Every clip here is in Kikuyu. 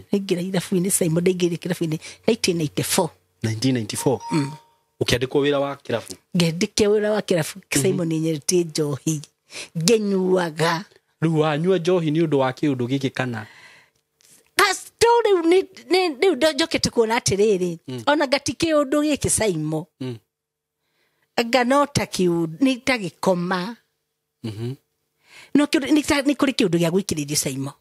Ndaingĩra irabu-inĩ Simon, ndaingĩrire kĩrabu-inĩ 1994. 1994 ũkĩandĩkwo wĩra wa kĩrabu. Ngĩandĩke wĩra wa kĩrabu. Simon, nyendetie njohi, ngĩnyuaga. Rĩu wanyua njohi nĩ ũndũ wa kĩũndũ gĩkĩ kana? To rĩu rĩu njokete kuona atĩrĩrĩ, ona ngati kĩũndũ gĩkĩ Simon, anga no ta kĩũndũ nĩ ta gĩkoma. No kĩũndũ nĩ kũrĩ kĩũndũ gĩa gwĩkĩrĩrio Simon.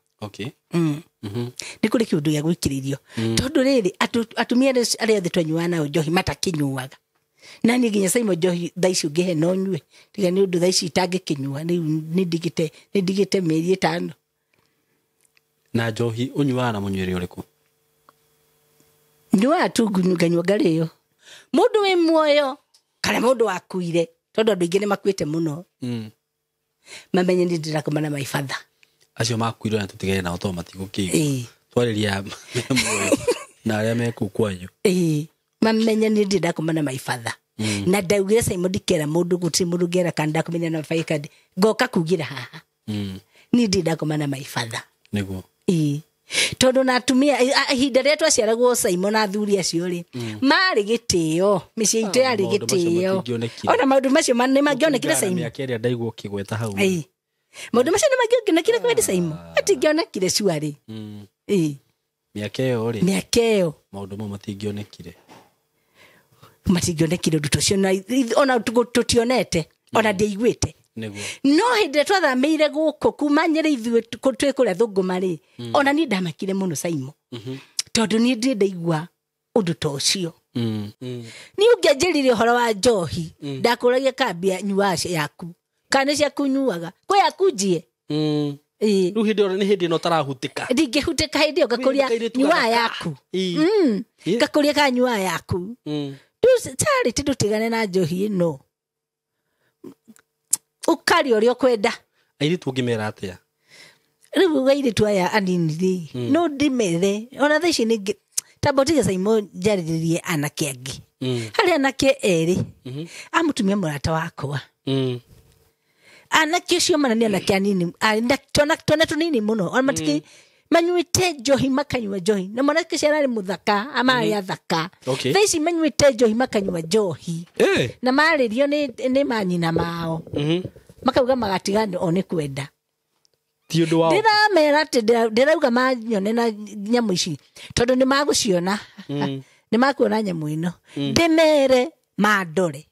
Nĩ kũrĩ kĩũndũ gĩa gwĩkĩrĩrio, tondũ rĩrĩ atumia arĩa othe twanyuaga nao njohi matakĩnyuaga, na niĩ nginya Simon njohi thaa ici ũngĩhe no nyue, tiga nĩ ũndũ thaa ici itangĩkĩnyua. Rĩu nĩ ndigĩte mĩeri 5. Na njohi ũnyuaga na mũnyuĩre ũrĩkũ? Nyuaga tu nganyua ngarĩo. Mũndũ wĩ muoyo kana mũndũ wakuire, tondũ andũ aingĩ nĩ makuĩte mũno, mamenye nĩ ndĩrakoma na my father. Acio makuire na tũtigane nao tondũ matigũkĩigua. Twarĩria me muoyo na arĩa me kũu kwanyu. Ĩĩ, mamenye nĩ ndĩ ndakoma na my father. Na ndaugire Simon ndikera mũndũ, gũtirĩ mũndũ ngera kana ndakomania na my father, ngoka kugĩra haha. Niĩ ndĩ ndakoma na my father. Ĩĩ, tondũ na atumia ihinda rĩrĩa twaciaragwo Simon na athuri acio rĩ, marĩ gĩtĩo, mĩciĩ itũ yarĩ Maũndũ macio gĩtĩo. matingĩonekire. Ona maũndũ macio nĩ mangĩonekire Kũringana na Simon. mĩaka ĩrĩa ndaigua ũkĩgweta hau. Ĩĩ, maũndũ macio nĩ mangĩonekire kwendĩ Simon, matingĩonekire cuarĩ. Ĩĩ. Mĩaka ĩyo rĩ, Mĩaka ĩyo, maũndũ mau matingĩonekire. Matingĩonekire ũndũ ta ũcio, na ona tũtionete, ona ndiaiguĩte. No hĩndĩ ĩrĩa twathamĩire gũkũ kuma Nyĩrĩ, ithuĩ twĩ kũrĩa Thũngũma rĩ, ona niĩ ndamakire mũno Simon, tondũ niĩ ndirĩ ndaigua ũndũ ta ũcio. Niĩ ũngĩanjĩrire ũhoro wa njohi, ndakũragia kambia nyuaga yaku kana nĩ ciaku nyuaga, kwĩ yaku njie. Ĩĩ. Rĩu hĩndĩ ĩyo nĩ hĩndĩ ĩno ũtarahutĩka. Ndingĩhutĩka hĩndĩ ĩyo, ngakũria Kairĩtu nyuaga gathaka. yaku. Ngakũria ka nyuaga yaku. Charity, ndũtigane na njohi ĩno, ũkaria ũrĩa ũkwenda. Airĩtu ũngĩmera atĩa? Rĩu airĩtu aya anini rĩ, no ndĩmethe ona thaa ici nĩ tamba ũtige Simon njarĩrĩrie anake angĩ. Harĩ anake erĩ a mũtumia mũrata wakwa. Anake ũcio mana nĩ anake anini, twana tũnini mũno, ona matikĩ manyuĩte njohi, makanyua njohi, na mwanake ũcio ararĩ mũthaka, amarĩ athaka. Thaa ici manyuĩte njohi, makanyua njohi, na marĩrio nĩ manyina mao, makauga magatiga o nĩ kwenda. Ti ũndũ wao. Ndĩramera atĩ ndĩrauga manyone na nyamũ ici, tondũ nĩ magũciona, nĩ makuona nyamũ ĩno, ndĩmere mandore.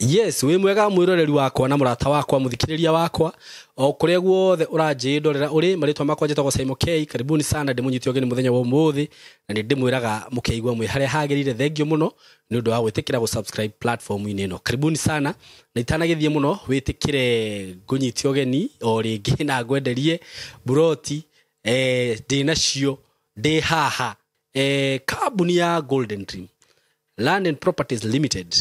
Yes, wĩ mwega mwĩroreri wakwa na mũrata wakwa, mũthikĩrĩria wakwa, o kũrĩa guothe ũranjĩndorera ũrĩ. Marĩtwa makwa njĩtagwo Simon K. Karibuni sana, ndĩmũnyite ũgeni mũthenya wa ũmũthĩ, na nĩ ndĩmwĩraga mũkĩigua mwĩ harĩa hagĩrĩire. Thengio mũno nĩ ũndũ wa gwĩtĩkĩra gũ-subscribe platform-inĩ ĩno. Karibuni sana, na itanagĩthiĩ mũno, wĩtĩkĩre ngũnyite ũgeni o rĩngĩ na ngwenderie buroti ndĩ nacio ndĩ haha. Kambuni ya Golden Dream Land and Properties Limited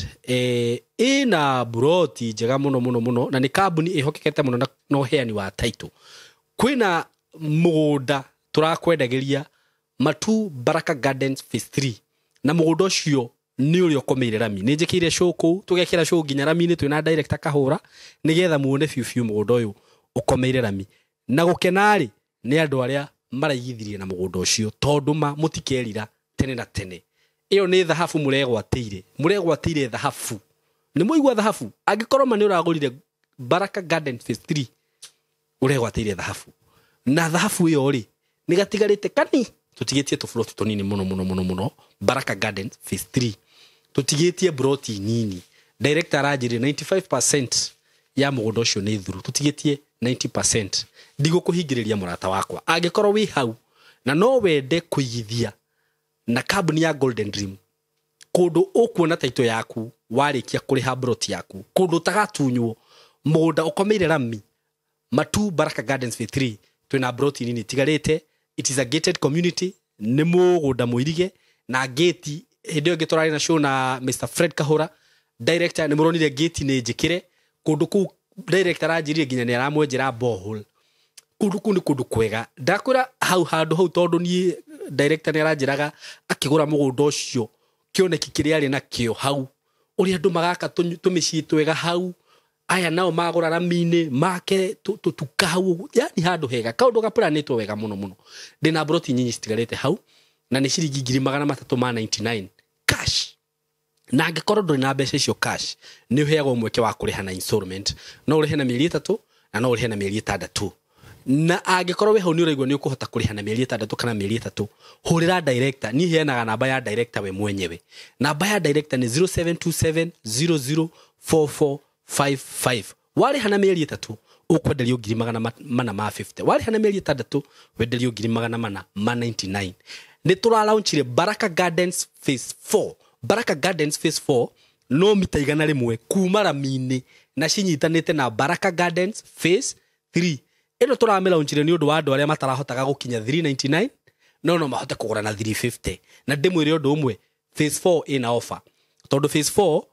ĩna buroti njega mũno mũno mũno, na nĩ kambuni ĩhokekete mũno na ũheani wa title. Kwĩna mũgũnda tũrakwendagĩria Matu Baraka Gardens Phase 3, na mũgũnda ũcio nĩ ũrĩa ũkomeire rami. Nĩ njĩkĩire show kũu, tũgekĩra show nginya rami-inĩ twĩna director Kahũra, nĩgetha muone biũ biũ mũgũnda ũyũ ũkomeire rami. Na gũkena rĩ, nĩ andũ arĩa maraigithirie na mũgũnda ũcio, tondũ ma mũtikerira tene na tene. Ĩyo nĩ thahabu mũregwatĩire, mũregwatĩire thahabu. Nĩ mũigua thahabu? Angĩkorwo ma nĩ ũragũrire Baraka Garden Phase 3, ũregwatĩire thahabu, na thahabu ĩyo rĩ, nĩ gatigarĩte kani tũtigĩtie tũburoti tũnini mũno mũno mũno mũno. Baraka Garden Phase 3 tũtigĩtie buroti nini. Director aranjĩrire 95% ya mũgũnda ũcio nĩ thuru, tũtigĩtie 90%. Ndigũkũhingĩrĩria mũrata wakwa, angĩkorwo wĩ hau na no wende kũigithia na kambuni ya Golden Dream, kũndũ ũkuona taito yaku warĩkia kũrĩha broti yaku, kũndũ ũtagatunywo, mũgũnda ũkomeire rami, Matu Baraka Gardens Phase 3, twĩna broti nini tigarĩte. It is a gated community, nĩ mũgũnda mũirige na gate. Hĩndĩ ĩyo ĩngĩ tũrarĩ na show na Mr Fred Kahũra director, nĩ mũronire gate nĩ njĩkĩre kũndũ kũu. Director aranjĩrire nginya nĩ aramwenjera borehole. Kũndũ kũu nĩ kũndũ kwega, ndakwĩra hau handũ hau, tondũ niĩ director nĩ aranjĩraga akĩgũra mũgũnda ũcio, kĩoneki kĩrĩa arĩ nakĩo hau. Ũrĩa andũ magaka tũmĩciĩ twega hau, aya nao magũra rami-inĩ make tũtuka hau, yani handũ hega, kaũndũ gapuranĩtwo wega mũno mũno. Ndĩna mburoti nyinyi citigarĩte hau na nĩ ciringi 399 cash. Na angĩkorwo ndũrĩ na mbeca icio cash, nĩ ũheagwo mweke wa kũrĩha na installment. No ũrĩhe na mĩeri 3 na no ũrĩhe na mĩeri 6. Na angĩkorwo wĩ hau nĩ ũraigua nĩ ũkũhota kũrĩha na mĩeri 6 kana mĩeri 3, hũrĩra director. Niĩ heanaga namba ya director we mwenyewe. Namba ya director nĩ 0727004455. Warĩha na mĩeri 3 ũkwenderio 450. Warĩha na mĩeri 6 wenderio 499. Nĩ tũralaunchire Baraka Gardens Phase 4. Baraka Gardens Phase 4 no mita 100 kuma rami-inĩ na cinyitanĩte na Baraka Gardens Phase 3. Ĩno tũramĩlaunchire nĩ ũndũ wa andũ arĩa matarahotaga gũkinya 399 no mahote kũgũra na 350. Na ndĩmwĩre ũndũ ũmwe, Phase 4 ĩna offer tondũ Phase 4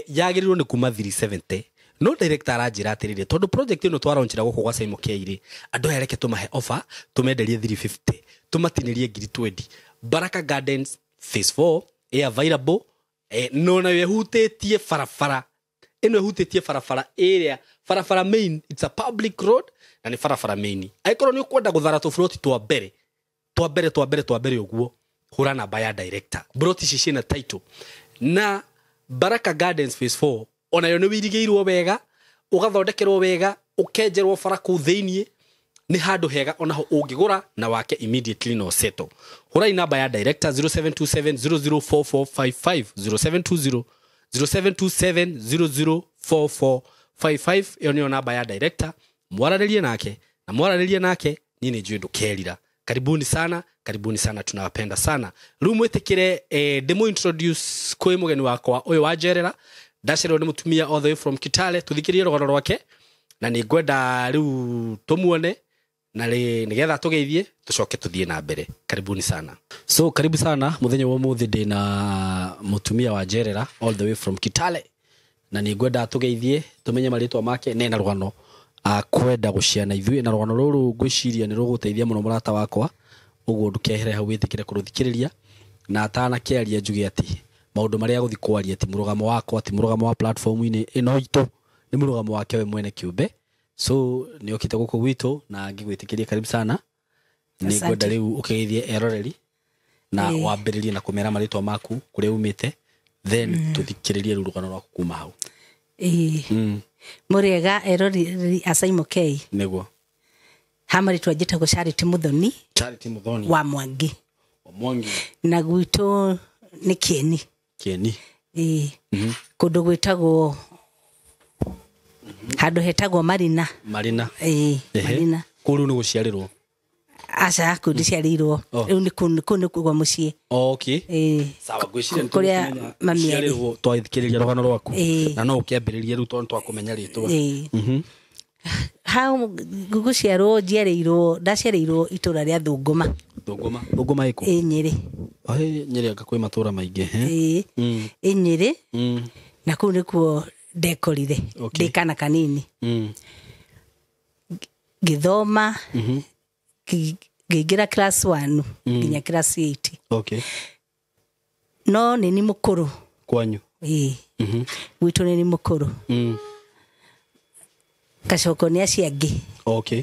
yagĩrĩirwo nĩ kuma 370. No director aranjĩra atĩrĩrĩ, tondũ project ĩno twaraunchira gũkũ gwa Saimo K rĩ, andũ aya reke tũmahe offer, tũmenderie 350, tũmatinĩrie 20,000. Baraka Gardens Phase 4 ĩ available, no nayo ĩhutĩtie barabara ĩno, ĩhutĩtie barabara ĩrĩa barabara main, it's a public road na nĩ barabara main. Angĩkorwo nĩ ũkwenda gũthara tũburoti twa mbere ũguo, hũra namba ya director. Buroti ici ciĩna title. Na Baraka Gardens Phase 4 onayo nĩ wĩirigĩirwo wega, ũgathondekerwo wega, ũkenjerwo bara kũu thĩiniĩ, nĩ handũ hega onaho ũngĩgũra na wake immediately no settle. Hũrai namba ya director 0727004455, 0720 0727004455. Ĩyo nĩyo namba ya director. Mwaranĩrie nake na mwaranĩrie nake, niĩ nĩ njũĩ ndũkerira. Karibuni sana, karibuni sana, tunawapenda sana. Rĩu mwĩtĩkĩre ndĩmũ introduce kwĩ mũgeni wakwa ũyũ wa njerera. Ndacererwo nĩ mũtumia all the way from Kitale, tũthikĩrie rũgano rwake na nĩ ngwenda rĩu tũmuone na nĩgetha tũgeithie tũcoke tũthiĩ na mbere. Karibuni sana. So karibu sana mũthenya wa ũmũthĩ, ndĩna mũtumia wa njerera all the way from Kitale na nĩ ngwenda tũgeithie tũmenye marĩtwa make na rũgano akwenda gũciana ithuĩ, na rũgano rũrũ ngwĩciria nĩ rũgũteithia mũno mũrata wakwa, ũguo ndũkehere hau wĩtĩkĩre kũrũthikĩrĩria. Na atanakĩaria njuge atĩ maũndũ marĩa agũthiĩ kwaria ti mũrũgamo wakwa, ti mũrũgamo wa platform-inĩ ĩno itũ, nĩ mũrũgamo wake we mwene kĩũmbe. So nĩ okĩte gũkũ gwitũ na ngĩgwĩtĩkĩria, karibu sana. Nĩ ngwenda rĩu ũkĩgeithie eroreri na wambĩrĩrie na kũmera marĩtwa maku, kũrĩa umĩte, then tũthikĩrĩrie rĩu rũgano rwaku kuma hau. Mũrĩega eroreri a Saimo K. Nĩguo. Ha marĩtwa njĩtagwo Charity Muthoni. Charity Muthoni wa Mwangi. Wa Mwangi. Na gwitũ nĩ Kieni. Kieni. Kũndũ gwĩtagwo handũ hetagwo Marina. Marina. Marina. Kũu rĩu nĩ gũciarĩrwo? Aca, kũu ndiciarĩirwo. Rĩu nĩ kũu nĩ kwa mũciĩ. Okay. Sawa, ngwĩciria nĩ kũrĩa mami arĩ. Twathikĩrĩria rũgano rwaku na no ũkĩambĩrĩrie rĩu tondũ twakũmenya rĩtwa. Hau gũciarwo njiarĩirwo, ndaciarĩirwo itũra rĩa Thũngũma. Thũngũma. Thũngũma ĩkũ? Ĩ Nyĩrĩ. Nyĩrĩ anga kwĩ matũra maingĩ. Ĩ Nyĩrĩ. Na kũu nĩkuo ndekorire ndĩ kana kanini. Ngĩthoma, ngĩingĩra class 1 nginya class 8. Okay. No nĩ ni mũkũrũ. Kwanyu? Gwitũ nĩ ni mũkũrũ. Gacoko nĩ acio angĩ. Okay.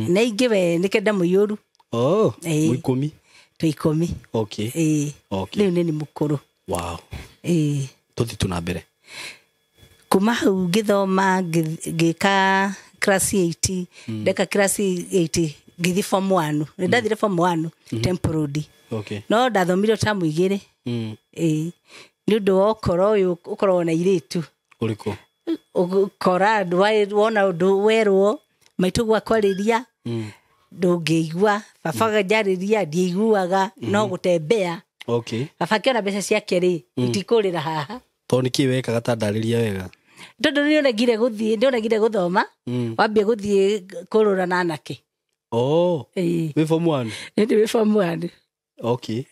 Na ingĩ we nĩ kenda mũiyũru. Oh, mwĩ 10. Twĩ 10. Okay. Okay. Rĩu nĩ ni mũkũrũ. Wow. Tũthiĩ tu na mbere. Kuma hau ngĩthoma ngĩka class 8, ndeka class 8 ngĩthiĩ form 1. Nĩ ndathire form 1 Temple Road. Okay. No ndathomire tamu 2. Nĩ ũndũ wa ũkoro ũyũ ũkoragwo na irĩtu. Ũrĩkũ? Ũkora wona ũndũ werwo maitũ gwakwarĩria ndũngĩigua, baba njarĩria ndiiguaga, no gũtembea. Okay. Baba akĩona mbeca ciake rĩ, itikũrĩra haha. Tondũ nĩkĩ wekaga ta ndarĩria wega? Tondũ nĩonegire gũthiĩ, nĩonegire gũthoma, wambia gũthiĩ kũrũra na anake. Oh. Wĩ form 1? Nĩ wĩ form 1. Okay.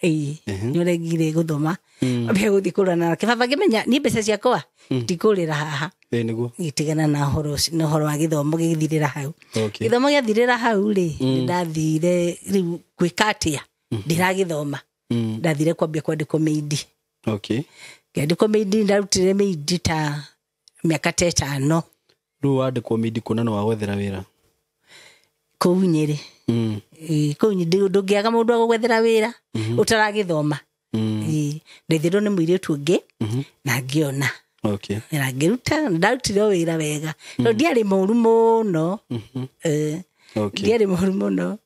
Nĩoregire gũthoma, wambia gũthiĩ kũrũra na anake. Baba akĩmenya niĩ mbeca ciakwa itikũrĩra haha. Nĩguo. Gĩtigana na ũhoro ũcio, na ũhoro wa gĩthomo gĩgĩthirĩra hau. Okay. Gĩthomo gĩathirĩra hau rĩ, nĩndathire rĩu gwĩka atĩa? Ndĩragĩthoma. Ndathire kwambia kwandĩkwo mĩindi. Okay. Ngĩandĩkwo maid, ndarutire maid ta mĩaka ta 5. Rĩu wandĩkwo maid kuona nĩ wagwethera wĩra kũu Nyĩrĩ. Kũu ndũngĩaga mũndũ wa gũgwethera wĩra ũtaragĩthoma. Ndeithirwo nĩ mũirĩtu ũngĩ na ngĩona. Okay. Na ngĩruta, ndarutire wĩra wega. No ndiarĩ mũru mũno. Okay. Ndiarĩ mũru mũno.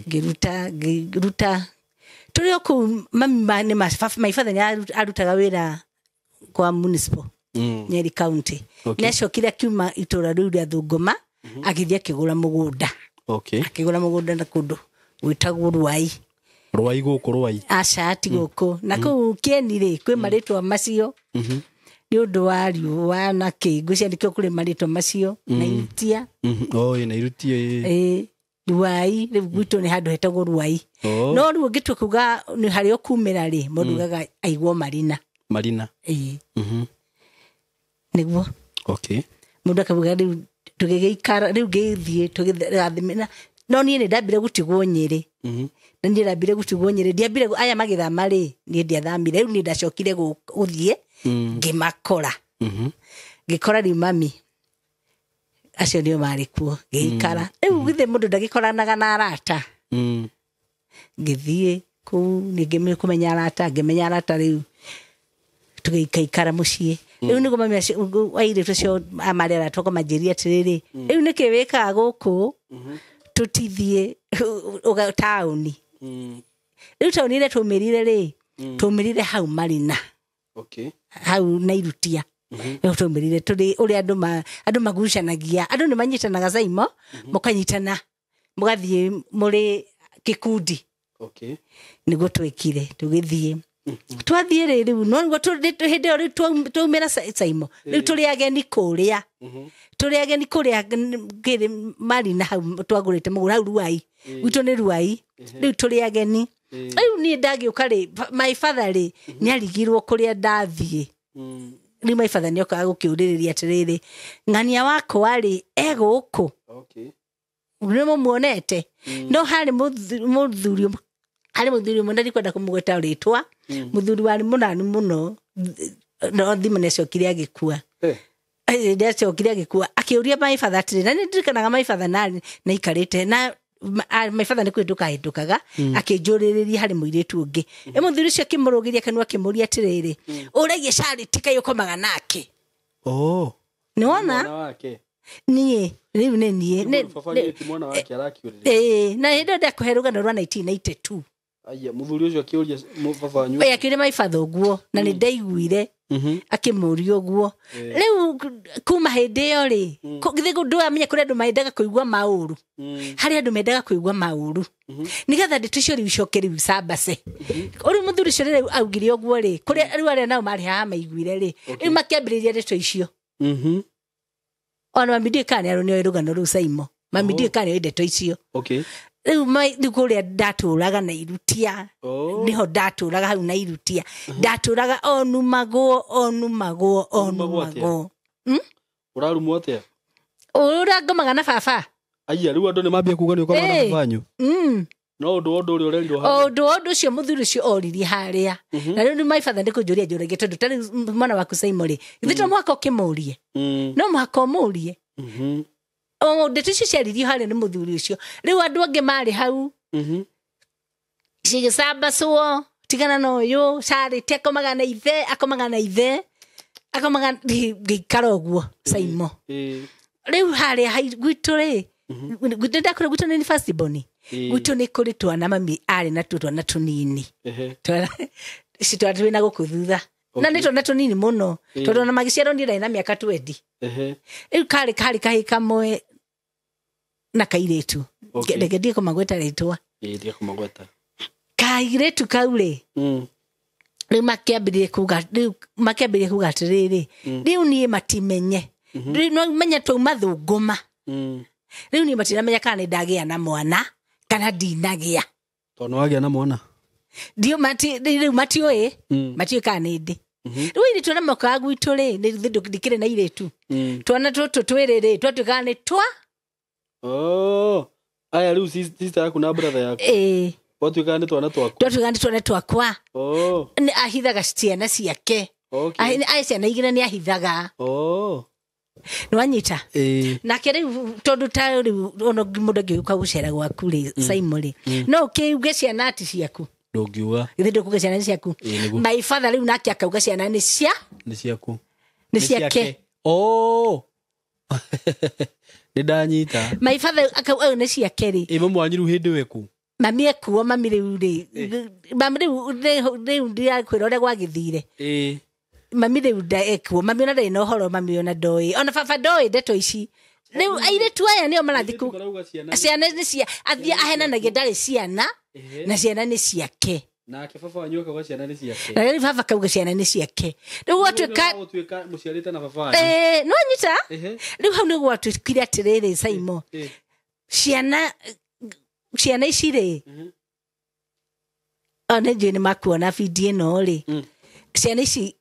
Ngĩruta tũrĩ o kũu mami my father nĩ arutaga wĩra kwa municipal Nyeri County. Okay. Nĩ acokire akiuma itũra rĩu rĩa Thũngũma agĩthiĩ akĩgũra mũgũnda. Okay. Akĩgũra mũgũnda na kũndũ gwĩtagwo Ruai. Ruai gũkũ Ruai? Aca, ti gũkũ. Na kũu Kĩeni rĩ kwĩ marĩtwa macio. Nĩ ũndũ wa riũa na kĩ, ngwĩciria nĩkĩo kũrĩ marĩtwa macio na Irutia. Oh, na Irutia. Ĩĩ, Ruai, rĩu gwitũ nĩ handũ hetagwo Ruai. No rĩu ũngĩtua kuga nĩ harĩa ũkumĩra rĩ, mũndũ ugaga aigwo Marina. Marina. Ĩĩ. Nĩguo. Okay. Mũndũ akauga rĩu tũgĩgĩikara, rĩu ngĩthiĩ tũgĩgathimĩra. No niĩ nĩ ndambire gũtigwo Nyĩrĩ. Na niĩ ndambire gũtigwo Nyĩrĩ, ndiambire aya magĩthama rĩ, niĩ ndiathamire. Rĩu niĩ ndacokire gũthiĩ ngĩmakora. Ngĩkora rĩu mami acio nĩo marĩ kuo, ngĩikara. Rĩu githĩ mũndũ ndagĩkoranaga na arata. Ngĩthiĩ kũu ningĩ kũmenya arata, ngĩmenya arata rĩu tũgĩikaikara mũciĩ. Rĩu nĩguo mami acio, airĩtu acio marĩ arata ũkamanjĩria atĩrĩrĩ, rĩu nĩkĩ wĩkaga gũkũ tũtithiĩ taũni. Rĩu taũni ĩrĩa twaumĩrire rĩ, twaumĩrire hau Marina. Okay. Hau na Irutia. Rĩu twaumĩrire tũrĩ ũrĩa andũ magucanagia, andũ nĩ manyitanaga Zaimo, mũkanyitana, mũgathiĩ mũrĩ gĩkundi. Okay. Nĩguo twekire, tũgĩthiĩ. Twathiĩ rĩ, rĩu no nĩguo hĩndĩ ĩyo rĩu twaumĩra Saimo. Rĩu tũrĩ ageni kũrĩa. Tũrĩ ageni kũrĩa kĩrĩ Marina hau twagũrĩte mũgũnda hau Ruai. Gwitũ nĩ Ruai. Rĩu tũrĩ ageni. Rĩu niĩ ndagĩũka rĩ, my father rĩ, nĩarigirwo kũrĩa ndathiĩ. Rĩu my father nĩokaga gũkĩũrĩrĩria atĩrĩrĩ, ng'ania wakwa rĩ, e gũkũ. Okay. Nĩ mũmuonete. No harĩ mũthuri ũmwe, harĩ mũthuri ũmwe ndikwenda kũmũgweta rĩtwa. Mũthuri warĩ mũnanu mũno, no thimũ nĩacokire agĩkua. Nĩacokire agĩkua. Akĩũria my father atĩrĩ, na nĩndirikanaga my father naikarĩte, na my father nĩ kũhĩtũka ahĩtũkaga, akĩnjũrĩrĩria harĩ mũirĩtu ũngĩ. Mũthuri ũcio akĩmũrũgĩria kanua akĩmũũria atĩrĩrĩ, ũragia Charity kaĩ ũkomaga nake? Oh. Nĩwona? Mwana wake. Niĩ, rĩu nĩ niĩ. Nĩ baba nĩ ti mwana wake arakĩũrĩrĩria. Ĩĩ, na hĩndĩ ĩyo ndakũhe rũgano rwa 1992. Aya, mũthuri ũcio akĩũria baba wanyu. Ĩĩ, akĩũria my father ũguo, na nĩ ndaiguire akĩmũũria ũguo. Rĩu kuma hĩndĩ ĩyo rĩ, githĩ ndũramenya kũrĩ andũ mendaga kũigua maũru. Harĩ andũ mendaga kũigua maũru. Nĩgetha ndeto icio rĩu icoke rĩu icambace. Rĩu mũthuri ũcio rĩrĩa augire ũguo rĩ, kũrĩa rĩu arĩa nao marĩ haha maiguire rĩ, rĩu makĩambĩrĩria ndeto icio. Ona mami ndiũĩ kana nĩ oĩ rũgano rũu Saimo. Mami ndiũĩ kana nĩ oĩ ndeto icio. Okay. Rĩu rĩu kũrĩa ndatũraga na Irutia. Nĩho ndatũraga hau na Irutia. Ndatũraga onumagwo, onumagwo, Ũrumagwo atĩa? onumagwo. Ũrarumwo atĩa? Ũrĩa ngomaga na baba. Aya, rĩu andũ nĩ mambia kuga nĩ ũkomaga na baba wanyu? No ũndũ wa ũndũ ũrĩa ũrerirwo harĩa. Ũndũ wa ũndũ ũcio mũthuri ũcio oririe harĩa. Na rĩu nĩ my father nĩ kũnjũria njũragia tondũ ta rĩu mwana waku Saimo rĩ, githĩ to mũhaka ũkĩmũrie? No mũhaka ũmũrie. O ndeto icio ciaririo harĩa nĩ mũthuri ũcio. Rĩu andũ angĩ marĩ hau. Cigĩcambacwo, tigana na ũyũ, Charity akomaga na ithe, akomaga na ithe. Akomaga ngĩikara ũguo, Saimo. Rĩu harĩa gwitũ rĩ, gwitũ ndakũra gwitũ nĩ first born. Gwitũ nĩ kũrĩ twana mami arĩ natuo twana tũnini. Twana ici twana twĩna gũkũ thutha. Na nĩ twana tũnini mũno, tondũ ona magĩciarwo niĩ ndarĩ na mĩaka 20. Rĩu karĩ kahĩĩ kamwe na kairĩtu. Reke ndiĩ kũmagweta rĩtwa. Ĩĩ, ndiĩ kũmagweta. Kairĩtu kau rĩ, rĩu makĩambĩrĩria kuga, rĩu makĩambĩrĩria kuga atĩrĩrĩ, rĩu niĩ matimenye. Rĩu no menye twauma Thũngũma. Rĩu niĩ matinamenya kana nĩ ndagĩa na mwana kana ndinagĩa. Tondũ nĩ wagĩa na mwana? Ndio mati, rĩu matiũĩ, matiũĩ kana nĩ ndĩ. Rĩu airĩtu arĩa mokaga gwitũ rĩ, nĩ ithuĩ ndikĩrĩ na airĩtu. Twana tũtũ twĩrĩ rĩ, twatuĩkaga nĩ twa. Oh, aya rĩu sister yaku na brother yaku. Ĩĩ. Twatuĩkaga nĩ twana twaku. Twatuĩkaga nĩ twana twakwa. Oh. Nĩ ahithaga ciana ciake. Okay. Ai ciana igĩrĩ nĩ ahithaga. Oh. Nĩwanyita? Ĩĩ. Nake rĩu tondũ ta rĩu ona mũndũ angĩũka gũcera gwaku rĩ, Saimo rĩ, no ũkĩuge ciana ti ciaku. Ndũngiuga. Githĩ ndũkuga ciana nĩ ciaku? Ĩĩ, nĩguo. My father rĩu nake akauga ciana nĩ cia Nĩ ciaku. Nĩ ciake. Oh. Nĩ ndanyita. My father akauga ũyũ nĩ ciake rĩ. Ĩ mamu wanyu rĩu hĩndĩ ĩyo ekuo? Mami ekuo, mami rĩu rĩ, mami rĩu rĩu ndirakwĩra ũrĩa gwagĩthire. Ĩĩ. Mami rĩu ekuo, mami ona ndarĩ na ũhoro, mami ona ndoĩ, ona baba ndoĩ ndeto ici. Rĩu airĩtu aya nĩo marathiĩ ku Marauga ciana nĩ- ciana nĩ cia athiĩ ahenanagia ndarĩ ciana Ehe. na ciana nĩ ciake. Nake baba wanyu akauga ciana nĩ ciake. Na rĩu baba akauga ciana nĩ ciake. Rĩu gwatuĩka Gwatuĩka mũciarĩte na baba wanyu. No nyita? Ehe. Rĩu hau nĩ gwatuĩkire atĩrĩrĩ, Saimo. Ĩĩ. Ciana ici rĩ, Mhm. ona njũĩ nĩ makuona bindi ĩno rĩ, Mm. ciana ici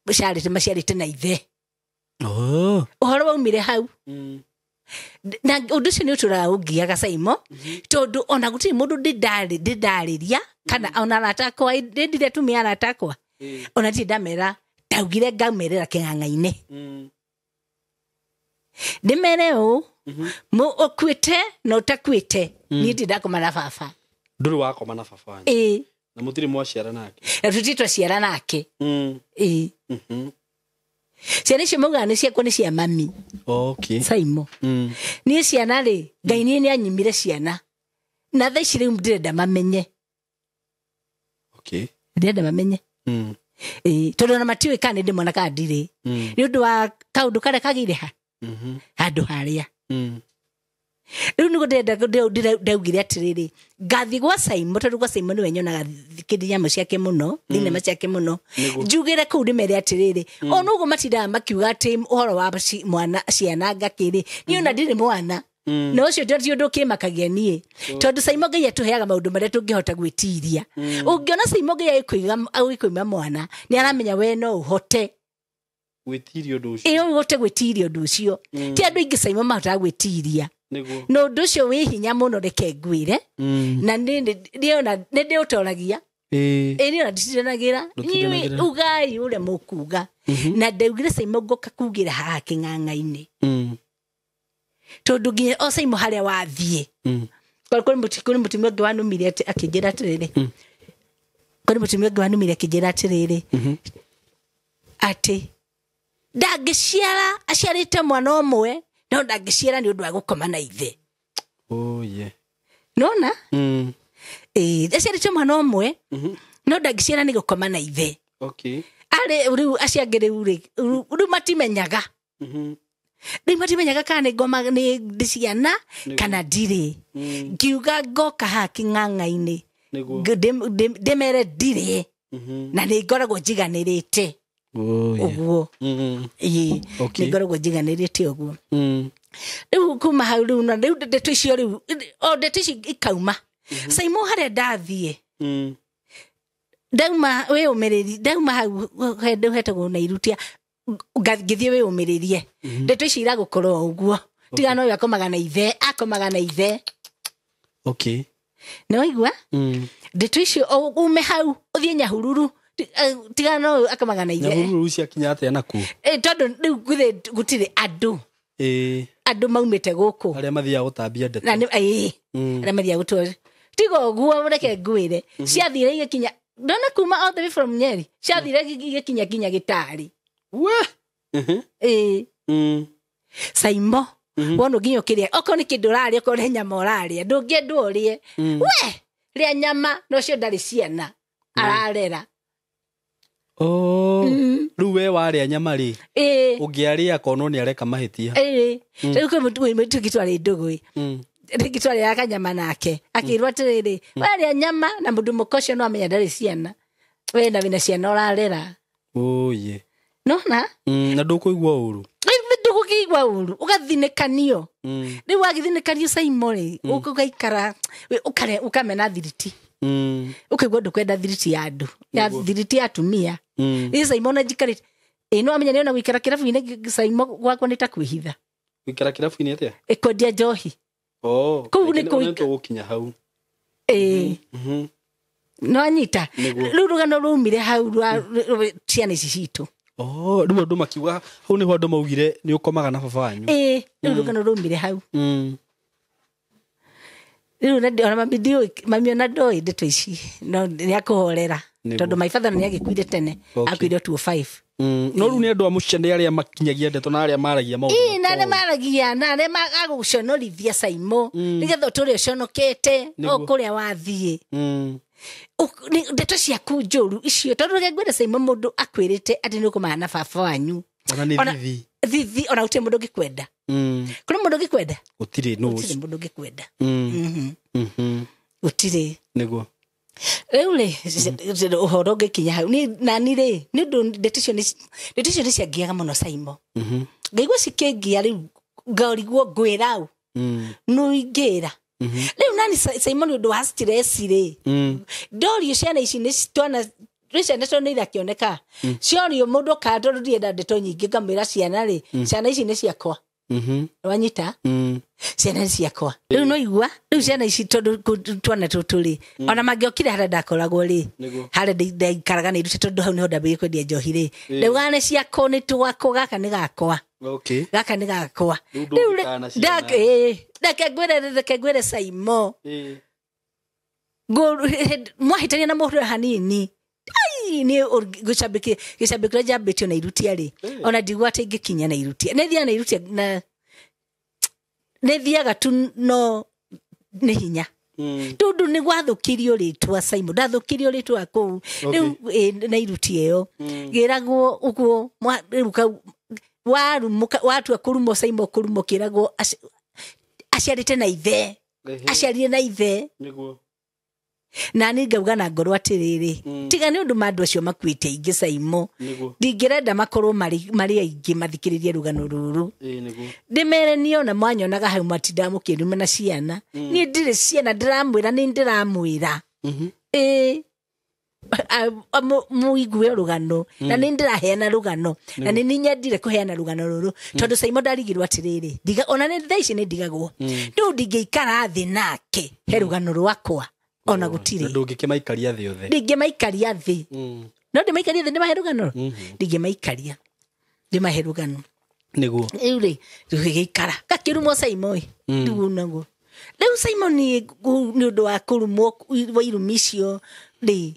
maciarĩte na ithe. Oh. Ũhoro waumire hau. Mm. Na ũndũ ũcio nĩ ũtũraga ũngiaga, Saimo, tondũ ona gũtirĩ mũndũ ndĩndarĩria kana ona arata akwa, ndĩndire atumia arata akwa, Ĩĩ. ona ndirĩ ndamera, ndaugire ngamerera kĩng'ang'a-inĩ. Mm. Ndĩmere ũũ, Mhm. ũkuĩte na ũtakuĩte, niĩ ndirĩ ndakoma na baba. Ndũrĩ wakoma na baba wanyu. Ĩĩ. Na mũtirĩ mwaciara nake. Na tũtirĩ twaciara nake. Mm. Ĩĩ. Mhm. Ciana icio maugaga nĩ ciakwa nĩ cia mami. Okay. Saimo. Mm. Niĩ ciana rĩ, Ngai niĩ nĩ anyimire ciana. Na thaa ici rĩu ndĩrenda mamenye. Okay. Ndĩrenda mamenye. Mm. Ĩĩ, tondũ ona matiũĩ kana nĩ ndĩmona kana ndirĩ. Mm. Nĩ ũndũ wa kaũndũ karĩa kagĩire ha? Mhm. Handũ harĩa. Mm. Rĩu nĩguo ndĩrenda ndaugire atĩrĩrĩ, ngathiĩ gwa Saimo, tondũ gwa Saimo nĩwe nyonaga kĩndĩ nyamũ ciake mũno, thinema ciake mũno. Nĩguo. Njugĩre kũu ndĩmere atĩrĩrĩ, ona ũguo matindaga makiuga atĩ ũhoro wa mwana ciana ngakĩrĩ, niĩ ona ndirĩ mwana. Mm. Na ũcio ti ũndũ ũkĩmakagia niĩ. Tondũ Saimo Ngai atũheaga maũndũ marĩa tũngĩhota gwĩtiria. Ũngĩona Saimo Ngai agĩkũima mwana, nĩ aramenya we no ũhote. Gwĩtiria ũndũ ũcio. Ĩĩ, ũhote gwĩtiria ũndũ ũcio. Ti andũ aingĩ Saimo mahotaga gwĩtiria. Nĩguo. Na ũndũ ũcio wĩ hinya mũno, reke ngwĩre. Mm. Na nĩ ndĩũtoragia. Ĩĩ. Ĩĩ, niĩ ona nditindanagĩra. Ndũtindanagĩra. Inyuĩ ugai ũrĩa mũkuga. Na ndaugire Saimo ngoka kugĩra haha kĩng'ang'a-inĩ. Mm. Tondũ nginya o Saimo harĩa wathiĩ. Mm. Kũrĩ mũtumia ũngĩ wanumire atĩ akĩnjĩra atĩrĩrĩ. Kũrĩ mũtumia ũngĩ wanumire akĩnjĩra atĩrĩrĩ. Mhm. Atĩ ndangĩciara, aciarĩte mwana ũmwe, no ndangĩciara nĩ ũndũ wa gũkoma na ithe. Oh yeah. Nona? Mm. Ĩĩ, aciarĩte mwana ũmwe, Mhm. no ndangĩciara nĩ gũkoma na ithe. Okay. Arĩ rĩu acio angĩ rĩu rĩ, rĩu matimenyaga. Mhm. Rĩu matimenyaga kana nĩ ngoma nĩ ndĩ ciana kana ndirĩ. Mm. Ngiuga ngoka haha kĩng'ang'a-inĩ. Nĩguo. Ndĩmere ndirĩ. Mhm. Na nĩ ngoragwo njiganĩrĩte. Oh yeah. Ũguo. Mm. Ĩĩ. Okay. Nĩ ngoragwo njiganĩrĩte ũguo. Mm. Rĩu kuma hau rĩu na rĩu ndeto icio rĩu, o ndeto ici ikauma. Saimo harĩa ndathiĩ. Mm. Ndauma wĩyũmĩrĩri, ndauma hau hetagwo na irutia, ngĩthiĩ wĩyũmĩrĩrie. Ndeto ici iragũkorwo ũguo. Tiga no ũyũ akomaga na ithe, akomaga na ithe. Okay. Nĩ waigua? Mm. Ndeto icio ume hau ũthiĩ Nyahururu, tiga no ũyũ akomaga na ithe. Nyahururu ciakinya atĩa nakuo? Tondũ rĩu gũtirĩ andũ. Ĩĩ. Andũ maumĩte gũkũ. Arĩa mathiaga gũtambia ndeto. Na nĩ, ĩĩ. Mm. Arĩa mathiaga gũtwa. Tiga ũguo reke ngwĩre. Ciathire igĩkinya, ndona kuma all the way from Nyeri. Ciathire igĩkinya nginya Gĩtarĩ. We. Mhm. Ĩĩ. Mm. Saimo. Wona nginya ũkĩrĩa, okorwo nĩ kĩndũ ũrarĩa, okorwo nĩ nyama ũrarĩa, ndũngĩendwo ũrĩe. We, rĩa nyama, na ũcio ndarĩ ciana ararera. Oh. Rĩu we warĩa nyama rĩ, Ĩĩ. ũngĩarĩa akonwo nĩ areka mahĩtia. Ĩĩ. Rĩu kwĩ mũtu ũngĩ twarĩ ndũgũ. Mm. Rĩngĩ twarĩaga kanyama nake. Akĩrwo atĩrĩrĩ, warĩa nyama na mũndũ mũka ũcio no amenya ndarĩ ciana. We na wĩna ciana ũrarera. Oh yeah. Nona? Mm, na ndũkũigua ũru. Ndũgũkĩigua ũru, ũgathinĩkanio. Mm. Rĩu wagĩthinĩkanio Saimo rĩ, ũgaikara, ũkamena thiriti. Mm. Ũkaigua ndũkwenda thiriti ya andũ, ya thiriti ya atumia. Mm. Ĩ Saimo ona njikarĩte. Ĩ no amenya nĩ ona gũikara kĩrabu-inĩ Saimo gwakwa nĩ ta kwĩhitha. Gũikara kĩrabu-inĩ atĩa? Ĩ kwendia njohi. Oh. Kũu nĩ Nĩ kũi- tũgũkinya hau. Ĩ. Mhm. No anyita. Nĩguo. Rĩu rũgano rũmire hau rwa ciana ici citũ. Oh, rĩu andũ makiuga hau nĩho andũ maugire nĩ ũkomaga na baba wanyu. Ĩĩ, rĩu rũgano rũmire hau. Rĩu ona mami ndiũĩ, mami ona ndoĩ ndeto ici, no nĩ akũhorera. Nĩguo. Tondũ my father nĩ agĩkuire tene. Akuire 25. No rĩu nĩ andũ a mũciĩ nĩ arĩa makinyagia ndeto na arĩa maragia maũndũ. Ĩĩ, na arĩa matoĩ. maragia na arĩa agũconorithia Saimo, nĩgetha ũtũre ũconokete o Nĩguo. kũrĩa wathiĩ. Ndeto ciaku njũru icio, tondũ reke ngwĩre Saimo, mũndũ akwĩrĩte atĩ nĩ ũkomaga na baba wanyu, Ona nĩ thithi. Thithi, ona gũtirĩ mũndũ ũngĩkwenda. Kũrĩ mũndũ ũngĩkwenda? Gũtirĩ no. Gũtirĩ mũndũ ũngĩkwenda. Gũtirĩ. Nĩguo. Rĩu rĩ, ũhoro ũngĩkinya hau nani rĩ, nĩ ũndũ ndeto icio nĩ ciangiaga mũno Saimo. Ngaigua cikĩngia, rĩu ngorigwo ngwĩra ũ. Nũ ingĩra rĩu nani Saimo nĩ ũndũ wa stress rĩ, ndorio ciana ici nĩ twana rĩ, ciana tondũ nĩ irakĩoneka cionio mũndũ ka, tondũ ndienda ndeto nyingĩ, ngamwĩra ciana rĩ, ciana ici nĩ ciakwa. Wanyita? Ciana nĩ ciakwa. Rĩu no igua rĩu ciana ici, tondũ twana tũtũ rĩ, ona mangĩokire harĩa ndakoragwo rĩ, harĩa ndaikaraga nĩ irute, tondũ hau nĩho ndambĩrĩirie kwendia njohi rĩ, ndaugaga nĩ ciakwa, nĩ twakwa, gaka nĩ gakwa. Gaka nĩ gakwa. Rĩu Rĩu ndũngĩkana ciana. Ĩĩ, reke ngwĩre Saimo, mwahĩtania na mũndũ hanini, ai nĩ gĩcambĩ kĩrĩa njambĩtio na irutia rĩ, ona ndigua atĩ ingĩkinya na irutia. Nĩ thiaga na irutia na nĩ thiaga tu, no nĩ hinya, tondũ nĩ gwathũkirio rĩtwa Saimo, ndathũkirio rĩtwa kũu rĩu na iruti ĩyo gĩragwo ũguo rĩu kau warumũka, watua kũrumwo Saimo, kũrumwo kĩragwo aciarĩte na ithe, aciarire na ithe. Na niĩ ngauga na ngoro atĩrĩrĩ, tiga nĩ ũndũ ma andũ acio makuĩte aingĩ Saimo, ndingĩrenda makorwo marĩ aingĩ mathikĩrĩrie rũgano rũrũ. Nĩguo. Ndĩmere niĩ ona mwanyonaga hau matindaga mũkĩnuma na ciana, niĩ ndirĩ ciana, ndĩramwĩra nĩ ndĩramwĩra. Ĩĩ, mũigue rũgano, na nĩ ndĩraheana rũgano, na nĩ nyendire kũheana rũgano rũrũ tondũ Saimo ndarigirwo atĩrĩrĩ, ndiga ona nĩ thaa ici nĩ ndigagwo rĩu ndingĩikara thĩ nake he rũgano rwakwa ona gũtirĩ. Na ndũngĩkĩmaikaria thĩ othe. Ndingĩmaikaria thĩ. No ndĩmaikaria thĩ ndĩmahe rũgano? Ndingĩmaikaria ndĩmahe rũgano. Rĩu rĩ, rũgĩgĩikara gakĩrumwo Saimo ĩ, rĩu naguo rĩu Saimo nĩ ũndũ wa kũrumwo wa irumi icio rĩ,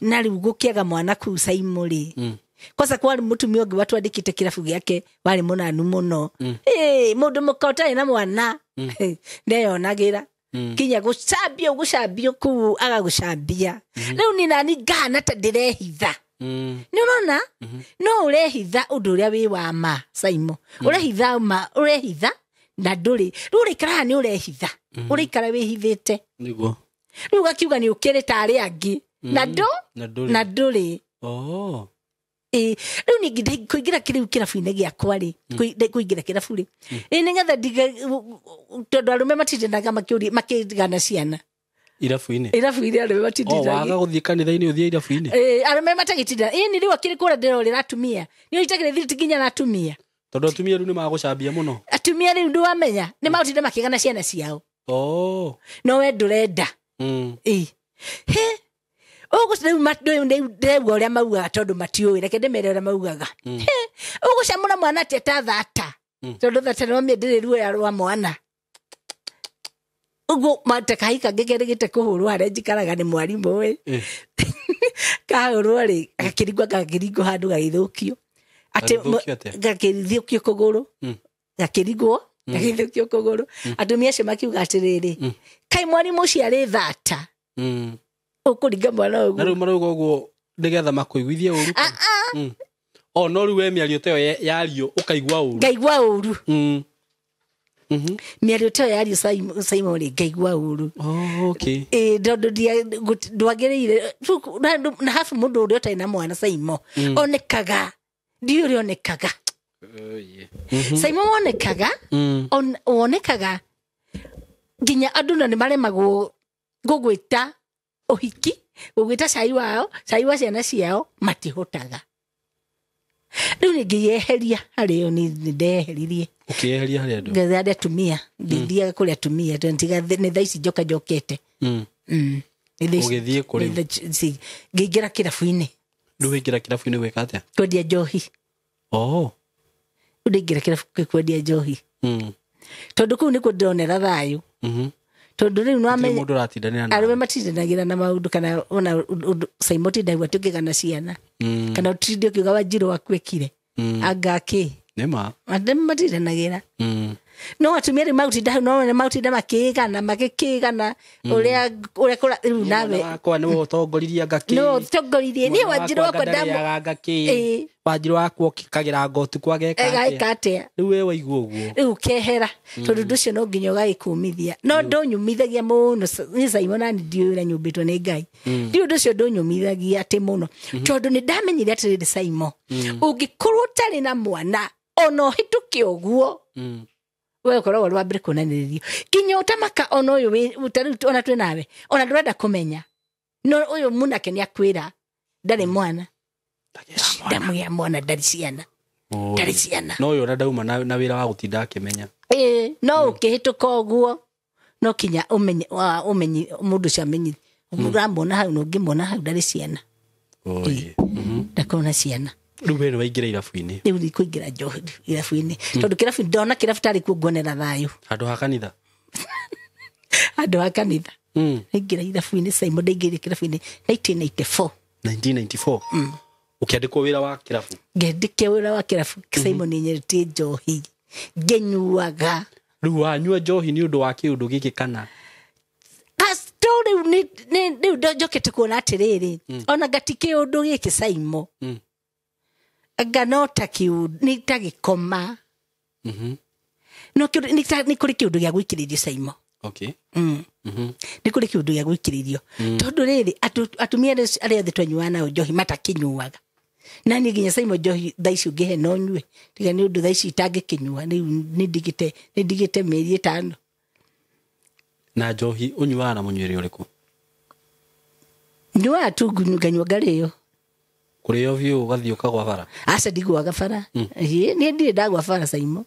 na rĩu gũkĩaga mwana kũu Saimo rĩ, kwanza kwarĩ mũtumia ũngĩ watwandĩkĩte kĩrabu gĩake warĩ mũnanu mũno. Ĩ, mũndũ mũka ũtarĩ na mwana ndeyonagĩra kinya gũcambio, gũcambio kũu agagũcambia. Rĩu ni nani ngahana ta ndĩrehitha. Nĩ ũrona no ũrehitha ũndũ ũrĩa wĩ wa ma Saimo, ũrehitha ma, ũrehitha na ndũrĩ rĩu ũraikara haha nĩ ũrehitha, ũraikara wĩhithĩte. Rĩu ũgakiuga nĩ ũkĩrĩ ta arĩa angĩ na ndũ Na ndũrĩ. Na ndũrĩ. Oh. Ĩ, rĩu ningĩ kũingĩra kĩrĩu kĩrabu-inĩ gĩakwa rĩ, kũingĩra kĩrabu rĩ, ĩ nĩgetha ndiga, tondũ arũme matindanaga makĩũria makĩgana ciana. Irabu-inĩ. Irabu-inĩ arũme Oh, matindanaga. waga gũthiĩ kanitha-inĩ ũthiĩ irabu-inĩ. Ĩ, arũme matagĩtinda ĩ nĩ rĩu akĩrĩ kũrĩa ndĩrorĩra atumia nĩ ũitagĩrĩ thiriti nginya na atumia. Tondũ atumia rĩu nĩ magũcambia mũno. Atumia rĩu ndwamenya nĩ magũtinda makĩgana ciana ciao. Oh. No we ndũrenda. Ĩ he ũgũ rĩu rĩu ndĩraigua ũrĩa maugaga, tondũ matiũĩ, reke ndĩmere ũrĩa maugaga. He ũgũcamũra mwana atĩa ta thata, tondũ thata nĩwamia ndĩrĩ ruoya rwa mwana ũguo mate kahai kangĩ kerĩgĩte kũhũrwo harĩa njikaraga nĩ mwarimũ ĩ. Kahũrwo rĩ, gakĩringwo gakĩringwo handũ gagĩthũkio atĩ Gagĩthũkio atĩa? Gakĩthũkio kũgũrũ. Gakĩringwo gagĩthũkio kũgũrũ. Atumia acio makiuga atĩrĩrĩ, kaĩ mwarimũ ũcio arĩ thata, ũkũringa mwana Na ũguo. rĩu marauga ũguo nĩgetha makũiguithie ũru? Ah, ah. Oh, no rĩu we mĩario ta ĩyo yario ũkaigua ũru. Ngaigua ũru. Mĩario ta ĩyo yario Saimo rĩ, ngaigua ũru. Oh, okay. Ĩ, tondũ ndwagĩrĩire na habu mũndũ ũrĩa ũtarĩ na mwana Saimo onekaga, ndiũ ũrĩa onekaga Saimo wonekaga, wonekaga nginya andũ na nĩ maremagwo gũgwĩta ũhiki, gũgwĩta cai wao, cai wa ciana ciao matihotaga. Rĩu nĩ ngĩyeheria harĩo, nĩ ndeyeheririe. Ũkĩyeheria harĩ andũ. Ngetha arĩa atumia, ndithiaga kũrĩ atumia tondũ tiga nĩ thaa ici njoka njokete. Ũgĩthiĩ kũ rĩu? Ngĩingĩra kĩrabu-inĩ. Rĩu waingĩra kĩrabu-inĩ gwĩka atĩa? Kwendia njohi. Oh. Rĩu ndaingĩra kĩrabu kwendia njohi. Tondũ kũu nĩkuo ndĩronera thayũ. Tondũ rĩu nĩwamenya mũndũ ũratindanĩra na arũme matindanagĩra na maũndũ kana ona ũndũ Simon tindaigua atĩ ũkĩgana ciana. Kana ũtinde ũkiuga Wanjirũ waku ekire. Anga kĩ. Nĩma. Andũ matindanagĩra. No atumia rĩu magũtinda hau no magũtinda makĩgana magĩkĩgana ũrĩa ũrĩa kũra rĩu nawe wakwa nĩwe ũtongoririe anga kĩ. Nĩwe ũtongoririe niĩ Wanjirũ wakwa ndarĩaga anga kĩ. Wanjirũ wakwa ũkĩkagĩra ngo ũtukũ ageka atĩa. Atĩa. Rĩu we waigua ũguo. Rĩu ũkehera tondũ ũndũ ũcio no nginya ũgagĩkũmithia. No ndũnyumithagia mũno niĩ Simon nani ndiũĩ ũrĩa nyũmbĩtwo nĩ Ngai. Ndiũĩ ũndũ ũcio ndũnyumithagia atĩ mũno. Tondũ nĩ ndamenyire atĩrĩrĩ Simon, ũngĩkorwo ũtarĩ na mwana ona ũhĩtũke ũguo we ũkoragwo ũrĩ wa mbere kuonanĩrĩrio nginya ũtamaka ona ũyũ tarĩu ona twĩ nawe ona ndũrenda kũmenya no ũyũ mũnake nĩ akwĩra ndarĩ mwana ndamũgĩa mwana ndarĩ ciana ndarĩ ciana no ũyũ ona ndauma na wĩra wa gũtinda akĩmenya. Ĩĩ no ũkĩhĩtũka ũguo no kinya ũmenye ũmenye mũndũ ũcio amenye ũramwona hau na ũngĩmwona hau ndarĩ ciana ndakorwo na ciana. Rĩu we nĩ waingĩra irabu-inĩ. Rĩu nĩ kũingĩra irabu-inĩ tondũ kĩrabu ndona kĩrabu tarĩ kuo nguonera thayũ. Handũ ha kanitha. Handũ ha kanitha. Ndaingĩra irabu-inĩ Simon ndaingĩrire kĩrabu-inĩ 1994. 1994. Ũkĩandĩkwo wĩra wa kĩrabu. Ngĩandĩkwo wĩra wa kĩrabu Simon nĩnyeretie njohi ngĩnyuaga. Rĩu wanyua njohi nĩ ũndũ wa kĩũndũ gĩkĩ kana? Rĩu rĩu njokete kuona atĩrĩrĩ ona ngati kĩũndũ gĩkĩ Simon anga no ta kĩũndũ nĩ ta gĩkoma. No nĩ kũrĩ kĩũndũ gĩa gwĩkĩrĩrio Simon. Okay. Nĩ kũrĩ kĩũndũ gĩa gwĩkĩrĩrio tondũ rĩrĩ atumia arĩa othe twanyuaga nao njohi matakĩnyuaga na niĩ nginya Simon njohi thaa ici ũngĩhe no nyue tiga nĩ ũndũ thaa ici itangĩkĩnyua rĩu nĩ ndigĩte mĩeri 5. Na njohi ũnyuaga na mũnyuĩre ũrĩkũ? Nyuaga tu nganyua ngarĩo. Kũrĩo biũ ũgathiĩ ũkagwa bara? Aca ndigwaga bara. Niĩ ndirĩ ndagwa bara Simon.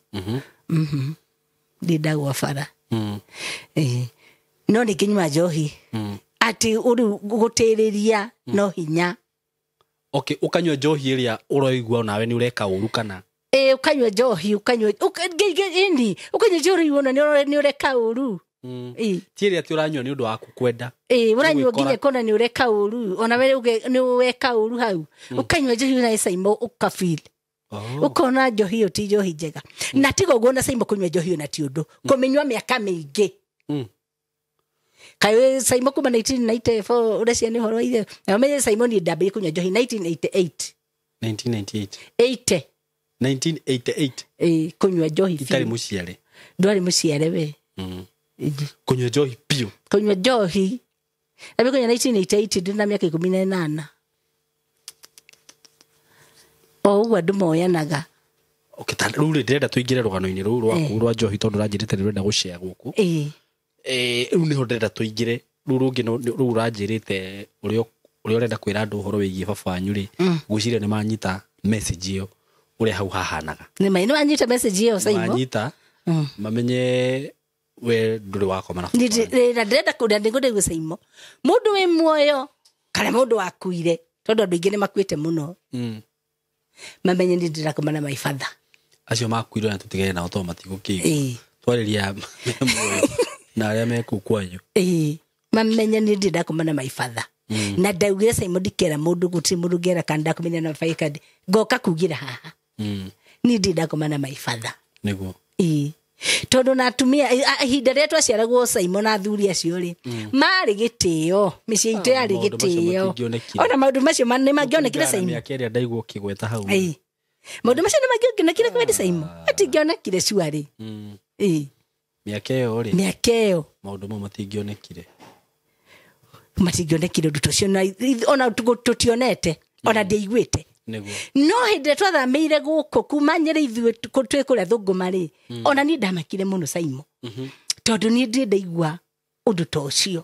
Ndirĩ ndagwa bara. No nĩ ngĩnyua njohi atĩ rĩu gũtĩrĩria no hinya. Okay, ũkanyua njohi ĩrĩa ũroigua nawe nĩ ũreka ũru kana? Ĩĩ ũkanyua njohi ũkanyua ĩni ũkanyua njohi wona nĩ ũreka ũru. Ti ĩrĩa atĩ ũranyua nĩ ũndũ waku kwenda. Ĩĩ ũranyua nginya kona nĩ ũreka ũru ona we nĩ weka ũru hau ũkanyua njohi na Simon ũkafeel ũkona njohi ĩyo ti njohi njega na tiga ũguo na Simon kũnyua njohi na ti ũndũ kũmĩnyua mĩaka mĩingĩ. Kaĩ Simon kuma 1994 ũreciria nĩ ũhoro wa ithe na ũmenye Simon niĩ ndambĩrĩirie kũnyua njohi 1988. 1998. 80. 1988. Ĩĩ kũnyua njohi itarĩ mũciare. Ndwarĩ mũciare we. Kũnyua njohi biũ. Kũnyua njohi ndambĩrĩirie kũnyua 1988 ndĩ na mĩaka 18. O ũguo andũ moyanaga. Okay, ta rĩu rĩ ndĩrenda tũingĩre rũgano-inĩ rũu rwaku rwa njohi tondũ ũranjĩrĩte nĩ ũrenda gũshare gũkũ. Rĩu nĩho ndĩrenda tũingĩre rũu rũngĩ rũu ũranjĩrĩte ũrĩa ũrenda kwĩra andũ ũhoro wĩgiĩ baba wanyu rĩ ngwĩciria nĩ manyita message ĩyo ũrĩa hau hahanaga. Nĩ manyita message ĩyo Simon. Manyita mamenye we ndũrĩ wakoma na baba wanyu. Na ndĩrenda kũrĩa ndĩngũndĩgwo Simon mũndũ wĩ muoyo kana mũndũ wakuire tondũ andũ aingĩ nĩ makuĩte mũno. Mamenye nĩ ndĩrakoma na my father. Acio makuire na tũtigane nao tondũ matigũkĩigua. Twarĩria muoyo na arĩa me kũu kwanyu. Mamenye nĩ ndĩrakoma na my father. Na ndaugire Simon ndikera mũndũ gũtirĩ mũndũ ngera kana ndakomania na my father ngoka kugĩra haha. Niĩ ndĩrakoma na my father. Nĩguo. Tondũ na atumia ihinda rĩrĩa twaciaragwo Simon na athuri acio rĩ marĩ gĩtĩo mĩciĩ itũ yarĩ gĩtĩo ona maũndũ macio nĩ mangĩonekire Simon. Mĩaka ĩrĩa ndaigua ũkĩgweta hau. Maũndũ macio nĩ mangĩonekire kwendĩ Simon matingĩonekire cuarĩ. Mĩaka ĩyo rĩ mĩaka ĩyo maũndũ mau matingĩonekire. Matingĩonekire ũndũ ũcio ona tũtionete ona ndiaiguĩte. No hĩndĩ ĩrĩa twathamĩire gũkũ kuma Nyĩrĩ ithuĩ twĩ kũrĩa Thũngũma rĩ ona niĩ ndamakire mũno Simon tondũ niĩ ndirĩ ndaigua ũndũ ta ũcio.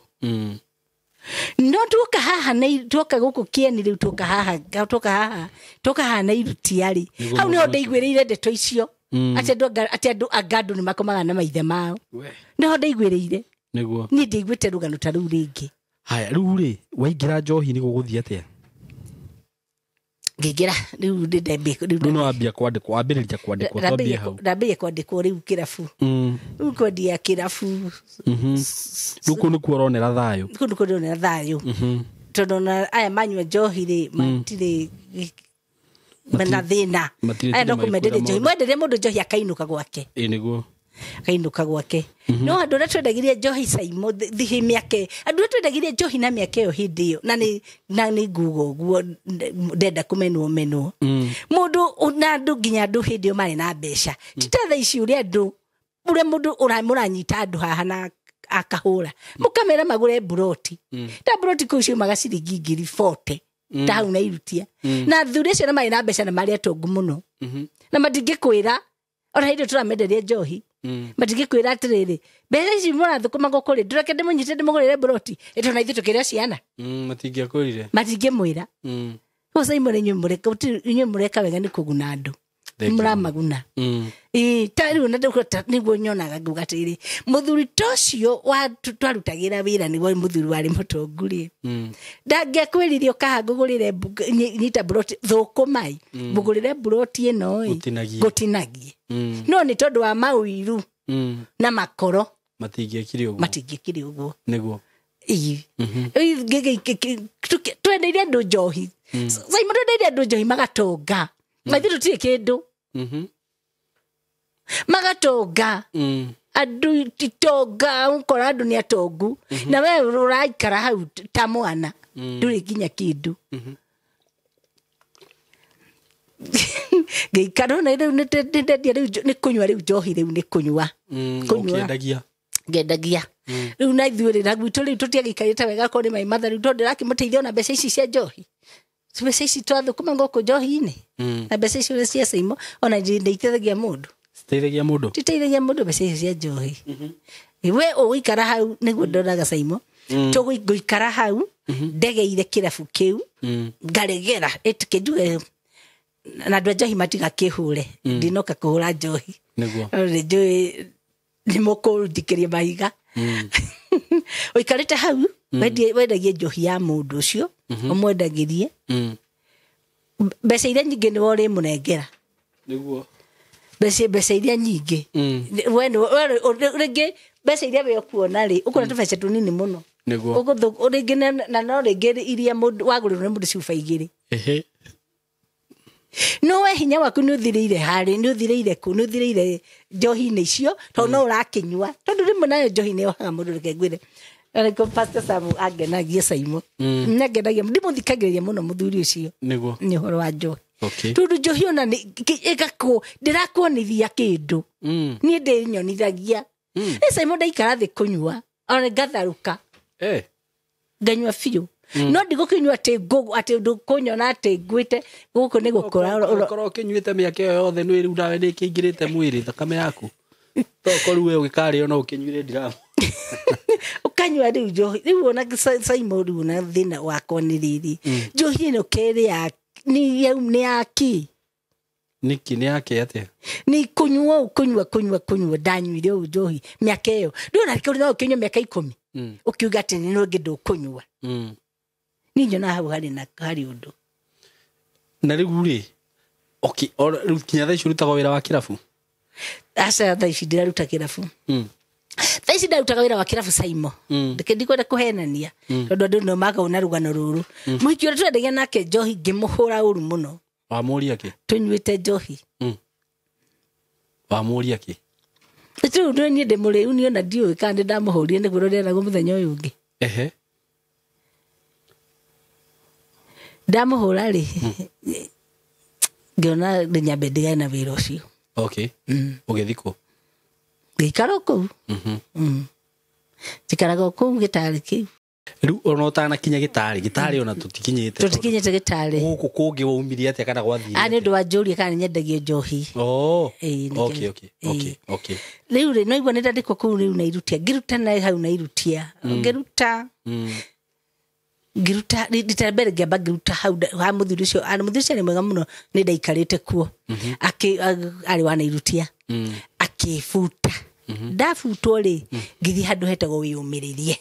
No tuoka haha na tuoka gũkũ Kĩeni rĩu tuoka haha na Irutia rĩ hau nĩho ndaiguĩrĩire ndeto icio atĩ andũ anga andũ nĩ makomaga na maithe mao. Nĩho ndaiguĩrĩire. Nĩguo. Niĩ ndiaiguĩte rũgano ta rũu rĩngĩ. Haya rĩu rĩ waingĩra njohi-inĩ gũgũthiĩ atĩa? Ngĩingĩra rĩu rĩu nĩ wambia kwandĩkwo, wambĩrĩria kwandĩkwo, twambie hau. Ndambĩrĩria kwandĩkwo rĩu kĩrabu. Rĩu kwendia kĩrabu. Rĩu kũu nĩkuo ũronera thayũ. Kũu nĩkuo ndĩronera thayũ. Tondũ ona aya manyua njohi rĩ matirĩ mena thĩna. Aya no kũmenderia njohi. Mwenderia mũndũ njohi akainũka gwake. Ĩĩ nĩguo. Akainũka gwake. No andũ arĩa twendagĩria njohi Saimo thihi mĩaka, andũ arĩa twendagĩria njohi na mĩaka ĩyo hĩndĩ ĩyo, na nĩ nguga ũguo ndenda kũmenwo menwo. Mũndũ na andũ nginya andũ hĩndĩ ĩyo marĩ na mbeca. Ti ta thaa ici ũrĩa andũ ũrĩa mũndũ mũranyita andũ haha na akahũra. Mũkamera magũre mburoti. Ta mburoti kũu ciumaga ciringi 40,000. Ta hau na irutia. Na athuri acio na marĩ na mbeca na marĩ atongu mũno. Na matingĩkwĩra ona hĩndĩ tũramenderia njohi. Matingĩkwĩra atĩrĩrĩ mbeca ici mũrathũkũma gũkũ rĩ ndũreke ndĩmũnyite ndĩmũgũrĩre mburoti ĩtondũ na ithuĩ tũkĩrĩa ciana. Matingĩakwĩrire. Matingĩmwĩra. Rĩu Simon inyuĩ mũreka wega nĩ kũguna andũ. Mũramaguna. Ta rĩu na nĩguo nyonaga nguga atĩrĩrĩ mũthuri ta ũcio twarutagĩra wĩra nĩguo mũthuri warĩ mũtongu rĩ. Ndangĩakwĩrire ũkaha ngũgũrĩre nyita mburoti thũkũma mbũgũrĩre mburoti ĩno ĩ ngũtinagie. No nĩ tondũ wa maũiru na makoro matingĩekire ũguo. Matingĩekire ũguo. Nĩguo. Twendeire andũ njohi. Simon twendeire andũ njohi magatonga. Maithe tũtirĩ kĩndũ. Magatonga. Andũ titonga ũkora andũ nĩ atongu. Na we ũraikara hau ta mwana. Ndũrĩ nginya kĩndũ. Ngĩikara na rĩu nĩndendia rĩu nĩ kũnyua rĩu njohi rĩu nĩ kũnyua. Ũkĩendagia. Ngendagia. Rĩu na ithuĩ rĩ na gwitũ rĩu tũtiagĩikarĩte wega korwo nĩ mai matha rĩu tondũ ndĩrakĩmũteithia ona mbeca ici cia njohi. Mbeca ici twathũkũma gũkũ njohi-inĩ. Na mbeca icio cia Saimo ona nditeithagia mũndũ. Citeithagia mũndũ? Titeithagia mũndũ mbeca icio cia njohi. We ũgũikara hau nĩguo ndonaga Saimo. Tũgũikara hau ndegeire kĩrabu kĩu ngaregera ĩtĩkĩnjuge na andũ a njohi matigakĩhũre. Ndinoka kũhũra njohi. Nĩguo. Nĩ njũĩ nĩ mũkũnjikĩria mahiga. Ũikarĩte hau wendagie njohi ya mũndũ ũcio ũmwendagĩrie. Mbeca iria nyingĩ nĩwe ũrĩmũnengera. Nĩguo. Mbeca iria nyingĩ. We rĩngĩ mbeca iria we ũkuona rĩ ũkuona tũbeca tũnini mũno. Nĩguo. Rĩngĩ na no rĩngĩ iria mũndũ wagũrĩrwo nĩ mũndũ cuba igĩrĩ. No we hinya waku nĩ ũthirĩire harĩ nĩ ũthirĩire kũ nĩ ũthirĩire njohi-inĩ icio tondũ no ũrakĩnyua tondũ rĩmwe nayo njohi nĩ yohaga mũndũ reke ngwĩre. Ariko Pastor Samu angenagia Saimo. Nĩangenagia ndimũthikagĩrĩria mũno mũthuri ũcio. Nĩguo. Nĩ ũhoro wa njohi. Tondũ njohi ona ĩgakwo ndĩrakuonithia kĩndũ. Niĩ ndĩnyonithagia. Ĩ Saimo ndaikara thĩ kũnyua ona ngatharũka. Nganyua biũ. No ndigũkĩnyua atĩ atĩ ndũkũnyona atĩ ngwĩte gũkũ nĩ gũkũra. Ũkorwo ũkĩnyuĩte mĩaka ĩyo yothe nĩ rĩu nawe nĩ ĩkĩingĩrĩte mwĩrĩ thakame yaku. Tokorwo we ũgĩkarĩo no ũkĩnyuire ndiramu. Ũkanyua rĩu njohi rĩu ona Saimo rĩu na thĩna wakwa nĩ rĩrĩ. Njohi ĩno kerĩ ya nĩ ya kĩ? Nĩkĩ nĩ yake atĩa? Nĩ kũnyua ũũ kũnyua kũnyua kũnyua ndanyuire ũũ njohi mĩaka ĩyo. Ndũrona kĩu no ũkĩnyua mĩaka 10. Ũkiuga atĩ nĩ rĩngĩ ndũkũnyua. Niĩ nyonaga hau harĩ na harĩ ũndũ. Na rĩu rĩ, okay, rĩu kinya thaa ici ũrutaga wĩra wa kĩrabu? Aca thaa ici ndĩraruta kĩrabu. Thaa ici ndarutaga wĩra wa kĩrabu Saimo. Ndike ndikwenda kũhenania tondũ andũ no makagwo na rũgano rũrũ. Mũhiki ũrĩa twendagia nake njohi ngĩmũhũra ũru mũno. Wamũria kĩ? Tũnyuĩte njohi. Wamũria kĩ? Rĩu nĩ niĩ ndĩ mũrĩu niĩ ona ndiũĩ kana nĩ ndamũhũrire nĩguo rũrĩa mũthenya ũyũ ũngĩ. Ndamũhũra rĩ ngĩona nyambe ndigane na wĩra ũcio. Ũgĩthiĩ kũ? Ngĩikara o kũu. Njikaraga o kũu gĩtarĩ kĩu. Rĩu ona ũtanakinya gĩtarĩ, gĩtarĩ ona tũtikinyĩte. Tũtikinyĩte gĩtarĩ. Gũkũ kũngĩ waumire atĩa kana gwathire? Nĩ ũndũ wa njũria kana nyendagia njohi. Rĩu rĩ, no igua nĩ ndandĩkwo kũu rĩu na irutia. Ngĩruta na hau na irutia. Ngĩruta. Ngĩruta rita mbere ngĩamba ngĩruta hau ha mũthuri ũcio. Mũthuri ũcio nĩ mwega mũno nĩ ndaikarĩte kuo. Arĩ wa Nairutia. Akĩbuta. Ndabutwo rĩ, ngĩthiĩ handũ hetagwo Wĩyũmĩrĩrie.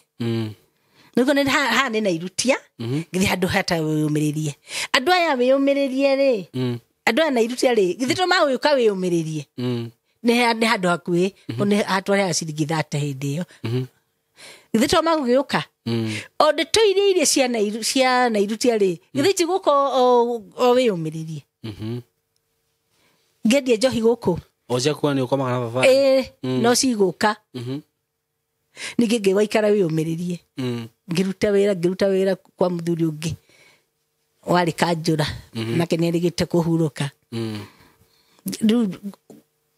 Nĩguo nĩ haha nĩ Nairutia ngĩthiĩ handũ hata wĩyũmĩrĩrie andũ aya wĩyũmĩrĩrie rĩ andũ aya Nairutia rĩ githĩ to magũgĩũka wĩyũmĩrĩrie nĩ handũ hakuhĩ nĩ hatwarĩaga ciringi 30 hĩndĩ ĩyo githĩ to magũgĩũka o ndeto iria iria cia Nairutia rĩ githĩ itigũka o wĩyũmĩrĩrie ngĩendia njohi gũkũ o ciakuga nĩ ũkomaga na baba ĩĩ no cigũka ningĩ ngĩgwaikara wĩyũmĩrĩrie ngĩruta wĩra kwa mũthuri ũngĩ warĩ kanjũra nake nĩerĩgĩte kũhurũka rĩu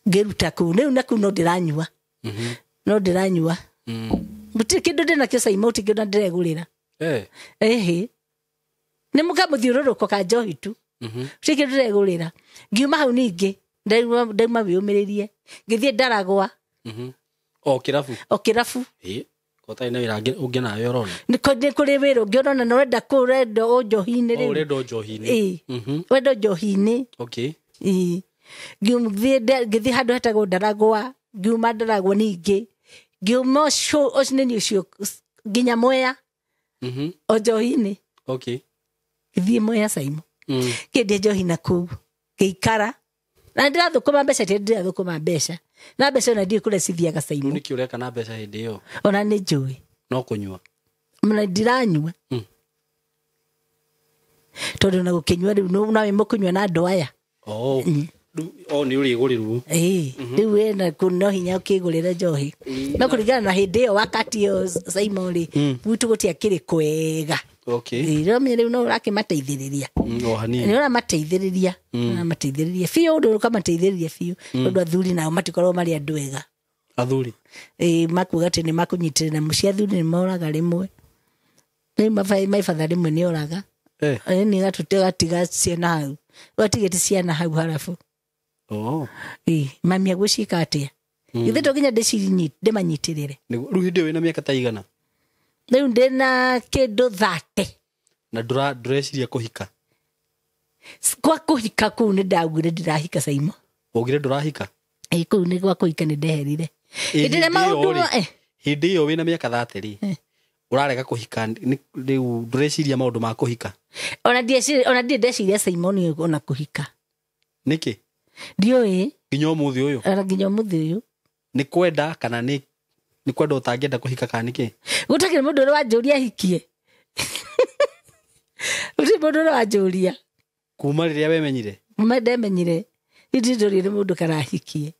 ngĩruta kũu rĩu na kũu no ndĩranyua gũtirĩ kĩndũ ndĩnakĩo Saimo gũtirĩ kĩndũ ndĩregũrĩra ĩhĩ nĩ mũkamũthiũrũrũko ka njohi tu gũtirĩ kĩndũ ndĩregũrĩra ngiuma hau ningĩ ndauma wĩyũmĩrĩrie ngĩthiĩ Ndaragwa o kĩrabu o kĩrabu kotarĩ na wĩra ũngĩ nawe ũrona nĩ kũrĩ wĩra ũngĩ ũrona na ũrenda kũ ũrenda o njohi-inĩ rĩu ũrenda o njohi-inĩ ũrenda o njohi-inĩ okay ngĩthiĩ handũ hetagwo Ndaragwa ngiuma Ndaragwa ningĩ ngiuma ũcio nĩ ũcio nginya Mwea o njohi-inĩ okay ngĩthiĩ Mwea Saimo ngĩendia njohi na kũu ngĩikara na ndĩrathũkũma mbeca ti ndĩrathũkũma mbeca na mbeca ona ndiũĩ kũrĩa cithiaga Saimo nĩkĩ ũreka na mbeca hĩndĩ ĩyo ona nĩ njũĩ no kũnyua na ndiranyua tondũ na gũkĩnyua rĩu no wĩ mũkũnyua na andũ aya o nĩ ũrĩgũrĩrwo rĩu wĩna no hinya ũkĩgũrĩra njohi no kũringana na hĩndĩ ĩyo wakati ĩyo Saimo rĩ gwitũ gũtiakĩrĩ kwega rĩu no ũrakĩmateithĩrĩria nĩ ũramateithĩrĩria ũramateithĩrĩria biũ ũndũ ũkamateithĩrĩria biũ tondũ athuri nao matikoragwo marĩ andũ ega athuri makuga atĩ nĩ makũnyitĩrĩra mũciĩ athuri nĩ moraga rĩmwe rĩu maibatha rĩmwe nĩ oraga nĩ gatiga ciana hau ũgatigĩte ciana hau harabu mami agũciĩka atĩa githĩ to nginya ndĩmanyitĩrĩre rĩu hĩndĩ ĩyo wĩna mĩaka ta igana rĩu ndĩna kĩndũ 30 na ndũreciria kũhika kwa kũhika kũu nĩ ndaugire ndĩrahika Saimo ugire ndũrahika kũu nĩ gwa kũhika nĩ ndeherire hĩndĩ ĩrĩa maũndũ hĩndĩ ĩyo wĩna mĩaka 30 rĩ ũrarega kũhika rĩu ndũreciria maũndũ ma kũhika ona ndirĩ ndeciria Saimo nĩ ona kũhika nĩkĩ ndiũĩ nginya ũmũthĩ ũyũ ona nginya ũmũthĩ ũyũ nĩ kwenda kana nĩ kwenda ũtangĩenda kũhika kana nĩkĩ gũtakĩrĩ mũndũ ũrĩa wanjũria hikie gũtirĩ mũndũ ũrĩa wanjũria kuma rĩrĩa wemenyire kuma ndemenyire ndirĩ ndũrio nĩ mũndũ karahikie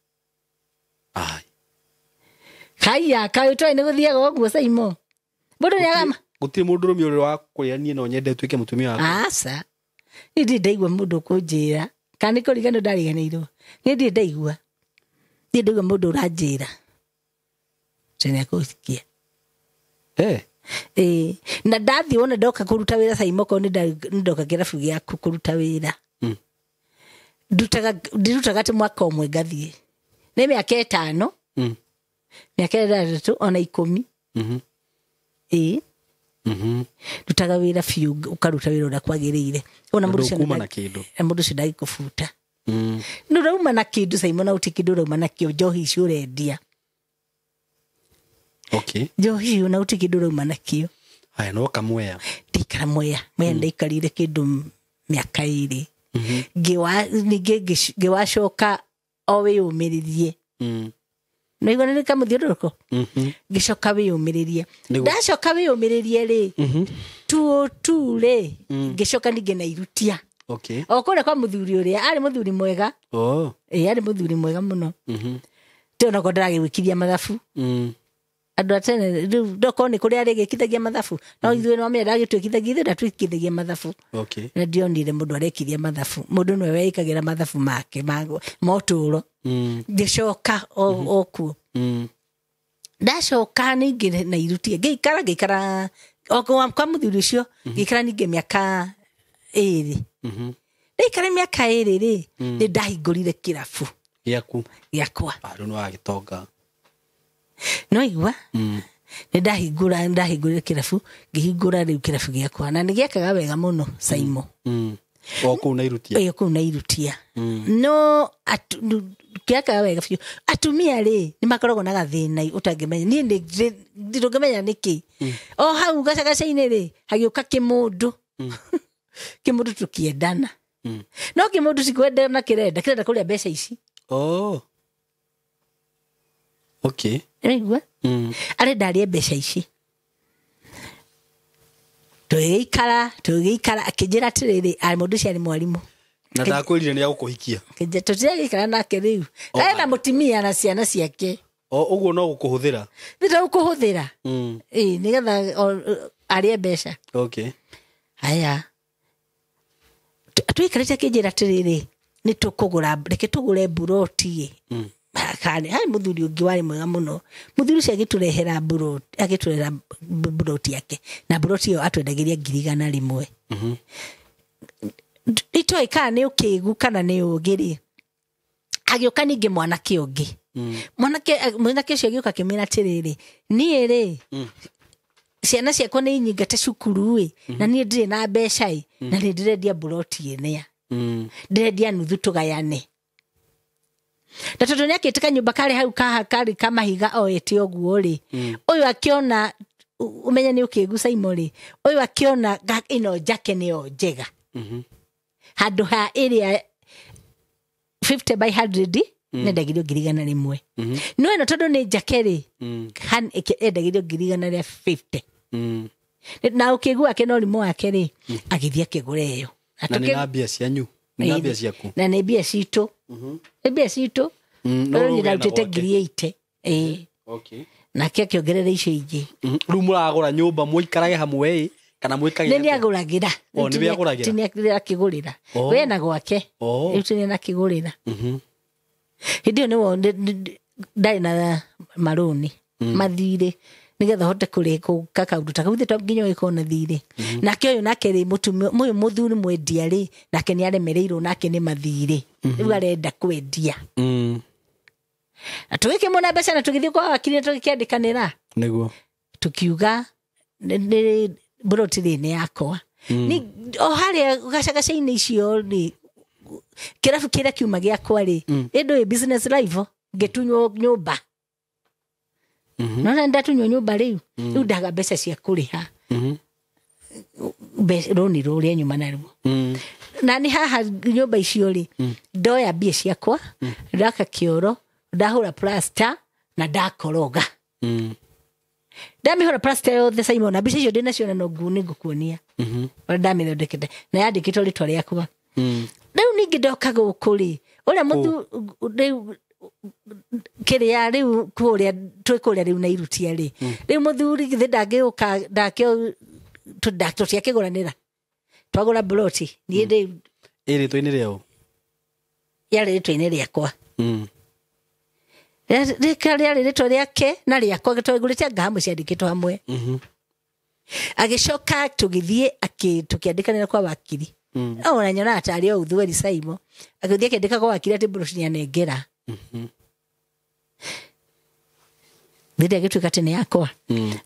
haiya kaĩ ũtoĩ nĩ gũthiaga ũguo Saimo mũndũ nĩ agama gũtirĩ mũndũrũme ũrĩa wa kũrĩa niĩ no nyende ũtuĩke mũtumia wakwa aca niĩ ndirĩ ndaigua mũndũ ũkũnjĩra kana nĩ kũriganĩrwo ndariganĩirwo niĩ ndirĩ ndaigua mũndũ ũranjĩra atĩ nĩ ekũhikia na ndathiĩ wona ndoka kũruta wĩra Saimo korwo nĩ ndoka kĩrabu gĩaku kũruta wĩra ndirutaga atĩ mwaka ũmwe ngathiĩ nĩ mĩaka 5 mĩaka 6 ona 10 ndutaga wĩra biũ ũkaruta wĩra ũrĩa kwagĩrĩire ona mũndũ ũcio ndagĩkũbuta nĩ ũrauma na kĩndũ Saimo na gũtirĩ kĩndũ ũrauma nakĩo njohi icio ũrendia njohi icio na gũtirĩ kĩndũ ũrauma nakĩo haya no kamwea ndaikara Mwea ndaikarire kĩndũ mĩaka 2 ningĩ ngĩwacoka o wĩyũmĩrĩrie naigua nĩ kamũthiũrũrũko ngĩcoka wĩyũmĩrĩrie ndacoka wĩyũmĩrĩrie rĩ 202 rĩ ngĩcoka ningĩ Nairutia o kũrĩa kwa mũthuri ũrĩa arĩ mũthuri mwega arĩ mũthuri mwega mũno ti onakorwo ndaragĩgwĩkithia mathabu andũ a tene rĩu ndokorwo nĩ kũrĩa arĩgĩkithagia mathabu no ithuĩ no menya ndagĩtwĩkithagia ithuĩ ndatwĩkithagia mathabu na ndionire mũndũ arekithia mathabu mũndũ nĩwe weĩkagĩra mathabu make ma ũtũũro ngĩcoka o kuo ndacoka ningĩ Nairutia ngĩikara o kwa mũthuri ũcio ngĩikara ningĩ mĩaka 2 ndaikara mĩaka 2 rĩ nĩ ndahingũrire kĩrabu gĩaku gĩakwa rĩu nĩ wagĩtonga no igua nĩ ndahingũrire kĩrabu ngĩhingũra rĩu kĩrabu gĩakwa na nĩ gĩakaga wega mũno Saimo O kũu Nairutia. Ĩyo kũu Nairutia. No kĩaka wega biũ. Atumia rĩ nĩ makoragwo na gathĩna ũtangĩmenya. Niĩ ndũngĩmenya nĩkĩ. O hau gacagaca-inĩ rĩ hagĩũka kĩmũndũ. Kĩmũndũ tũkĩendana. No kĩmũndũ ti kwendana kĩrenda kũrĩa mbeca ici. Oh. Okay. Nĩwaigua? Arenda arĩe mbeca ici. Tũgĩikara akĩnjĩra atĩrĩrĩ, mũndũ ũcio arĩ mwarimũ. Na ndakwĩrire nĩ agũkũhikia. Tũtiragĩikara nake rĩu. Ena mũtumia na ciana ciake. O ũguo no gũkũhũthĩra. Nĩ ta gũkũhũthĩra. Ĩĩ, nĩgetha arĩe mbeca. Okay. Haya. Tũikarĩte akĩnjĩra atĩrĩrĩ, nĩ tũkũgũra, reke tũgũre mburoti. Harĩ mũthuri ũngĩ warĩ mwega mũno. Mũthuri ũcio agĩtũrehera mburoti, agĩtũrehera mburoti yake. Na mburoti ĩyo atwendagĩria 100,000. Itoĩ kana nĩ ũkĩgu kana nĩ ũũgĩ rĩ. Agĩũka ningĩ mwanake ũngĩ. Mwanake ũcio agĩũka akĩmwĩra atĩrĩrĩ, niĩ rĩ, ciana ciakwa nĩ inyingate cukuru ĩ, na niĩ ndirĩ na mbeca ĩ, na nĩ ndĩrendia mburoti ĩnĩa. Ndĩrendia nuthu tũgayane. Na tondũ nĩ akĩte kanyũmba karĩ hau karĩ ka mahiga oete ũguo rĩ, ũyũ akĩona, ũmenye nĩ ũkĩgu Saimo rĩ, ũyũ akĩona ĩno njake nĩyo njega. Handũ ha ĩrĩa 50 by 100 nendagĩrio 100,000. No ĩno tondũ nĩ njake rĩ, endagĩrio 150,000. Na ũkĩgu wake na ũrimũ wake rĩ, agĩthiĩ akĩgũra ĩyo. Na nĩ na mbia cianyu? Nĩ na mbia ciaku? Na nĩ mbia citũ. Nĩ mbia citũ. No Rĩu ndarutĩte 80,000. Ĩĩ. Okay. Nake akĩongerera icio ingĩ. Rĩu mũragũra nyũmba mũikarage hamwe ĩ, kana mwĩkagĩra? Nĩ nĩagũragĩra. O, nĩwe agũragĩra? Ti nĩ akĩgũrĩra. We na gwake. Rĩu ti nĩ akĩgũrĩra. Hĩndĩ ĩyo nĩwo ndarĩ na marũni mathirĩ nĩgetha hote kũrĩka kaũndũ ta kau to nginya ũgĩkorwo na thirĩ. Nake ũyũ nake rĩ, mũtumia ũyũ mũthuri mwendia rĩ, nake nĩ aremereirwo nake nĩ mathirĩ. Rĩu arenda kwendia. Na tũgĩkĩmũna mbeca na tũgĩthiĩ kwa wakiri na tũgĩkĩandĩkanĩra. Nĩguo. Tũkiuga nĩ mburoti rĩ nĩ yakwa. O harĩa gacagaca-inĩ icio rĩ, kĩrabu kĩrĩa kiuma gĩakwa rĩ, ĩndũ ĩ business live ngĩtunywo nyũmba. No na ndatunywo nyũmba rĩu, rĩu ndaga mbeca cia kũrĩha. Rũni rũrĩa nyuma naruo. Na nĩ haha nyũmba icio rĩ, ndoya mbia ciakwa, ndaka kĩoro, ndahũra plaster na ndakoroga. Ndamĩhũra plaster yothe Simon, na mbica icio ndĩnacio na no nĩ ngũkuonia. Ũrĩa ndamĩthondekete na yandĩkĩtwo rĩtwa rĩakwa. Rĩu ningĩ ndoka gũkũ rĩ, ũrĩa rĩu kĩrĩa rĩu kũrĩa twĩ kũrĩa rĩu Nairutia rĩ, rĩu mũthuri githĩ ndangĩũka ndakĩo tũtiakĩgũranĩra. Twagũra mburoti niĩ rĩu ĩ rĩtwa-inĩ rĩao? Yarĩ rĩtwa-inĩ rĩakwa. Rĩarĩ rĩtwa rĩake na rĩakwa, twagũrĩte anga hamwe ciandĩkĩtwo hamwe. Agĩcoka tũgĩthiĩ tũkĩandĩkanĩra kwa wakiri. Ona nyonaga tarĩ o ũthweri Saimo. Agĩthiĩ akĩandĩka kwa wakiri atĩ mburoti nĩanengera. Thĩndĩ agĩtuĩka atĩ nĩ yakwa.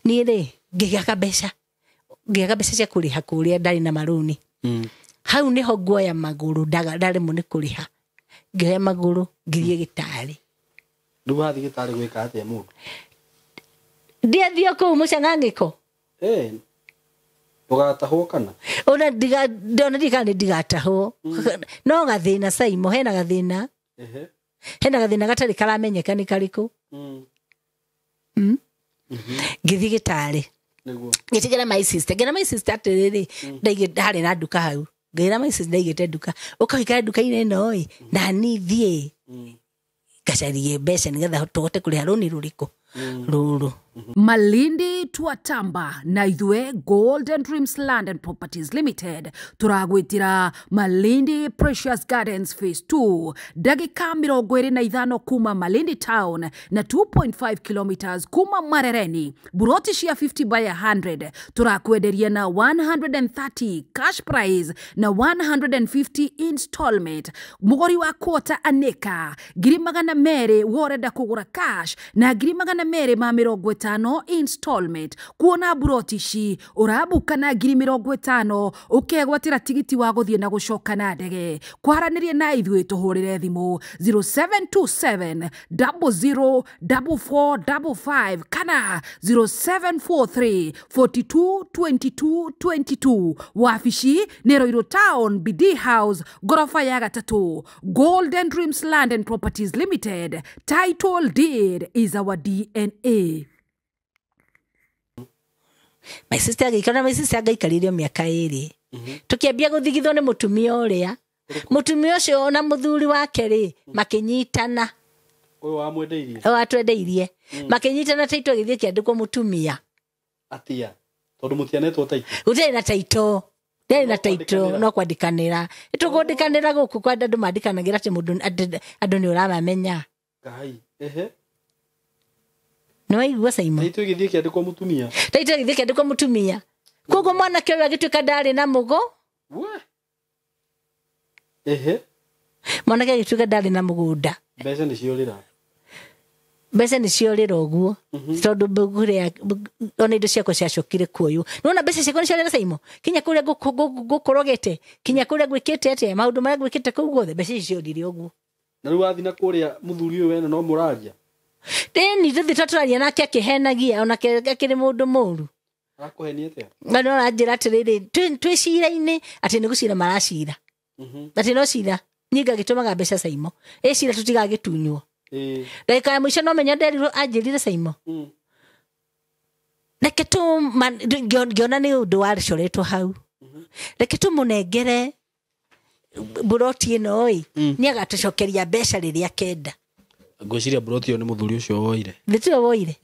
Niĩ rĩ, ngĩgĩaka mbeca. Ngĩgĩaka mbeca cia kũrĩha kũrĩa ndarĩ na marũni. Hau nĩho nguoya magũrũ, ndaremwo nĩ kũrĩha. Ngĩoya magũrũ, ngĩthiĩ gĩtarĩ. Rĩu wathiĩ gĩtarĩ gwĩka atĩa mũndũ? Ndiathiĩ kũu mũcang'ang'ĩko. Ndũgatahwo kana? Ona ndiĩ kana nĩ ndigatahwo. No gathĩna Saimo, hena gathĩna. Hena gathĩna gatarĩ karamenyeka nĩ karĩkũ. Ngĩthiĩ gĩtarĩ. Nĩguo. Ngĩtigĩra my sister. Ngĩra my sister atĩrĩrĩ, ndaigĩ harĩ na nduka hau. Ngĩra my sister ndaigĩte nduka. Ũka ũikare nduka-inĩ ĩno ĩ, na niĩ thiĩ ngacarie mbeca nĩgetha tũhote kũrĩha rũni rũrĩkũ rũrũ. Malindi twatamba na ithue Golden Dreams Land and Properties Limited turagwitira Malindi Precious Gardens Phase 2 ndagika 25 kuma Malindi Town na 2.5 kilometers kuma Marereni. Buroti cia 50 by 100 turakwenderia na 130 cash price na 150 installment. Mugori wa quarter aneka 200,000 worenda kugura cash na 250 50 installment. Kuona buroti ici ũrambuka na ngiri 50 ũkegwatĩra tigiti wa gũthiĩ na gũcoka na ndege. Kwaranĩria na ithuĩ tũhũrĩre thimũ 0727 00 4455 kana 0743 42 22 22. Wabici nĩ Ruiru Town, BD House, gorofa ya 3. Golden Dreams Land and Properties Limited. Title deed is our DNA. My sister agĩikara, my sister angaikarire mĩaka 2. Tũkĩambia gũthigithwo nĩ mũtumia ũrĩa. Mũtumia ũcio ona mũthuri wake rĩ makĩnyitana. Ũyũ wamwendeirie? Ũyũ watwendeirie. Makĩnyitana taito gĩthiĩ kĩandĩkwo mũtumia. Atia? Tondũ mũtianetwo taito? Gũtirĩ na taito. Ndarĩ na taito, no kwandĩkanĩra. Tũkũandĩkanĩra gũkũ kwa andũ mandĩkanagĩra atĩ mũndũ andũ nĩ ũramamenya. Ngai, ehe. Nĩ waigua Simon? Taito ĩgĩthiĩ kĩandĩkwo mũtumia. Taito ĩgĩthiĩ kĩandĩkwo mũtumia. Koguo mwanake ũyũ agĩtuĩka ndarĩ na mũgũ. We. Ehe. Mwanake agĩtuĩka ndarĩ na mũgũnda. Mbeca nĩ ciorĩra. Mbeca nĩ ciorĩra ũguo. Tondũ mbũgũrĩa ona indo ciakwa ciacokire kuoywo. Nĩwona mbeca ciakwa nĩ ciorĩra Simon? Kinya kũrĩa ngũkũrogete, kinya kũrĩa ngwĩkĩte atĩa, maũndũ marĩa ngwĩkĩte kũu guothe, mbeca icio ciorire ũguo. Na rĩu wathiĩ na kũrĩa mũthuri ũyũ wene no mũraria? Ĩni tũthiĩ tũraria nake akĩhenagia, onake akĩrĩ mũndũ mũru. Arakũhenia atĩa? Na no aranjĩra atĩrĩrĩ, twĩ cira-inĩ, atĩ nĩ gũcira maracira. Atĩ no cira, niĩ ngagĩtũmaga mbeca Simon. Ĩ cira tũtigagĩtunywo. Ndagĩka ya mũico no menya nderirwo anjĩrire Simon. Reke ngĩona nĩ ũndũ wacoretwo hau. Reke tũmũnengere buroti ĩno ĩ, nĩ agatũcokeria mbeca rĩrĩa akenda. Ngwĩciria buroti ĩyo nĩ mũthuri ũcio woire. Nĩ tiwe woire?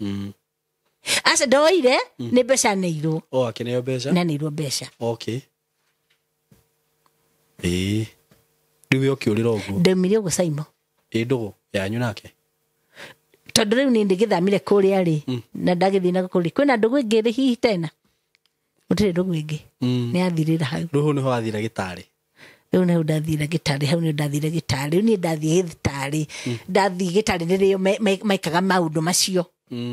Aca ndoire, nĩ mbeca neirwo. O akĩneo mbeca? Nĩ aneirwo mbeca. Okay. Ĩĩ. Rĩu we ũkĩũrĩra ũguo? Ndaumire ũguo Simon. Ĩ ndũgũ yanyu nake? Tondũ rĩu niĩ ndĩgĩthamire kũrĩa rĩ, na ndagĩthiĩ na kũrĩa. Kwĩna ndũgũ ĩngĩ rĩ hihi tena? Gũtirĩ ndũgũ ĩngĩ. Nĩ yathirĩra hau. Rĩu hau nĩho wathire gĩtarĩ? Rĩu nĩho ndathire gĩtarĩ, hau nĩho ndathire gĩtarĩ. Rĩu niĩ ndathiĩ gĩtarĩ. Ndathiĩ gĩtarĩ nĩrĩo maikaga maũndũ macio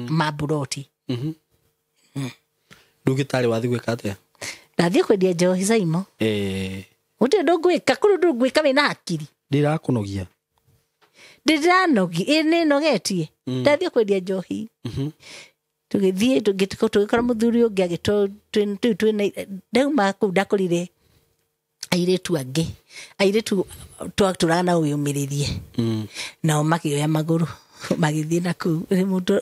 ma buroti. Rĩu gĩtarĩ wathiĩ gwĩka atĩa? Ndathiĩ kwendia njohi Simon. Gũtirĩ ũndũ ngwĩka, kũrĩ ũndũ ngwĩka wĩna hakiri. Ndĩrakũnogia? Ndĩranogi, ĩ nĩ nogetie. Ndathiĩ kwendia njohi. Tũgĩthiĩ, tũgĩkora mũthuri ũngĩ agĩtũ, ndauma kũu ndakorire airĩtu angĩ. Airĩtu twatũraga nao wĩyũmĩrĩrie. Nao makĩoya magũrũ, magĩthiĩ na kũu.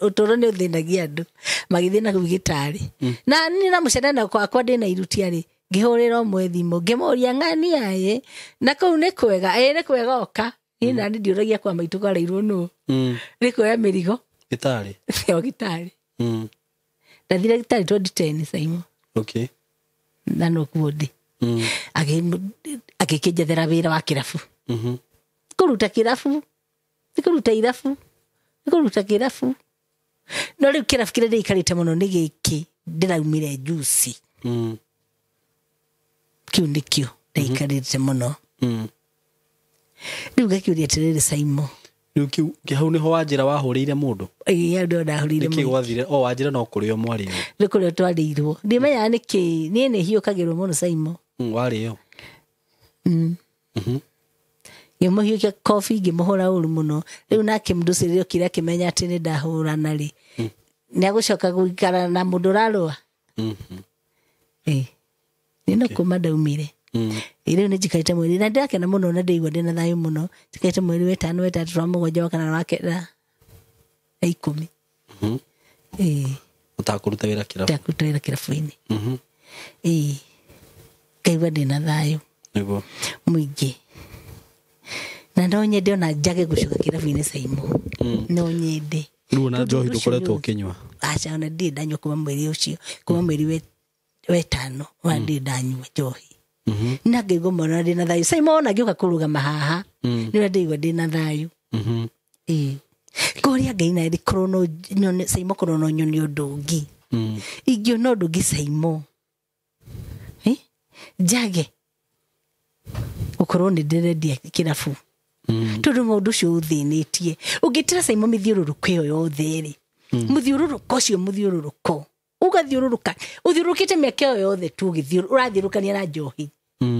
Ũtũũro nĩ ũthĩnagia andũ. Magĩthiĩ na kũu gĩtarĩ. Na niĩ na mũcenena wakwa ndĩna irutia rĩ, ngĩhũrĩra ũmwe thimũ, ngĩmũria ng'ania ĩ, na kũu nĩ kwega, ĩ nĩ kwega oka. Niĩ nani ndiũragia kwa maitũ kwarairwo nũ. Nĩ kuoya mĩrigo. Gĩtarĩ? O gĩtarĩ. Ndathire gĩtarĩ 2010 Simon. Okay. Na no kuo ndĩ. Agĩkĩnjethera wĩra wa kĩrabu. Kũruta kĩrabu, nĩ kũruta irabu, nĩ kũruta kĩrabu. No rĩu kĩrabu kĩrĩa ndĩikarĩte mũno nĩ gĩkĩ ndĩraumire juice. Kĩu nĩkĩo ndĩikarĩte mũno. Rĩu ngakĩũria atĩrĩrĩ Simon. Rĩu kĩu hau nĩho wanjĩra wahũrĩire mũndũ? Ĩĩ, hau nĩho ndahũrĩire Nĩkĩ mũndũ. gwathire? O wanjĩra no kũrĩo mwarĩo. Nĩ kũrĩo twarĩirwo. Ndimenyaga nĩkĩ, niĩ nĩ hiũkagĩrwo mũno Simon. Warĩo? Ngĩmũhiũkia kobi, ngĩmũhũra ũru mũno. Rĩu nake mũndũ ũcio rĩrĩa okire akĩmenya atĩ nĩ ndahũrana rĩ, nĩ agũcoka gũikara na mũndũ ũrarũa? Ĩĩ. Nĩ no kuma ndaumire. Ĩĩ, rĩu nĩ njikarĩte mweri, na ndĩrakena mũno na ndĩigua ndĩna thayũ mũno. Njikarĩte mweri wa 5, wa 6, wa 7, wa 8, wa 9, wa 10. Ĩĩ. Ũtakũruta wĩra kĩrabu? Ndakũruta wĩra kĩrabu-inĩ. Ĩĩ. Ngaigua ndĩna thayũ. Nĩguo. Mũingĩ. Na no nyende ona njage gũcoka kĩrabu-inĩ Simon. No nyende. Rĩu ona Tondũ njohi ũndũ ũcio ndũkoretwo nĩ ũkĩnyua? Aca, ona ndirĩ ndanyua kuma mweri ũcio, kuma mweri wa 5, ona ndirĩ ndanyua njohi. Na ngaigua mũno ndĩna thayũ. Simon ona ngĩũka kũrũgama haha, nĩ ũrĩa ndĩigua ndĩna thayũ. Ĩĩ. Kũrĩa Ngai na ĩrĩ no nyone Simon korwo no nyone ũndũ ũngĩ. Ingĩona ũndũ ũngĩ Simon. Njage gũkorwo nĩ ndĩrendia kĩrabu. Tondũ mũndũ ũcio ũthĩnĩtie. Ũngĩtĩra Simon mĩthiũrũrũko ĩyo yothe rĩ, Mũthiũrũrũko ũcio mũthiũrũrũko ũgathiũrũrũka ũthiũrũrũkĩte mĩaka ĩyo yothe tu ũrathiũrũrũkania na njohi.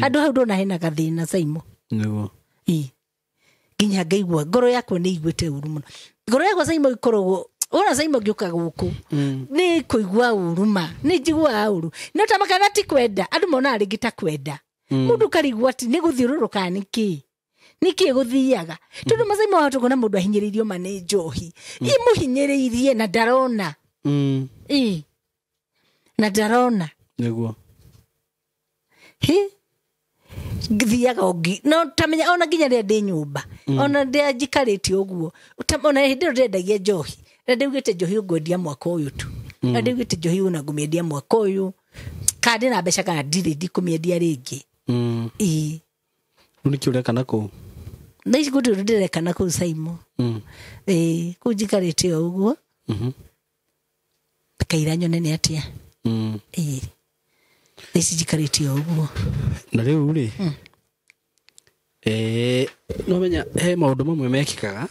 Handũ hau ndona hena gathĩna Saimo. Nĩguo. Ĩ nginya ngaigua ngoro yakwa nĩ iguĩte ũru mũno. Ngoro yakwa Saimo ĩkoragwo ona Saimo ngĩũka gũkũ nĩ kũigua ũru ma nĩ njiguaga ũru no ta makana ti kwenda andũ monaga rĩngĩ ta kwenda. Mũndũ karigwo atĩ nĩ gũthiũrũrũka nĩkĩ nĩkĩ gũthiaga tondũ macaimo wahota kuona mũndũ ahinyĩrĩirio ma nĩ njohi imũhinyĩrĩirie na ndarona. Ĩ na ndarona. Nĩguo. Hĩ ngithiaga ũngĩ no tamenya ona nginya rĩrĩa ndĩ nyũmba ona ndĩa njikarĩte ũguo ona hĩndĩ ĩyo ndĩrendagia njohi na ndĩugĩte njohi ũngwendia mwaka ũyũ tu na ndĩugĩte njohi ũyũ na ngũmĩendia mwaka ũyũ kana ndĩna mbeca kana ndirĩ ndikũmĩendia rĩngĩ. Ĩ Rĩu nĩkĩ ũreka na kũu? Thaa ici gũtirĩ ũndũ ndĩreka na kũu Saimo. Ĩ kũu njikarĩte o ũguo. Kaira nyone nĩ atĩa. Ĩ thaa ici njikarĩte o ũguo. Na rĩu rĩ no menya he maũndũ mamwe mekĩkaga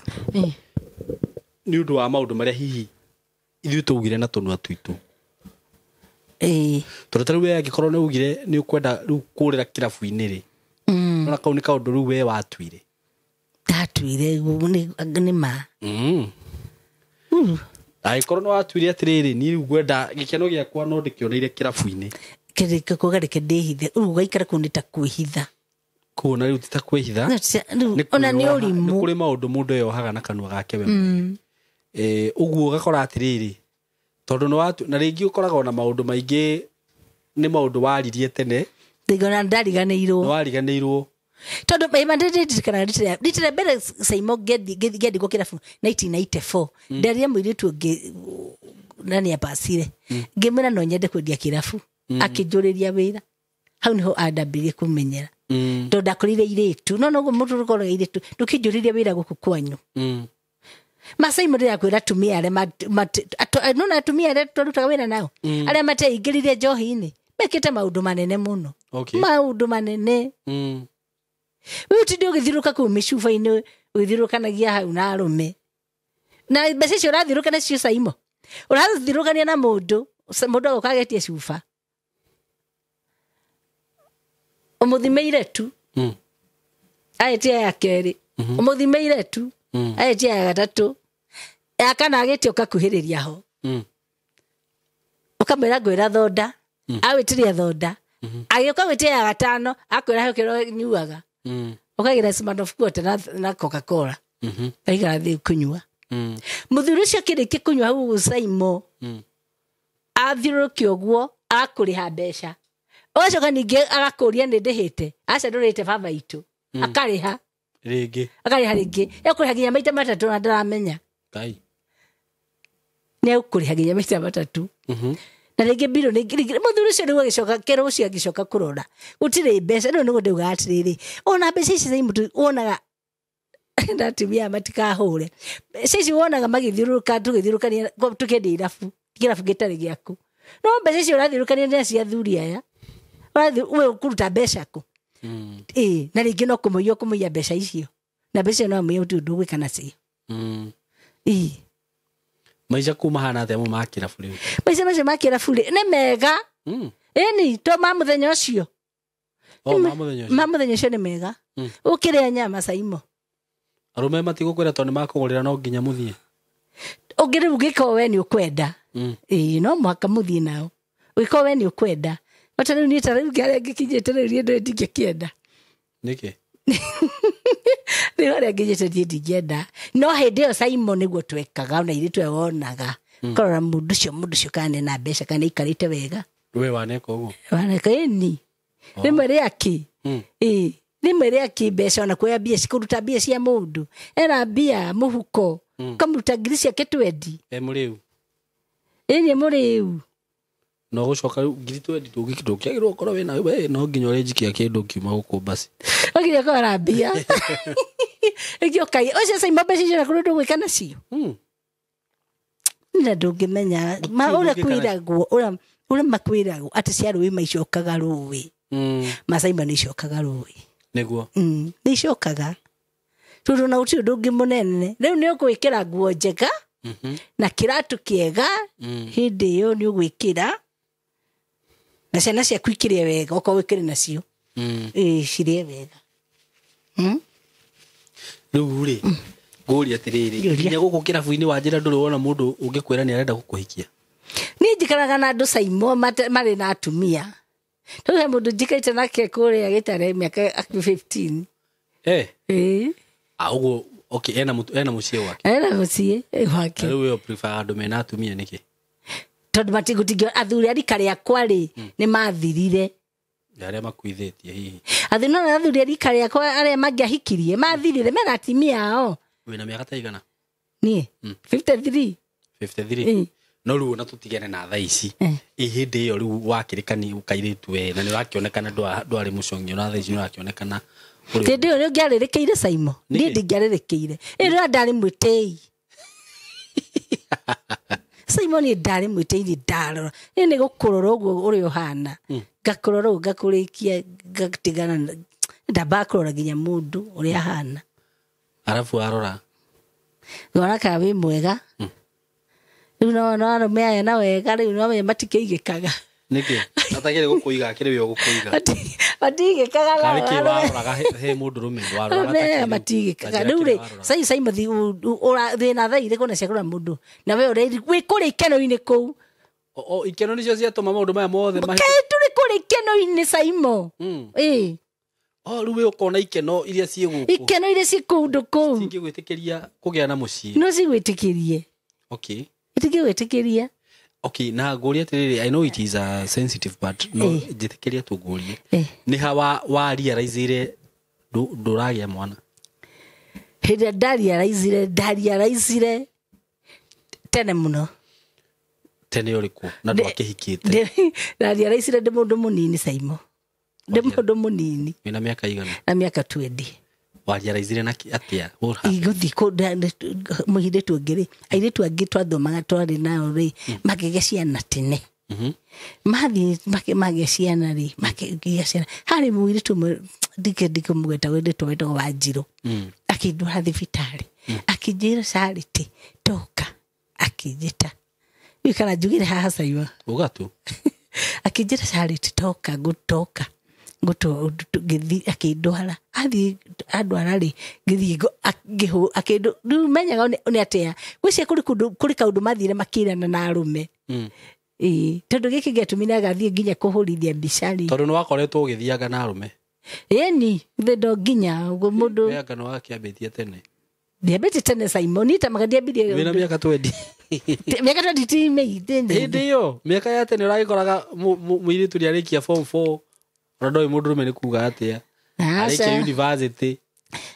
nĩ ũndũ wa maũndũ marĩa hihi ithuĩ twaugire na tũnua twitũ. Tondũ ta rĩu we angĩkorwo nĩ ugire nĩ ũkwenda rĩu kũrĩra kĩrabu-inĩ rĩ, nona kau nĩ kaũndũ rĩu we watuire. Ndatuire nĩ ma. Angĩkorwo nĩ watuire atĩrĩrĩ niĩ rĩu ngwenda gĩkeno gĩakwa no ndĩkĩoneire kĩrabu-inĩ. Kĩrĩko kuga reke ndĩhithe rĩu ũgaikara kũu nĩ ta kwĩhitha. Kũu na rĩu ti ta kwĩhitha. Ona nĩ ũrimũ. Nĩ kũrĩ maũndũ mũndũ eyohaga na kanua gake we mwene. Ũguo ũgakora atĩrĩrĩ tondũ nĩ watu na rĩngĩ ũkoragwo na maũndũ maingĩ nĩ maũndũ waririe tene. Ndigona ndariganĩirwo. Nĩ wariganĩirwo. Tondũ ndirikanaga rita rĩa mbere Saimo ngĩandĩkwo kĩrabu 1994 ndaria mũirĩtu ũngĩ na nĩ ambacire ngĩmwĩra no nyende kwendia kĩrabu akĩnjũrĩria wĩra hau nĩho andambirie kũmenyera tondũ ndakorire irĩtu no noguo mũndũ ũkoraga irĩtu ndũkĩnjũrĩria wĩra gũkũ kwanyu. Macaimo ndĩrakwĩra atumia arĩa nona atumia arĩa twarutaga wĩra nao arĩa mateingĩrire njohi-inĩ mekĩte maũndũ manene mũno. Maũndũ manene. Wewe ũtinde ũgĩthiũrũrũka kũu mĩcuba-inĩ ũgĩthiũrũrũkanagia hau na arũme na mbeca icio ũrathiũrũrũka nacio Saimo ũrathiũrũrũkania na mũndũ mũndũ agoka agetia cuba ũmũthimĩire tu agetia ya kerĩ ũmũthimĩire tu agetia ya gatatũ ya kana agetia ũkakuhĩrĩria ho ũkamwĩra ngwĩra thonda awĩtĩria thonda agĩũka gwĩtia ya gatano akwĩra he kĩrĩa nyuaga ũkagĩra Smirnoff Quarter na Coca-Cola aigara thĩ kũnyua. Mũthuri ũcio akĩrĩkia kũnyua hau Saimo athiũrũrũke ũguo agakũrĩha mbeca ũgacoka ningĩ agakũria nĩ ndĩhĩte aca ndũrĩte baba itũ akarĩha rĩngĩ akarĩha rĩngĩ ekũrĩha nginya maita matatũ na ndaramenya Ngai nĩ ekũrĩha nginya maita matatũ na rĩngĩ mbirũ mũthuri ũcio rĩu agĩcoka kero ũcio agĩcoka kũrora gũtirĩ mbeca rĩu nĩguo ndaugaga atĩrĩrĩ ona mbeca ici Saimo wonaga na atumia matikahũre mbeca ici wonaga magĩthiũrũrũka tũgĩthiũrũrũkania tũkĩendia irabu kĩrabu gĩtarĩ gĩaku no mbeca icio ũrathiũrũrũkania nĩ cia athuri aya we ũkũruta mbeca kũ. Ĩ na rĩngĩ no kũmũiya ũkũmũiya mbeca icio na mbeca no amũiya gũtirĩ ũndũ ũgwĩka nacio. Ĩ maica kuu mahana atĩa mo ma kĩrabu rĩu? Maica macio ma kĩrabu rĩ nĩ mega. Ĩni to ma mũthenya ũcio. Ma mũthenya ũcio. Ma mũthenya ũcio nĩ mega. Ũkĩrĩa nyama Saimo. Arũme matigũkwĩra tondũ nĩ makũgũrĩra no nginya mũthiĩ. Ũngĩ rĩu ũngĩkorwo we nĩ ũkwenda. Ĩ no mũhaka mũthiĩ nao. Ũngĩkorwo we nĩ ũkwenda. Ota rĩu niĩ ta rĩu harĩa ngĩkinyĩte rĩu niĩ ndingĩkĩenda. Nĩkĩ? Rĩu harĩa nginyĩte niĩ ndingĩenda. No hĩndĩ ĩyo Saimo nĩguo twekaga ona ithuĩ twewonaga. Kũrora mũndũ ũcio kana ena mbeca kana aikarĩte wega. We waneka ũguo? Waneka ĩni. Rĩmwe rĩakĩ. Ĩ rĩmwe rĩakĩ mbeca ona kuoya mbia kũruta mbia cia mũndũ. Ena mbia mũhuko. Ũkamũruta ngiri ciake 20. E mũrĩu. Ĩ nĩ mũrĩu. No gũcoka rĩu ngiri 20 ndũngĩagĩrĩrwo gũkorwo wĩna we no nginya ũrĩnjikia kĩndũ kiuma gũkũ basi. No nginya ũkorwo na mbia. Rĩngĩ ũkaiya. Ũcio Saimo mbeca icio na kũrĩ ũndũ ũgwĩka nacio. Na ndũngĩmenya ũrĩa kwĩragwo ũrĩa makwĩragwo atĩ cia rũĩ maicokaga rũĩ. Macaimo nĩ icokaga rũĩ. Nĩguo. Nĩ icokaga. Tondũ ona gũtirĩ ũndũ ũngĩ mũnene. Rĩu nĩ ũgwĩkĩra nguo njega. Na kĩratũ kĩega hĩndĩ ĩyo nĩ ũgwĩkĩra na ciana ciaku ikĩrĩe wega okorwo wĩkĩre nacio. Ĩĩ cirĩe wega. Rĩu rĩ ngũria atĩrĩrĩ nginya gũkũ kĩrabu-inĩ wa njĩra ndũrĩ wona mũndũ ũngĩkwĩra nĩ arenda gũkũhikia? Niĩ njikaraga na andũ Saimo marĩ na atumia. Rĩu he mũndũ njikarĩte nake kũrĩa gĩtarĩ mĩaka 15. Ĩĩ. Ũguo okay ena mũciĩ gwake. Ena mũciĩ gwake. Rĩu we prefer andũ mena atumia nĩkĩ? Tondũ matigũtigio athuri a rika rĩakwa rĩ nĩ mathirire. Arĩa makuithĩtie hihi. Athuri no athuri a rika rĩakwa arĩa mangĩahikirie mathirire mena atumia ao. Wĩna mĩaka ta igana? Niĩ 53. 53. No rĩu ona tũtigane na thaa ici. Ĩ hĩndĩ ĩyo rĩu wakĩrĩkani kairĩtu we na nĩ ũrakĩonekana ndwarĩ mũcong'i ona thaa ici nĩ ũrakĩonekana. Hĩndĩ ĩyo nĩ ũngĩarĩrĩkĩire Saimo. Niĩ ndingĩarĩrĩkĩire. Ĩ rĩrĩa ndarĩ mwĩtĩi. Saimo niĩ ndarĩ mwĩtĩi niĩ ndarora. Niĩ nĩ gũkũrora ũguo ũrĩa ũhana. Ngakũrora ũguo ngakũrĩkia ngatigana ndambaga kũrora nginya mũndũ ũrĩa ahana. Arabu warora ngona kana wĩ mwega. Rĩu no arũme aya na wega rĩu no matikĩigĩkaga. Nĩkĩ? Atagĩrĩ gũkũiga akĩrĩ we ũgũkũiga. Matigĩkaga na nĩkĩ waroraga he mũndũrũme waroraga ta matigĩkaga. Rĩu rĩ Saimo thĩna thaa irĩkũ na ciakũrora mũndũ na we ũrĩa wĩ kũrĩa ikeno-inĩ kũu. O ikeno nĩcio ciatũma maũndũ maya mothe kaĩ tũrĩ kũrĩa ikeno-inĩ Saimo. Ĩĩ. O rĩu we ũkona ikeno iria ciĩ gũkũ. Ikeno iria ciĩ kũndũ kũu. Cingĩgwĩtĩkĩria kũgĩa na mũciĩ. No cigwĩtĩkĩrie. Okay. Itingĩgwĩtĩkĩria. Okay, na ngũria atĩrĩrĩ, I know it is a sensitive but no njĩtĩkĩria tũngũrie. Nĩ ha wa realize-ire ndũragĩa mwana? Hĩndĩ ĩrĩa ndarialize tene mũno. Tene ũrĩkũ? Na ndwakĩhikĩte? Ndarialize ndĩ mũndũ mũnini Saimo. Ndĩ mũndũ mũnini. Wĩna mĩaka igana? Na mĩaka 20. Warialize na atĩa? Igũthiĩ mũirĩtu ũngĩ rĩ, airĩtu angĩ twathomaga twarĩ nao rĩ, makĩgĩa ciana tene. Mathiĩ magĩa ciana rĩ, makĩgĩa ciana. Harĩ mũirĩtu ũmwe ndikũmũgweta wendetwo wetagwo Wanjirũ. Akĩndwara thibitarĩ. Akĩnjĩra Charity toka. Akĩnjĩta. Rĩu kana njugire haha Saimo. Uga tu. Akĩnjĩra Charity toka ngũtoka. Ngĩthiĩ akĩndwara. Athiĩ andwara rĩ, ngĩthiĩ akĩndũ rĩu menyaga nĩ atĩa. Gwĩciria kũrĩ kũndũ kũrĩ kaũndũ mathire makĩrana na arũme. Ĩĩ, tondũ gĩkĩ gĩatũmire agathiĩ nginya kũhũrithia mbica rĩ. Tondũ nĩ wakoretwo ũgĩthianga na arũme. Ĩni, ithe ndo nginya ũguo mũndũ. We anga nĩ wakĩambĩtie tene. Ndiambĩtie tene Saimo, niĩ ta maka ndiambirie. Wĩna mĩaka 20. Mĩaka 20 ti mĩingĩ. Hĩndĩ ĩyo, mĩaka ya tene ũragĩkoraga mũirĩtu nĩarĩkia form 4. Ona ndoĩ mũndũrũme nĩ kuga atĩa. Arĩkia university.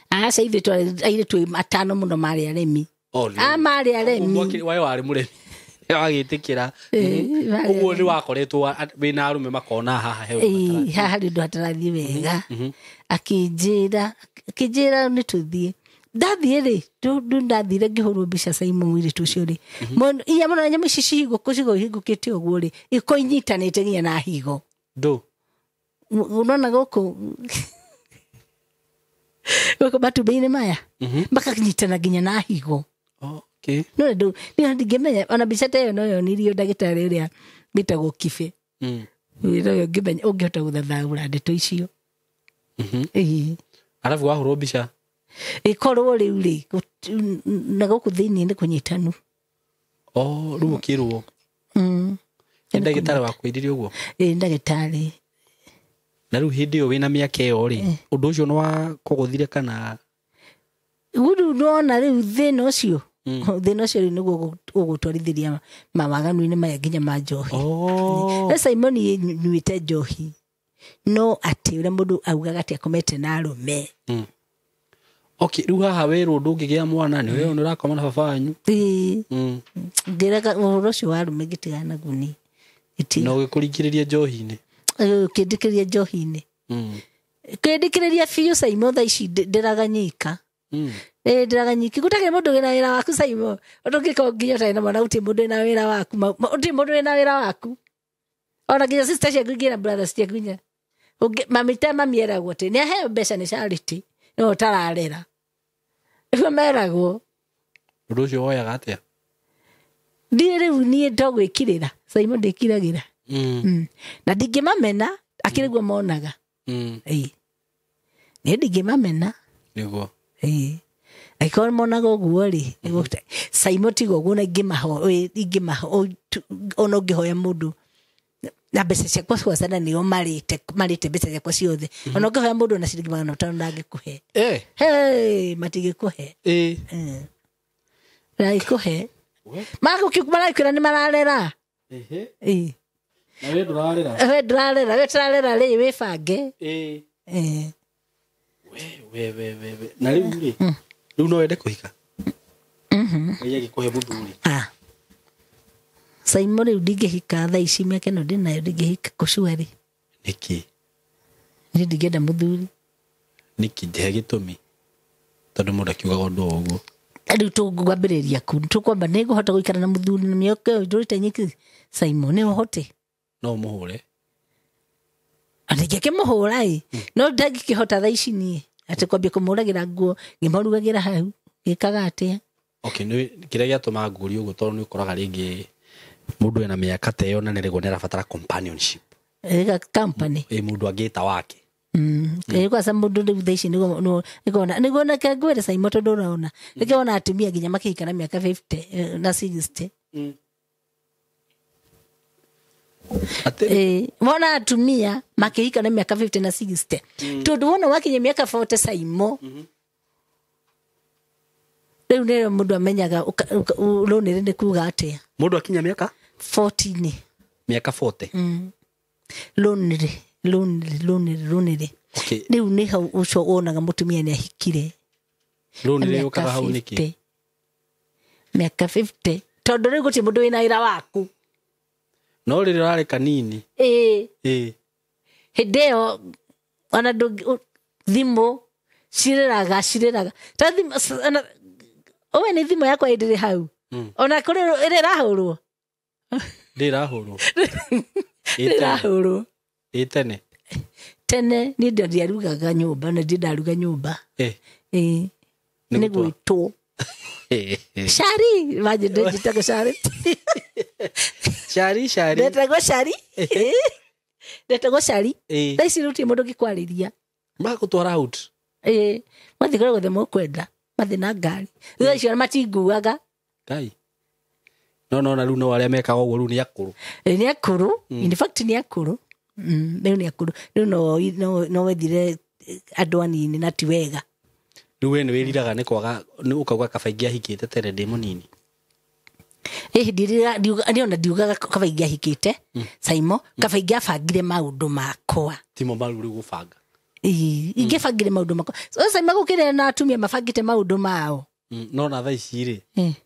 Aca ithuĩ twarĩ airĩtu atano mũno marĩ arĩmi. Marĩ arĩmi. Wae warĩ mũrĩmi. Wagĩtĩkĩra. Ũguo nĩ wakoretwo wĩna arũme makona haha he ũndũ. Haha harĩ ũndũ hatarathiĩ wega. Akĩnjĩra nĩ tũthiĩ. Ndathiĩ rĩ, ndathire ngĩhũrwo mbica Saimo mũirĩtu ũcio rĩ. Iya mũno nyamũ ici cihingũkĩte ũguo rĩ, iko inyitanĩte nginya na higo. Ndũ? Unaona gũkũ gũkũ matumbĩ-inĩ maya makanyitana nginya na higo. Okay. No ndũ niĩ ndingĩmenya ona mbica ta ĩyo no yonirio ndagĩtarĩ ũrĩa wĩtagwo Kibe. No ũngĩmenya ũngĩhota gũthathaũra ndeto icio. Arabu wahũrwo mbica ĩkorwo rĩu rĩ na gũkũ thĩinĩ nĩ kũnyitanu. Oh, rĩu ũkĩrwo. Nĩ ndagĩtarĩ wakwĩrire ũguo? Ĩĩ ndagĩtarĩ. Na rĩu hĩndĩ ĩyo wĩna mĩaka ĩyo rĩ, ũndũ ũcio nĩ wakũgũthire kana? Rĩu nĩwona rĩu thĩna ũcio. Thĩna ũcio rĩu nĩguo ũgũtwarithĩria mawaganu-inĩ maya nginya ma njohi. Na Simon nyuĩte njohi. No atĩ ũrĩa mũndũ augaga atĩ akomete na arũme. Okay, rĩu haha werwo ndũngĩgĩa mwana nĩ wewe ũrakoma na baba wanyu. Ĩĩ. Ngĩrega ũhoro ũcio wa arũme ngĩtigana naguo niĩ. Na ũgĩkũringĩrĩria njohi-inĩ. Ũkĩndĩkĩrĩria njohi-inĩ. Kĩndĩkĩrĩria biũ Saimo thaa ici ndĩraganyika. Ndĩraganyiki. Gũtarĩ mũndũ wĩna wĩra waku Saimo. Ũndũ ũngĩkorwo nginya ũtarĩ na mwana gũtirĩ mũndũ wĩna wĩra waku. Gũtirĩ mũndũ wĩna wĩra waku. Ona nginya sister ciaku ingĩ na brothers ciaku nginya. Mami ta mami eragwo atĩ nĩ aheo mbeca nĩ Charity no ũtararera. Nĩguo meragwo. Ũndũ ũcio woyaga atĩa? Ndiĩ rĩu niĩ ndogwĩkirĩra Saimo ndĩkiragĩra. Na ndingĩmamena akĩrĩ guo monaga. Ĩĩ. Niĩ ndingĩmamena. Nĩguo. Ĩĩ. Angĩkorwo monaga ũguo rĩ, Saimo tiga ũguo na ingĩmaho ona ũngĩhoya mũndũ na mbeca ciakwa ciacana nĩo marĩte mbeca ciakwa ciothe. Ona ũngĩhoya mũndũ na ciringi 500 ndangĩkũhe. Hey, matingĩkũhe. Ndangĩkũhe. Marakwĩra nĩ mararera. Ĩĩ. Na we ndũrarera. We ndũrarera, we tũrarera rĩ, wĩbange. Ĩĩ. Ĩĩ. We. Na rĩu rĩ, rĩu no wende kũhika? Ngai agĩkũhe mũthuri. Saimo rĩu ndingĩhika thaa ici mĩaka ĩno ndĩnayo ndingĩhika kũcuarĩ. Nĩkĩ? Niĩ ndingĩenda mũthuri. Nĩkĩ? Njehe gĩtũmi. Tondũ mũndũ akiugaga ũndũ o ũguo. Rĩu tũngwambĩrĩria ku tũkwamba nĩngũhota gũikara na mũthuri na mĩaka ĩyo ndũrĩte nyingĩ Saimo nĩ ũhote. No ũmũhũre. Ndingĩkĩmũhũra ĩ. No ndangĩkĩhota thaa ici niĩ. Atĩ kwambia kũmũragĩra nguo ngĩmũrugagĩra hau gĩkaga atĩa. Okay, nĩ kĩrĩa gĩatũma ngũrie ũguo tondũ nĩ ũkoraga rĩngĩ mũndũ ena mĩaka ta ĩyo na nĩrĩguo nĩarabatara companionship. Ĩga company. Ĩ mũndũ angĩta wake. Kwanza mũndũ rĩu thaa ici nĩguo nĩguo nĩke ngwĩre Saimo tondũ ũraona. Nĩkĩo wona atumia nginya makĩhika na mĩaka 50 na 60. Wona atumia makĩhika na mĩaka 50 na 60. Tondũ wona wakinya mĩaka 40 Saimo. Rĩu nĩrĩo mũndũ amenyaga rũnĩrĩ nĩ kuga atĩa. Mũndũ akinya mĩaka 40 nĩ. Mĩaka 40. Lonely. Okay. Rĩu nĩ hau ũcio wonaga mũtumia nĩ ahikire. Lonely yũkaga hau nĩkĩ? Mĩaka 50. Tondũ rĩu gũtirĩ mũndũ wĩna wĩra waku. No rĩrĩa ũrarĩ kanini. Ĩĩ. Ĩĩ. Hĩndĩ ĩyo ona thimũ cirĩraga. Ta thimũ ũwe nĩ thimũ yakwa ĩndĩrĩ hau. Ona kũrĩ ĩrĩa ĩrahũrwo. Ndĩrahũrwo. Ndĩrahũrwo. Ĩ tene. Tene niĩ ndiarugaga nyũmba na ndindaruga nyũmba. Ĩĩ. Nĩ gwĩtwo. Shari, imagine ndĩnjĩtagwo Shari. Shari. Ndetagwo Shari. Ndetagwo Shari. Thaa ici rĩu mũndũ ũngĩkwarĩria. Magũtwara out. Ĩĩ. Mathiĩ kũrĩa guothe mũkwenda. Mathiĩ na ngari. Thaa icio matinguaga. Ngai. No na rĩu no arĩa mekaga ũguo rĩu nĩ akũrũ. Nĩ akũrũ. In fact nĩ akũrũ. Rĩu nĩ akũrũ. Rĩu no wethire andũ anini na ti wega. Rĩu we nĩ wĩriraga nĩ kwaga nĩ ũkauga kaba ingĩahikĩte tene ndĩ mũnini. Niĩ ona ndiugaga kaba ingĩahikĩte Saimo, kaba ingĩabangire maũndũ makwa. Timo maru rĩu gũbanga. Ingĩbangire maũndũ makwa. So Saimo gũkĩrĩ na atumia mabangĩte maũndũ mao. No na thaa ici rĩ,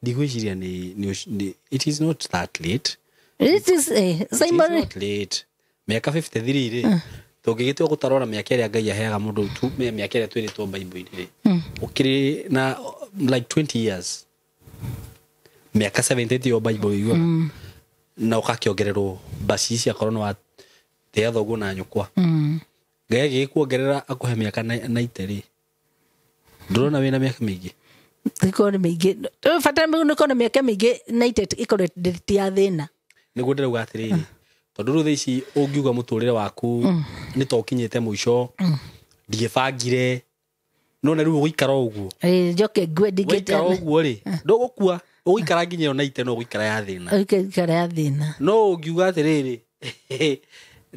ndigwĩciria nĩ it is not that late. It is Saimo it is not late. Mĩaka 53 rĩ, tũngĩgĩtua gũtarwo na mĩaka ĩrĩa Ngai aheaga mũndũ tu mĩaka ĩrĩa twĩrĩtwo Bible-inĩ rĩ, ũkĩrĩ na like 20 years. Mĩaka 70 yo Bible iguaga. Na ũgakĩongererwo mbaci ciakorwo nĩ watĩa thoguo na nyũkwa. Ngai agĩgĩkuongerera akũhe mĩaka 90 rĩ, ndũrona wĩna mĩaka mĩingĩ? Ĩkorwo nĩ mĩingĩ. Bata nĩ ũkorwo na mĩaka mĩingĩ 90 ĩkorwo ti ya thĩna. Nĩguo ndĩrauga atĩrĩrĩ, tondũ rĩu thaa ici ũngiuga mũtũrĩre waku nĩ ta ũkinyĩte mũico, ndingĩbangire, no na rĩu ũgũikara ũguo. Njoke ngue ndingĩte. Ũgũikara ũguo rĩ, ndũgũkua, ũgũikara nginya ĩyo 90 no ũgũikara ya thĩna. Ũgũikara ya thĩna. No ũngiuga atĩrĩrĩ,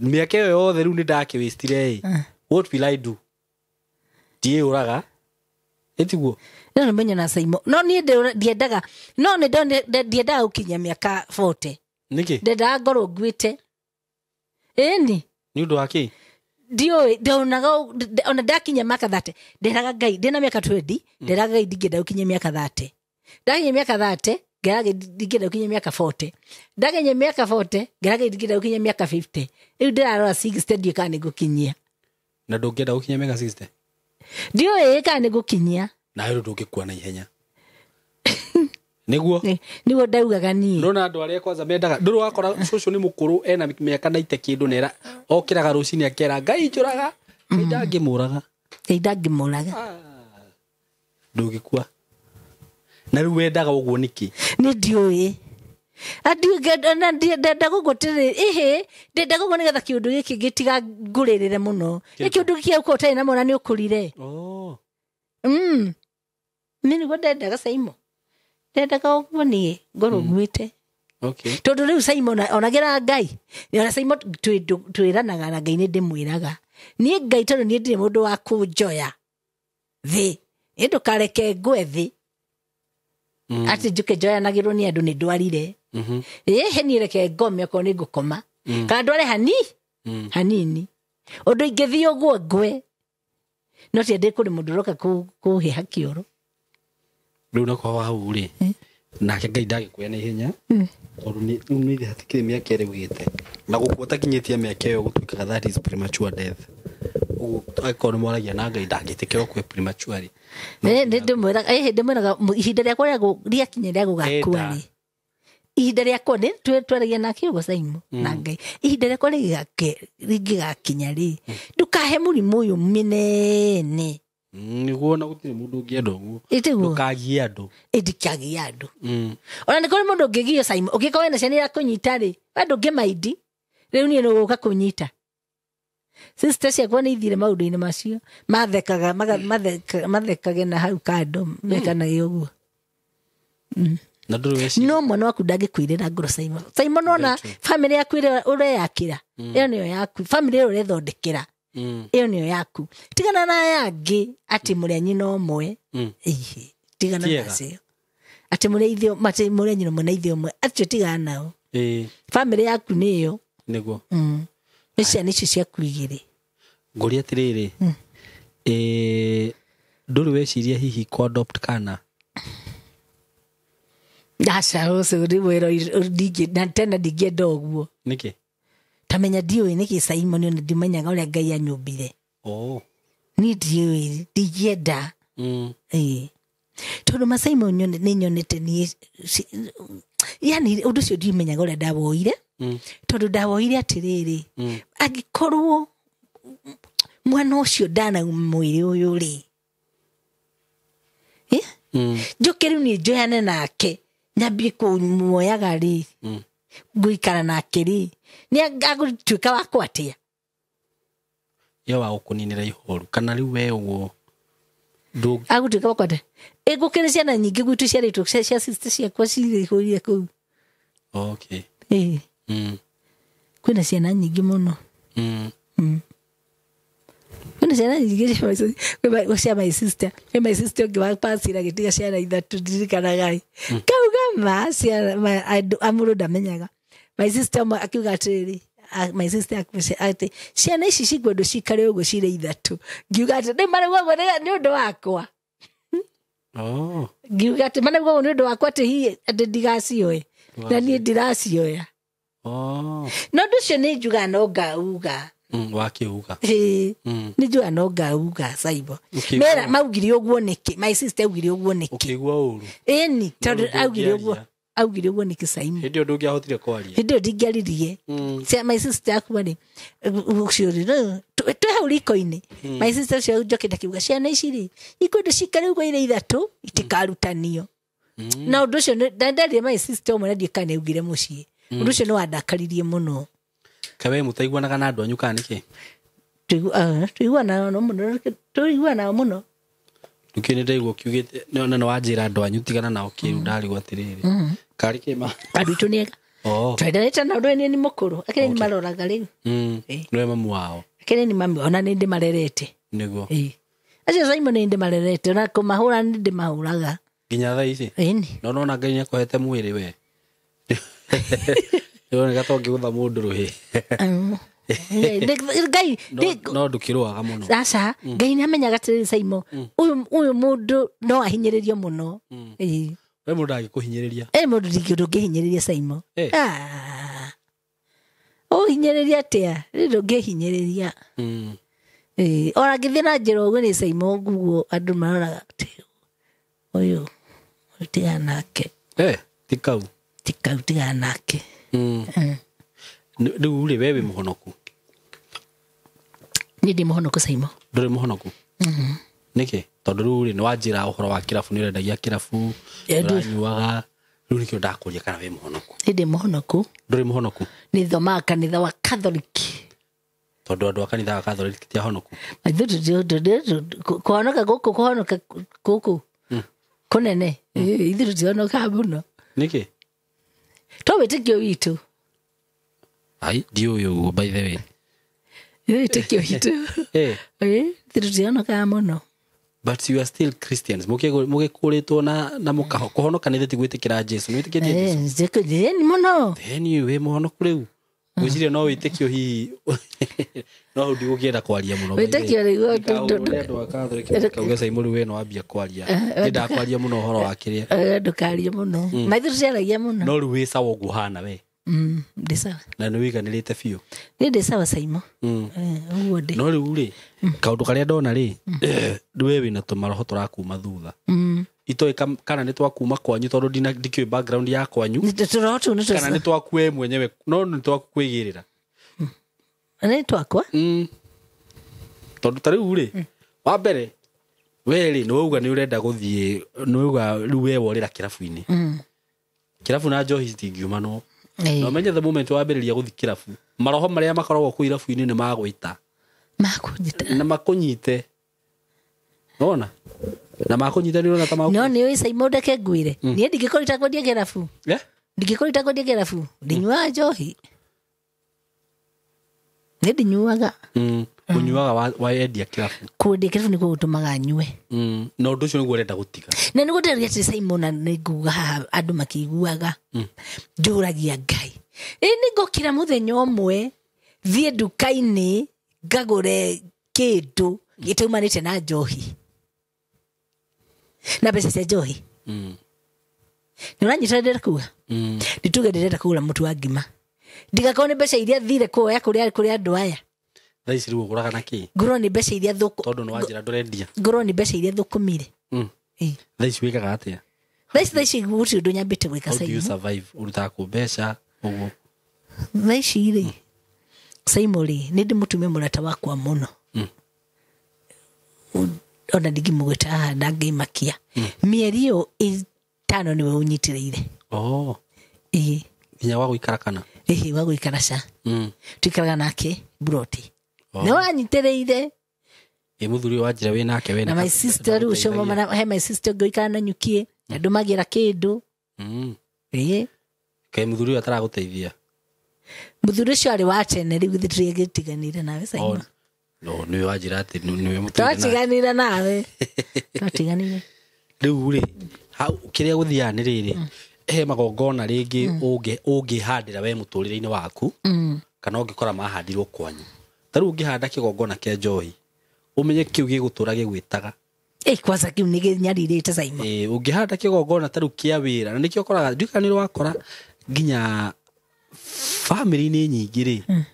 mĩaka ĩyo yothe rĩu nĩ ndakĩwĩstire ĩ, what will I do? Ndiĩyũraga. Ĩtiguo? No nĩ menyo na Saimo. No niĩ ndiendaga, no nĩ ndiendaga gũkinyia mĩaka 40. Nĩkĩ? Ndendaga ngorwo nguĩte. Ĩni. Nĩ ũndũ wa kĩ? Ndiũĩ, ndonaga ona ndakinya mĩaka 30, nderaga Ngai, ndĩna mĩaka 20, nderaga Ngai ndingĩenda gũkinyia mĩaka 30. Ndakinya mĩaka 30, ngeraga Ngai ndingĩenda gũkinyia mĩaka 40. Ndakinya mĩaka 40, ngeraga Ngai ndingĩenda gũkinyia mĩaka 50. Rĩu ndĩrarora 60 ndiũĩ kana nĩngũkinyia. Na ndũngĩenda gũkinyia mĩaka 60? Ndiũĩ kana nĩngũkinyia. Na rĩu ndũngĩkua na ihenya. Nĩguo? Nĩguo ndaugaga niĩ. Ndona andũ arĩa kwanza mendaga, ndũrĩ wakora cũcũ nĩ mũkũrũ ena mĩaka 90 kĩndũ nera okĩraga rũcinĩ akera Ngai njũraga, Ngai ndangĩmũraga. Ngai ndangĩmũraga. Ndũngĩkua. Na rĩu wendaga ũguo nĩkĩ? Nĩ ndiũĩ. Ndenda gũguo tĩrĩ ndenda gũguo nĩgetha kĩũndũ gĩkĩ gĩtigangũrĩrĩre mũno. Nĩ kĩũndũ gĩkĩ ũkorwo ũtarĩ na mwana nĩ ũkũrire. Niĩ nĩguo ndendaga Saimo. Ndendaga ũguo niĩ ngorwo nguĩte. Tondũ rĩu Saimo onagĩra Ngai. Ona Saimo twĩranaga na Ngai nĩ ndĩmwĩraga. Niĩ Ngai tondũ niĩ ndirĩ mũndũ wa kũnjoya thĩ. Niĩ ndũkareke ngwe thĩ. Atĩ njũke njoyanagĩrwo nĩ andũ nĩ ndwarire. Ĩhĩ niĩ reke ngome okorwo nĩ ngũkoma. Kana ndware hanini. Ũndũ ingĩthiĩ ũguo ngwe. No ti ndĩ kũrĩ mũndũ ũroka kũhĩha kĩoro. Rĩu nakorwo hau rĩ. Nake Ngai ndagĩkuoya na ihenya. Tondũ rĩu nĩ hatikĩrĩ mĩaka ĩrĩ ugĩte. Na gũkua ũtakinyĩtie mĩaka ĩyo gũtuĩkaga that is premature death. Ũguo angĩkorwo nĩ mwaragia na Ngai ndangĩtĩkĩra ũkue prematurely. Ndĩmwĩraga ihinda rĩakwa rĩakinya rĩa gũgakua rĩ. Ihinda rĩakwa nĩ twaragia nake ũguo Saimo na Ngai. Ihinda rĩakwa rĩngĩgakinya rĩ, ndũkahe mũrimũ ũyũ mĩnene. Nĩguo na gũtirĩ mũndũ ũngĩenda ũguo. Ndũkagie andũ. Ndikagie andũ. Ona nĩ kũrĩ mũndũ ũngĩgio Saimo, ũngĩkorwo wĩna ciana irakũnyita rĩ, we ndũngĩmaindi. Rĩu niĩ nĩgũka kũnyita. Sister ciakwa nĩ ithire maũndũ-inĩ macio. Mathekaga, mathekage na hau kando, mekanage ũguo. Na ndũrĩ weciria. No mwana waku ndangĩkuirĩra ngoro Saimo. Saimo nona family yaku ĩrĩa ũreyakĩra, ĩyo nĩyo yaku. Family ĩyo ũrethondekera, ĩyo nĩyo yaku. Tigana na aya angĩ atĩ mũrĩ a nyina ũmwe. Ĩhĩ, tigana nacio. Atĩ mũrĩ a nyina ũmwe na ithe ũmwe, acio tigana nao. Family yaku nĩyo. Nĩguo. Nĩ ciana icio ciaku igĩrĩ. Ngũria atĩrĩrĩ, ndũrĩ weciria hihi kũ adopt kana? Aca, ũcio nĩ wĩra na tena ndingĩenda ũguo. Nĩkĩ? Tamenya ndiũĩ nĩkĩ Saimo nĩ ndimenyaga ũrĩa Ngai anyũmbire. Niĩ ndiũĩ, ndingĩenda. Tondũ masaimo nĩ nyonete niĩ, yani ũndũ ũcio ndimenyaga ũrĩa ndawoire. Tondũ ndawoire atĩrĩrĩ, angĩkorwo mwana ũcio ndanauma mwĩrĩ ũyũ rĩ, njoke rĩu niĩ njoyane nake, nyambie kũmuoyaga rĩ, ngũikara nake rĩ, nĩ agũtuĩka wakwa atĩa? Ye wa gũkũninĩra ihoru kana rĩu we ũguo agũtuĩka wakwa atĩa? Gũkĩrĩ ciana nyingĩ gwitũ ciarĩtwo cia sister ciakwa cirĩhũrire kũu. Kwĩna ciana nyingĩ mũno. Kwĩna ciana nyingĩ cia my sister. Kwĩ my sister ũngĩ wa pasira agĩtiga ciana ithatũ ndirikanaga ĩ. Kauga ma ciana amũrũ ndamenyaga. My sister ũmwe akiuga atĩrĩrĩ, my sister akiuga atĩ ciana ici cikwendwo cikare ũguo cirĩ ithatũ. Ngiuga atĩ nĩ marauga ũguo nĩ ũndũ wakwa. Ngiuga atĩ marauga ũguo nĩ ũndũ wakwa atĩ hihi atĩ ndigacioe. Na niĩ ndiracioya. No ũndũ ũcio nĩ njugaga no ngauga. Wakiuga. Nĩ njugaga no ngauga Saimo. Mera maugire ũguo nĩkĩ? My sister augire ũguo nĩkĩ? Ũkĩigua ũru. Ĩni, tondũ augire ũguo. Augire ũguo nĩkĩ Saimo? Hĩndĩ ĩyo ndũngĩahotire kwaria. Hĩndĩ ĩyo ndingĩaririe. My sister akua rĩ, ũcio rĩ, twĩ hau riko-inĩ. My sister ũcio njokete akiuga ciana ici rĩ, ikwendwo cikare ũguo irĩ ithatũ, itikarutanio. Na ũndũ ũcio ndenderire my sister ũmwe na ndiũĩ kana nĩaugire mũciĩ. Ũndũ ũcio nĩ wandakaririe mũno. Kawe mũtaiguanaga na andũ anyu kana nĩkĩ? Tũiguanaga mũno, tũiguanaga mũno. Nĩkĩo nĩ ndaigua ũkiugĩte, na nĩ wanjĩra andũ anyu tigana nao kĩu ndarigwo atĩrĩrĩ. Karĩ kĩ ma? Andũ aitũ nĩ ega. Twendanĩte na ũndũ nĩ mũkũrũ. Akĩrĩ nĩ maroraga rĩu. Nĩwe mamu wao. Akĩrĩ nĩ mami, ona nĩ ndĩmarerete. Nĩguo. Acio Saimo nĩ ndĩmarerete, ona kũmahũra nĩ ndĩmahũraga. Nginya thaa ici? Ĩni. No nona Ngai nĩakũhete mwĩrĩ we. Nĩwoneka ta ũngĩgũtha mũndũ rũhĩ. Ngai, No ndũkĩrũaga mũno. Aca, Ngai nĩamenyaga atĩrĩrĩ Saimo, ũyũ mũndũ no ahinyĩrĩrio mũno. We mũndũ angĩkũhinyĩrĩria. Mũndũ ndũngĩhinyĩrĩria Saimo. Ũhinyĩrĩria atĩa? Rĩu ndũngĩhinyĩrĩria. Ona ngĩthiĩ na njĩra ũguo nĩ Saimo ũguo andũ maroraga atĩ ũyũ tigana nake. Ti kau. Ti kau, tigana nake. Rĩu rĩ, we wĩ mũhonoku? Niĩ ndĩ mũhonoku Saimo. Ndũrĩ mũhonoku? Nĩkĩ? Tondũ rĩu rĩ, nĩ wanjĩra ũhoro wa kĩrabu, nĩ ũrendagia kĩrabu, ũranyuaga. Rĩu nĩkĩo ndakũria kana wĩ mũhonoku. Nĩ ndĩ mũhonoku. Ndũrĩ mũhonoku? Nĩ thomaga kanitha wa Catholic. Tondũ andũ a kanitha wa Catholic ti ahonoku. Kũhonoka gũkũ, kũhonoka gũkũ kũnene, ithuĩ tũtihonokaga mũno. Nĩkĩ? To wĩtĩkio witũ. Ai, ndiũĩ ũguo by the way. Wĩtĩkio witũ. Ithuĩ tũtihonokaga mũno. But you are still Christians. Mũgĩkũrĩtwo na mũkaho. Kũhonoka nĩ ti gwĩtĩkĩra Jesu. Nĩ wĩtĩkĩtie Jesu? Nĩ mũno. Then wĩ mũhonoku rĩu. Ngwĩciria no wĩtĩkio hihi. No hau ndigũkĩenda kwaria mũno. Wĩtĩkio rĩu. Andũ a Catholic makauga Simon we no ambia kwaria. Ndendaga kwaria mũno ũhoro wa kĩrĩa. Ndũkarie mũno. Maitho tũtiaragia mũno. No rĩu wĩ sawa ũguo ũhana we. Ndĩ sawa. Na nĩ wĩiganĩrĩte biũ. Niĩ ndĩ sawa Simon. Ũguo ndĩ. No rĩu rĩ, kaũndũ karĩa ndona rĩ, we wĩna tũmaroho tũrakuma thutha. Itoĩ kana nĩ twakuma kwanyu tondũ ndikĩũĩ background ya kwanyu. Tũroho tũu nĩ Kana nĩ twaku we mwenyewe, no nĩ twaku kwĩgĩrĩra. Nĩ twakwa? Tondũ ta rĩu rĩ, wa mbere, we rĩ, nĩ wauga nĩ ũrenda gũthiĩ, nĩ wauga rĩu we worĩra kĩrabu-inĩ. Kĩrabu na njohi citingiumanwo. No menye the moment wambĩrĩria gũthiĩ kĩrabu, maroho marĩa makoragwo kũu irabu-inĩ nĩ magwĩta. Makũnyita. Na makũnyite. Nona? Na makũnyita nĩ ũrona ta makũnyita. No nĩ ũĩ Simon ndeke ngwĩre. Niĩ ndingĩkorwo itakwendia kĩrabu. Ndingĩkorwo itakwendia kĩrabu. Ndinyuaga njohi. Niĩ ndinyuaga. Ũnyuaga waendia kĩrabu. Kwendia kĩrabu nĩkuo gũtũmaga nyue. Na ũndũ ũcio nĩguo ũrenda gũtiga. Na nĩguo ndĩrauga atĩ Simon na nĩnguga haha andũ makĩiguaga. Njũragia Ngai. Ĩ nĩngokĩra mũthenya ũmwe thiĩ nduka-inĩ ngagũre kĩndũ gĩtaumanĩte na njohi. Na mbeca cia njohi. Nĩ ũranyita ndĩrenda kuga? Ndituge ndĩrenda kũgũra mũtu wa ngima. Ndigakorwo nĩ mbeca iria thire kuoya kũrĩ andũ aya. Thaa ici rĩu ũgũraga na kĩ? Ngũrwo nĩ mbeca iria thũkũ. Tondũ nĩ wanjĩra ndũrendia. Ngũrwo nĩ mbeca iria thũkũmire. Thaa ici wĩkaga atĩa? Thaa ici gũtirĩ ũndũ nyambĩte gwĩka. How do you survive? Ũrutaga kũ mbeca ũguo? Thaa ici rĩ, Simon rĩ, nĩ ndĩmũtume mũrata wakwa mũno. Ona ndingĩmũgweta haha ndangĩmakia. Mĩeri ĩyo 5 nĩwe ũnyitĩrĩire. Ĩĩ. Nginya wa gũikara kana? Ĩĩ, wa gũikara ca. Tũikaraga nake mburoti. Nĩ wanyitĩrĩire. Ĩ mũthuri wa njĩra wĩ nake we na my sister rĩu ũcio mama he my sister ngũikara na nyukie ndũmagĩra kĩndũ. Ĩĩ. Kaĩ mũthuri ũyũ ataragũteithia? Mũthuri ũcio arĩ wa tene rĩu githĩ tũrĩgĩtiganire nawe Simon. No nĩwe wanjĩra atĩ nĩwe mũtũire nake. Twatiganire nawe. Twatiganire. Rĩu rĩ, hau kĩrĩa gũthiaga nĩ rĩrĩ, he magongona rĩngĩ ũngĩhandĩra we mũtũrĩre-inĩ waku, kana ũngĩkora mahandirwo kwanyu. Ta rĩu ũngĩhanda kĩgongona kĩa njohi, ũmenye kĩu gĩgũtũra gĩgwĩtaga. Kwanza kĩu nĩ kĩnyarirĩte Simon. Ũngĩhanda kĩgongona ta rĩu kĩa wĩra, na nĩkĩo ũkoraga, ndiũĩ kana nĩ wakora nginya bamĩrĩ-inĩ nyingĩ rĩ,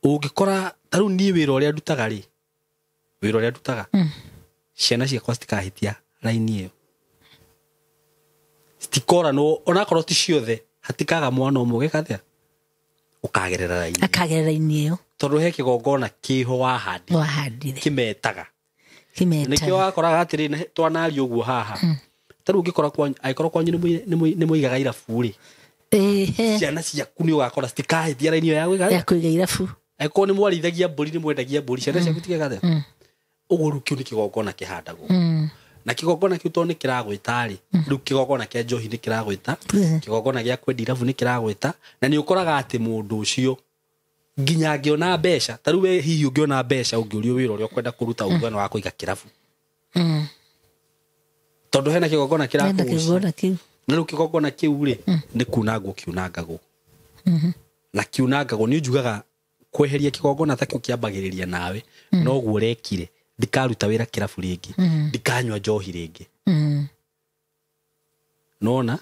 ũngĩkora ta rĩu niĩ wĩra ũrĩa ndutaga rĩ, wĩra ũrĩa ndutaga, ciana ciakwa citikahĩtia raini ĩyo. Citikoranwo, onakorwo ti ciothe, hatikaga mwana ũmwe ũgeka atĩa? Ũkagerera raini. Akagerera raini ĩyo. Tondũ he kĩgongona kĩho wahandire. Wahandire. Kĩmetaga. Kĩmetaga. Nĩkĩo wakoraga atĩrĩ, twanaria ũguo haha. Ta rĩu ũngĩkora kwanyu, angĩkorwo kwanyu nĩ mũigaga irabu rĩ, ciana ciaku nĩ ũgakora citikahĩtia raini ĩyo ya gwĩka atĩa? Ya kũiga irabu. Angĩkorwo nĩ mwarithagia mbũri, nĩ mwendagia mbũri, ciana ciaku itigeka atĩa? Ũguo rĩu kĩu nĩ kĩgongona kĩhandagwo. Na kĩgongona kĩu tondũ nĩ kĩragwĩta rĩ, rĩu kĩgongona kĩa njohi nĩ kĩragwĩta, kĩgongona gĩa kwendia irabu nĩ kĩragwĩta, na nĩ ũkoraga atĩ mũndũ ũcio nginya angĩona mbeca, ta rĩu we hihi ũngĩona mbeca ũngĩũrio wĩra ũrĩa ũkwenda kũruta ũguo nĩ wa kũiga kĩrabu. Tondũ hena kĩgongona kĩrakũgucia. Na rĩu kĩgongona kĩu rĩ, nĩ kunangwo kiunangagwo. Na kiunangagwo nĩ njugaga kweheria kĩgongona ta kĩu kĩambagĩrĩria nawe, noguo ũrekire. Ndikaruta wĩra kĩrabu rĩngĩ, ndikanyua njohi rĩngĩ. Nona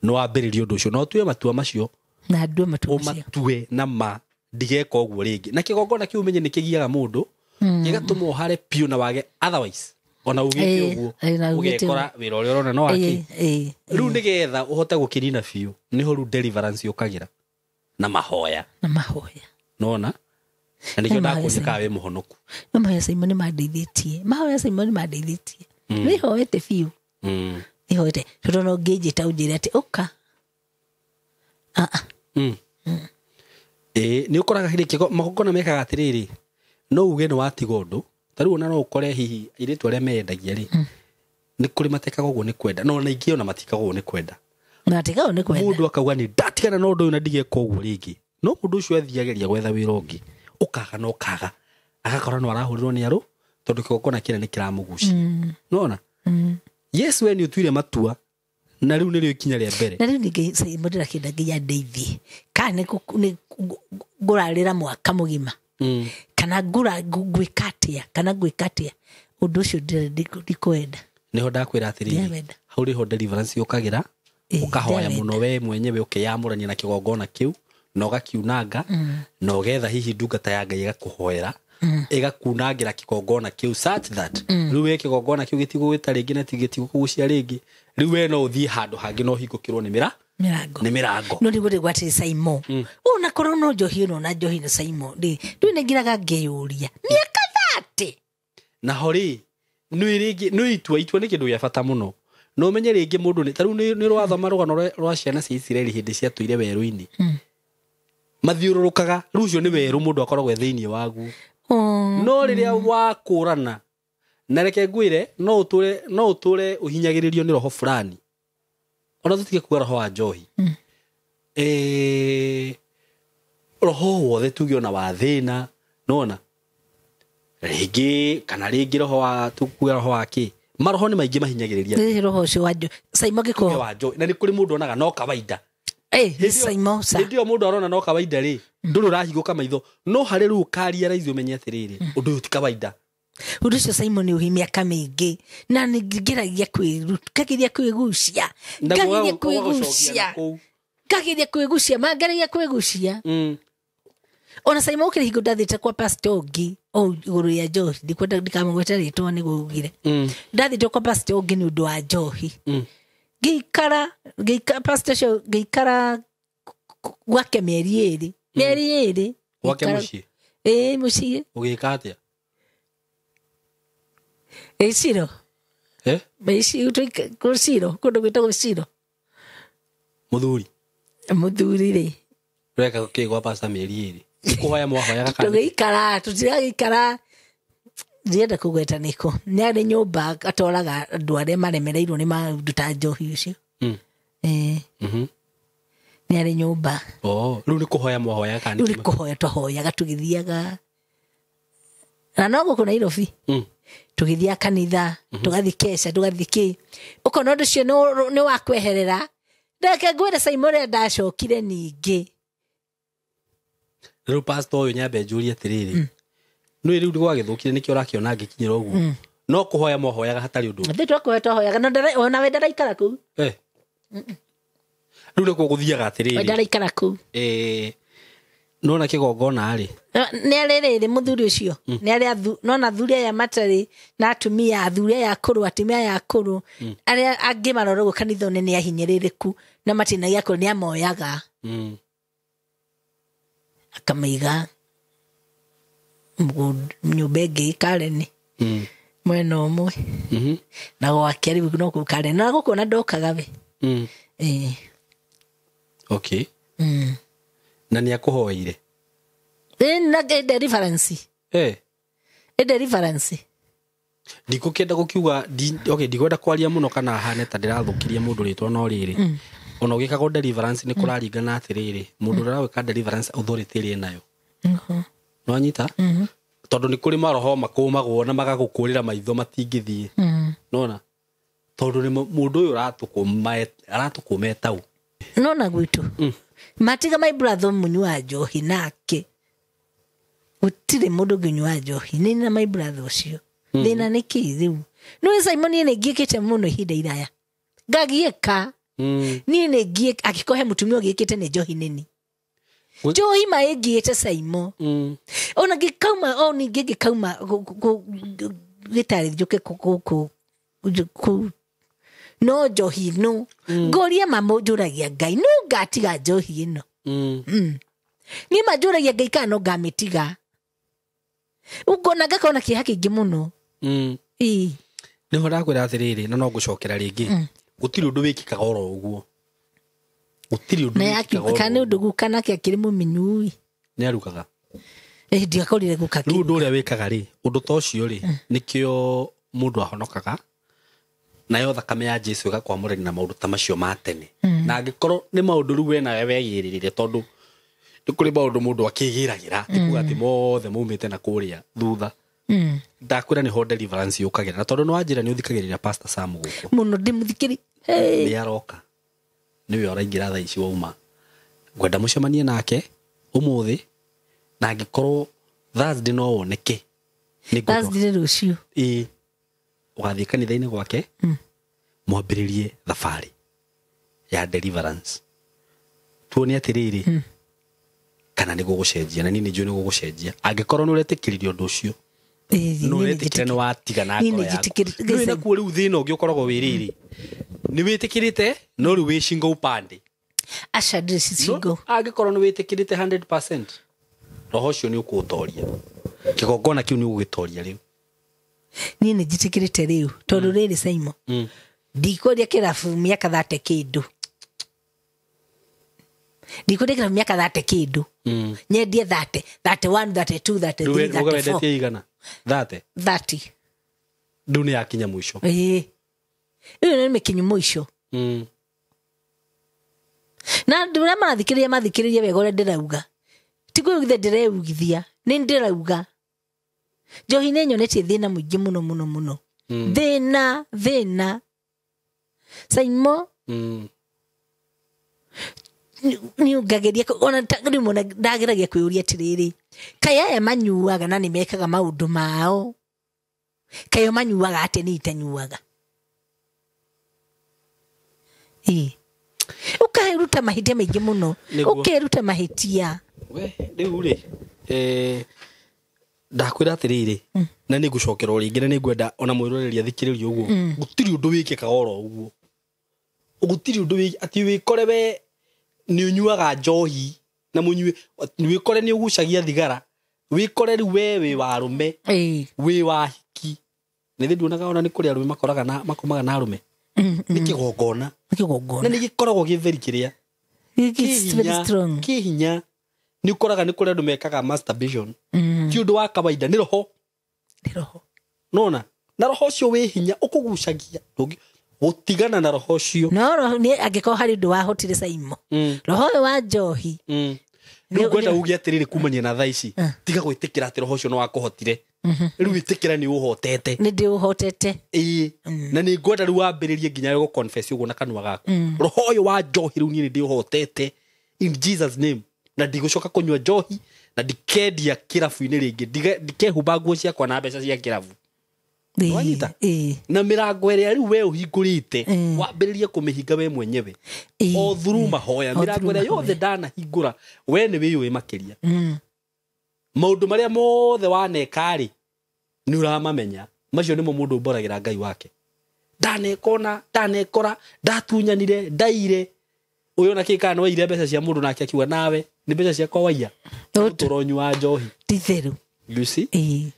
no wambĩrĩrie ũndũ ũcio, no ũtue matua macio. Na ndue matua macio. Ũmatue na ma ndigeka ũguo rĩngĩ. Na kĩgongona kĩu ũmenye nĩ kĩgiaga mũndũ, gĩgatũma ũhare biũ na wage otherwise. Ona ugĩte ũguo, ũgekora wĩra ũrĩa ũrona no wake. Rĩu nĩgetha ũhote gũkĩnina biũ, nĩho rĩu deliverance yũkagĩra. Na mahoya. Na mahoya. Nona? Na nĩkĩo ndakũria kana wĩ mũhonoku. No mahoya Simon nĩ mandeithĩtie. Mahoya Simon nĩ mandeithĩtie. Nĩ hoete biũ. Ndihoete tondũ no ngĩnjĩta ũnjĩre atĩ ũka. Ĩĩ nĩ ũkoraga hĩndĩ kĩgo magongona mekaga atĩrĩrĩ, no uge nĩ watiga ũndũ ta rĩu ona no ũkore hihi airĩtu arĩa meyendagia rĩ, nĩ kũrĩ matekaga ũguo nĩ kwenda, no ona ingĩ ona matikaga ũguo nĩ kwenda. Matikaga nĩ kwenda. Mũndũ akauga nĩ ndatigana na ũndũ ũyũ na ndigeka ũguo rĩngĩ, no mũndũ ũcio athiageria gwetha wĩra ũngĩ ũkaga na ũkaga, agakora no arahũrĩrwo nĩ arũ tondũ kĩgongona kĩrĩa nĩ kĩramũgucia. Nĩwona? Yes, we nĩ ũtuire matua na rĩu nĩrĩo ikinya rĩa mbere. Na rĩu ningĩ Saimo ndĩrakĩenda nginya ndeithie kana nĩ ngũrarĩra mwaka mũgima kana ngwĩka atĩa, kana ngwĩka atĩa, ũndũ ũcio ndikwenda. Nĩho ndakwĩra atĩrĩrĩ, hau nĩho deliverance yũkagĩra, ũkahoya mũno we mwenyewe ũkĩyamũrania na kĩgongona kĩu na ũgakiunanga na ũgetha hihi ndungata ya Ngai ĩgakũhoera ĩgakunangĩra kĩgongona kĩu such that rĩu we kĩgongona kĩu gĩtigũgwĩta rĩngĩ na gĩtigũkũgucia rĩngĩ, rĩu we no ũthiĩ handũ hangĩ no ũhingũkĩrwo nĩ mĩrango. Nĩ mĩrango. No nĩguo ndĩgwatĩre Saimo. Ona korwo no njohi ĩno na njohi na Saimo rĩ, rĩu nĩ ngiraga ngĩyũria mĩaka 30. Naho rĩ nĩ rĩngĩ nĩ itua nĩ kĩndũ gĩa bata mũno. No ũmenye rĩngĩ mũndũ nĩ ta rĩu nĩ rwathoma rũgano rwa ciana cia Isiraeli hĩndĩ ciatũire werũ-inĩ. Mathiũrũrũkaga, rĩu ũcio nĩ werũ mũndũ akoragwo e thĩinĩ waguo. No rĩrĩa wakũrana na reke ngwĩre no ũtũre ũhinyagĩrĩrio nĩ roho fulani, ona tũtige kuga roho wa njohi, roho wothe tuge ona wa thĩna, nona rĩngĩ kana rĩngĩ roho wa tukuga roho wa kĩ, maroho nĩ maingĩ mahinyagĩrĩria nĩ roho ũcio wa njohi Saimo gĩko wa njohi, na nĩ kũrĩ mũndũ onaga no kawaida. Saimo sa hĩndĩ ĩyo mũndũ arona no kawaida rĩ, ndũrĩ ũrahingũka maitho, no harĩ rĩu ũkarealize ũmenye atĩrĩrĩ, ũndũ ũyũ ti kawaida. Ũndũ ũcio Saimo nĩ ũhi mĩaka mĩingĩ na nĩ ngeragia ngageria kwĩgucia, ngageria kwĩgucia, ngageria kwĩgucia, ngeragia kwĩgucia. Ona Saimo ũkĩrĩ hingo ndathiĩte kwa pastor ũngĩ o igũrũ rĩa njohi, ndikwenda ndikamũgweta rĩtwa nĩguo ugire. Ndathiĩte kwa pastor ũngĩ nĩ ũndũ wa njohi. Ngĩikara pastor ũcio ngĩikara gwake mĩeri ĩrĩ. Mĩeri ĩrĩ. Gwake mũciĩ? Ĩĩ mũciĩ. Ũgĩka atĩa? Ciro. Ciro, kũndũ gwĩtagwo Ciro. Mũthuri? Mũthuri rĩ. Ũreka kĩ gwa pastor mĩeri ĩrĩ? Kũhoya mwahoyaga kana? Tũgĩikara, tũtiragĩikara. Ndienda kũgweta nĩkũ. Nĩ arĩ nyũmba atwaraga andũ arĩa maremereirwo nĩ maũndũ ta njohi ũcio. Nĩ arĩ nyũmba. Rĩu nĩ kũhoya mwahoyaga kana? Rĩu nĩ kũhoya twahoyaga tũgĩthiaga. Na no gũkũ Nairobi. Tũgĩthiaga kanitha, tũgathiĩ keca, tũgathiĩ kĩ. Ũkona ũndũ ũcio nĩ wa kweherera. Reke ngwĩre Saimo ũrĩa ndacokire ningĩ. Rĩu pastor ũyũ nyambe njũrie atĩrĩrĩ, nĩ rĩu gwagĩthũkire nĩkĩo ũrakĩona ngĩkinyĩra ũguo, no kũhoya mwahoyaga hatarĩ ũndũ? Ithuĩ twakũhoya twahoyaga, no ona we ndaraikara kũu. Rĩu nĩkuo gũthiaga atĩrĩrĩ, we ndaraikara kũu. Nona kĩgongona rĩ, nĩ arĩ rĩrĩ mũthuri ũcio, nĩ arĩ nona athuri aya matarĩ na atumia, athuri aya akũrũ, atumia aya akũrũ, arĩa angĩ maroragwo kanitha-inĩ nĩ ahinyĩrĩrĩku na matinagia kũrĩ, nĩ amoyaga akamaiga nyũmba ĩngĩ Karen mwena ũmwe na gwake rĩu no kũu Karen, na gũkũ ona ndokaga we. Okay. Na nĩ akũhoeire? Na deliverance. Deliverance. Ndikũkĩenda gũkiuga, okay, ndikwenda kwaria mũno kana hane ta ndĩrathũkirie mũndũ rĩtwa, no rĩrĩ, ona ũgĩkagwo deliverance nĩ kũraringana atĩrĩrĩ, mũndũ ũrĩa ũrawĩka deliverance authority ĩrĩa enayo. No anyita? Tondũ nĩ kũrĩ maroho makũmagwo na magagũkũrĩra maitho matingĩthiĩ. Nona? Tondũ nĩ mũndũ ũyũ aratũkũma etau. Nona gwitũ. Matiga my brother mũnyua njohi nake. Gũtirĩ mũndũ ũngĩnyua njohi. Nĩ na my brother ũcio. Thĩna nĩ kĩ rĩu? Nĩ Simon niĩ nĩ ngiĩkĩte mũno ihinda iraya. Ngagiĩka. Niĩ nĩ ngiĩka, angĩkorwo he mũtumia ũgiĩkĩte nĩ njohi nini. Njohi ma ĩngiĩte Simon. Ona ngĩkauma, o ningĩ ngĩkauma gĩtarĩ njũke kũ no njohi no. Ngoria mama njũragia Ngai, no ngatiga njohi ĩno. Niĩ ma njũragia Ngai kana no ngamĩtiga. Ũkona ngakona kĩeha kĩingĩ mũno. Nĩho ndakwĩra atĩrĩrĩ, na no ngũcokera rĩngĩ. Gũtirĩ ũndũ wĩkĩkaga oro ũguo. Gũtirĩ ũndũ Na wĩkĩkaga oro kana nĩ ũguo. ũndũ guka nake akĩrĩ mũminyui. Nĩ arugaga. Ndiakorire guka Rĩu ũndũ ũrĩa wĩkaga rĩ, ũndũ ta ũcio rĩ, nĩkĩo mũndũ ahonokaga nayo thakame ya Jesu ĩgakwamũrania na maũndũ ta macio ma tene. Na angĩkorwo nĩ maũndũ rĩu we nawe wegĩrĩrire, tondũ nĩ kũrĩ maũndũ mũndũ akĩgĩragĩra, ti kuga atĩ mothe maumĩte na kũrĩa thutha. Ndakwĩra nĩho deliverance yũkagĩra, na tondũ nĩ wanjĩra nĩ ũthikagĩrĩria Pastor Sam gũkũ. Mũno ndĩmũthikĩri. Nĩ aroka, nĩwe ũraingĩra thaa ici wauma. Ngwenda mũcemanie nake ũmũthĩ, na angĩkorwo Thursday no woneke, nĩ ngwenda Thursday rũciũ. Ĩĩ, ũgathiĩ kanitha-inĩ gwake, mwambĩrĩrie thabarĩ ya deliverance. Tuone atĩrĩrĩ kana nĩ gũgũcenjia, na niĩ nĩ njũĩ nĩ gũgũcenjia angĩkorwo nĩ ũretĩkĩririe ũndũ ũcio. Ĩĩ, Nĩ niĩ ũretĩkĩra nĩ watigana niĩ ngoro nĩ yaku. njĩtĩkĩrĩte. Nĩ nakuo rĩu thĩna ũngĩ ũkoragwo wĩ rĩrĩ, nĩ wĩtĩkĩrĩte no rĩu wĩ shingo upande. Aca, ndirĩ single. No, angĩkorwo nĩ wĩtĩkĩrĩte 100%, roho ũcio nĩ ũkũũtoria, kĩgongona kĩu nĩ ũgũgĩtoria rĩu. Niĩ nĩ njĩtĩkĩrĩte rĩu, tondũ rĩrĩ Saimo, ndikwendia kĩrabu mĩaka 30 kĩndũ, ndikwendia kĩrabu mĩaka 30 kĩndũ, nyendie 30, 31, 32, 33, Rĩu 34. wendetie igana 30? 30. Rĩu nĩ yakinya mũico. Ĩĩ, rĩu nĩ mĩkinyu mũico. Na andũ arĩa marathikĩrĩria mathikĩrĩria wega ũrĩa ndĩrauga, ti kwĩugithia ndĩreugithia, nĩ ndĩrauga njohi nĩ nyonetie thĩna mũingĩ mũno mũno mũno. Thĩna thĩna Saimo. Nĩ ngageria ona rĩmwe ndageragia kwĩyũria atĩrĩrĩ, kaĩ aya manyuaga na nĩ mekaga maũndũ mao, kaĩ o manyuaga atĩa niĩ itanyuaga? Ĩĩ, ũkeruta mahĩtia maingĩ mũno. Nĩguo. Ũkeruta mahĩtia. We rĩu rĩ, ndakwĩra atĩrĩrĩ, na nĩ ngũcokera o rĩngĩ, na nĩ ngwenda ona mwĩroreri athikĩrĩrie ũguo, gũtirĩ ũndũ wĩkĩkaga oro ũguo. Gũtirĩ ũndũ atĩ wĩkore we nĩ ũnyuaga njohi na mũnyue, wĩkore nĩ ũgucagia thigara, wĩkore rĩu we wĩ wa arũme, wĩ wa hiki. Nĩ thĩ nduonaga ona nĩ kũrĩ arũme makoraga na makomaga na arũme. Nĩ kĩgongona. Nĩ Na kĩgongona. nĩ gĩkoragwo gĩ very kĩrĩa It's very strong. kĩ hinya. Nĩ ũkoraga nĩ kũrĩ andũ mekaga masturbation. Ti ũndũ wa kawaida, nĩ roho. Nĩ roho. Nona na roho ũcio wĩ hinya ũkũgucagia. Gũtigana na roho ũcio. No roho nĩ angĩkorwo harĩ ũndũ wahotire Saimo, roho ũyũ wa njohi. Rĩu ngwenda uge atĩrĩrĩ, kumania na thaa ici, tiga gwĩtĩkĩra atĩ roho ũcio nĩ wakũhotire. Rĩu wĩtĩkĩra nĩ ũhotete. Nĩ ndĩũhotete. Ĩĩ, na nĩ ngwenda rĩu wambĩrĩrie nginya gũ confess ũguo na kanua gaku, roho ũyũ wa njohi rĩu niĩ nĩ ndĩũhotete in Jesus name, na ndigũcoka kũnyua njohi, na ndikendia kĩrabu-inĩ rĩngĩ, ndikehumba nguo ciakwa na mbeca cia kĩrabu. Wanyita? Ĩĩ. Na mĩrango ĩrĩa rĩu we ũhingũrĩte, wambĩrĩrie kũmĩhinga we mwenyewe o through mahoya. O Mĩrango through ĩrĩa yothe ndanahingũra, we nĩ wĩyũĩ makĩria. Maũndũ marĩa mothe waneka-rĩ, nĩ ũramamenya. Macio nĩmo mũndũ ũmboragĩra Ngai wake. Ndanekona, ndanekora, ndatunyanire, ndaire ũyũ ona kĩ, kana nĩ waire mbeca cia mũndũ, nake akiuga nawe nĩ mbeca ciakwa waiya. Ũtũra ũnyua njohi. Ti theru. You see? Ĩĩ.